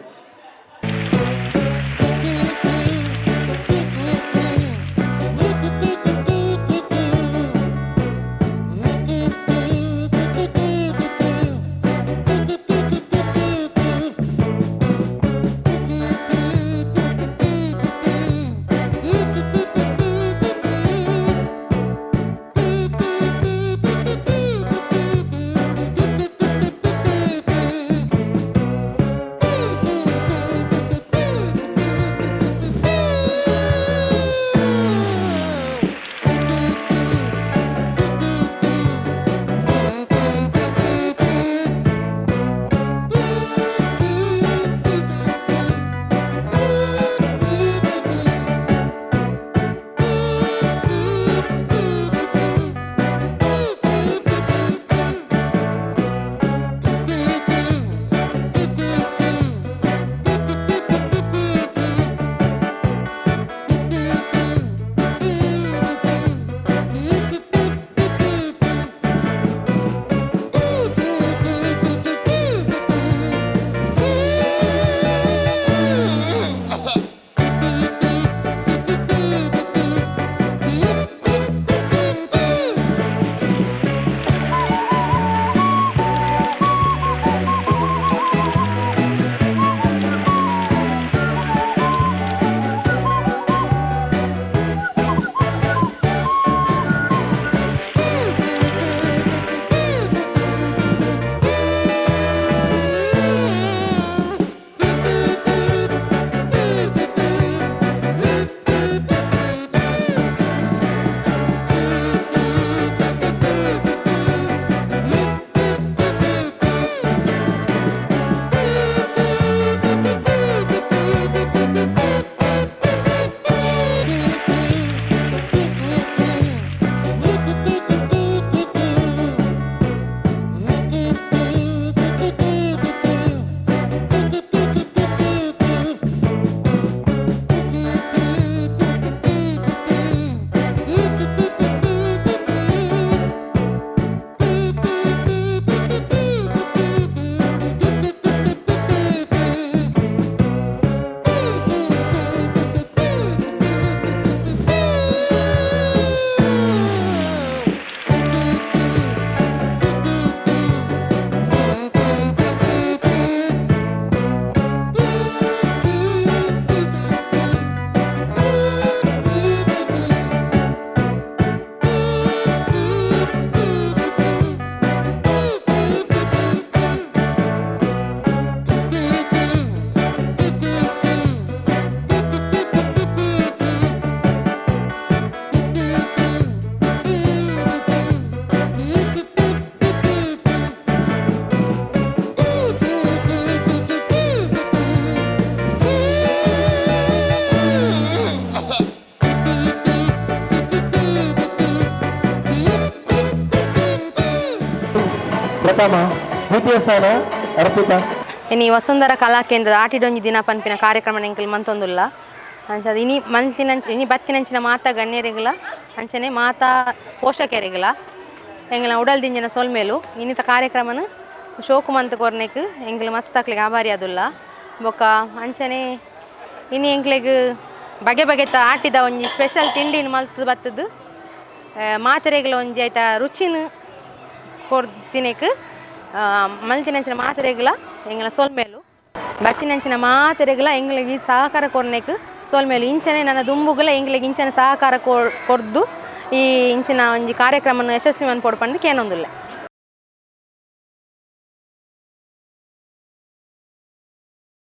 ಪ್ರಥಮ ದ್ವಿತೀಯ ಸ್ಥಾನ ಅರ್ಪಿತಾ. ಇನಿ ವಸುಂಧರ ಕಲಾ ಕೇಂದ್ರದ ಆಟಿಡೊಂಜಿ ದಿನ ಪನ್ಪಿನ ಕಾರ್ಯಕ್ರಮ ಎಂಕಲ್ ಮಂತೊಂದುಲ್ಲ. ಅಂಚ ಇನಿ ಮನ್ಸಿನಂಚ ಇನಿ ಬತ್ತಿನಂಚಿನ ಮಾತಾ ಗಣ್ಯರಿಗಳ ಅಂಚನೆ ಮಾತಾ ಪೋಷಕರಿಗಳ ಎಂಗಲ ಉಡಲ್ ದಿಂಜಿನ ಸೊಲ್ಮೇಲು ಇನ್ನಿತ ಕಾರ್ಯಕ್ರಮನ ಶೋಕು ಮಂತ್ ಕೊರ್ನೆಕ್ ಎಂಕಲ್ ಮಸ್ತ್ ಅಕ್ಲೆಗ್ ಆಭಾರಿ ಆದುಲ್ಲ. ಬೊಕ್ಕ ಅಂಚನೆ ಇನಿ ಎಂಕ್ಲೆಗ್ ಬಗೆ ಬಗೆತ ಆಟಿದ ಒಂಜಿ ಸ್ಪೆಷಲ್ ತಿಂಡಿನ ಮಲ್ತದ ಬತ್ತದು ಮಾತೆರೆಗಳ ಒಂಜಿ ಐತ ರುಚಿನ ಕೊರ್ತಿನೆಕ್ ಮಲ್ತಿನಂಚಿನ ಮಾತೆರೆಗಳ ಎಂಗಲ ಸೊಲ್ಮೇಲು ಬತ್ತಿನಂಚಿನ ಮಾತೆರೆಗಳ ಎಂಗ್ಲಿಗೆ ಸಹಕಾರ ಕೊರ್ನೆಕ್ ಸೊಲ್ಮೇಲು ಇಂಚನೆ ನನ್ನ ದುಂಬುಗಳ ಎಂಗ್ಲಿಗೆ ಇಂಚನೆ ಸಹಕಾರ ಕೊರ್ದು ಈ ಇಂಚಿನ ಒಂಜಿ ಕಾರ್ಯಕ್ರಮನ ಯಶಸ್ವಿ ಮನ್ಪೊಡು ಪಂದ್ ಕೇನೊಂದುಲ್ಲೆ.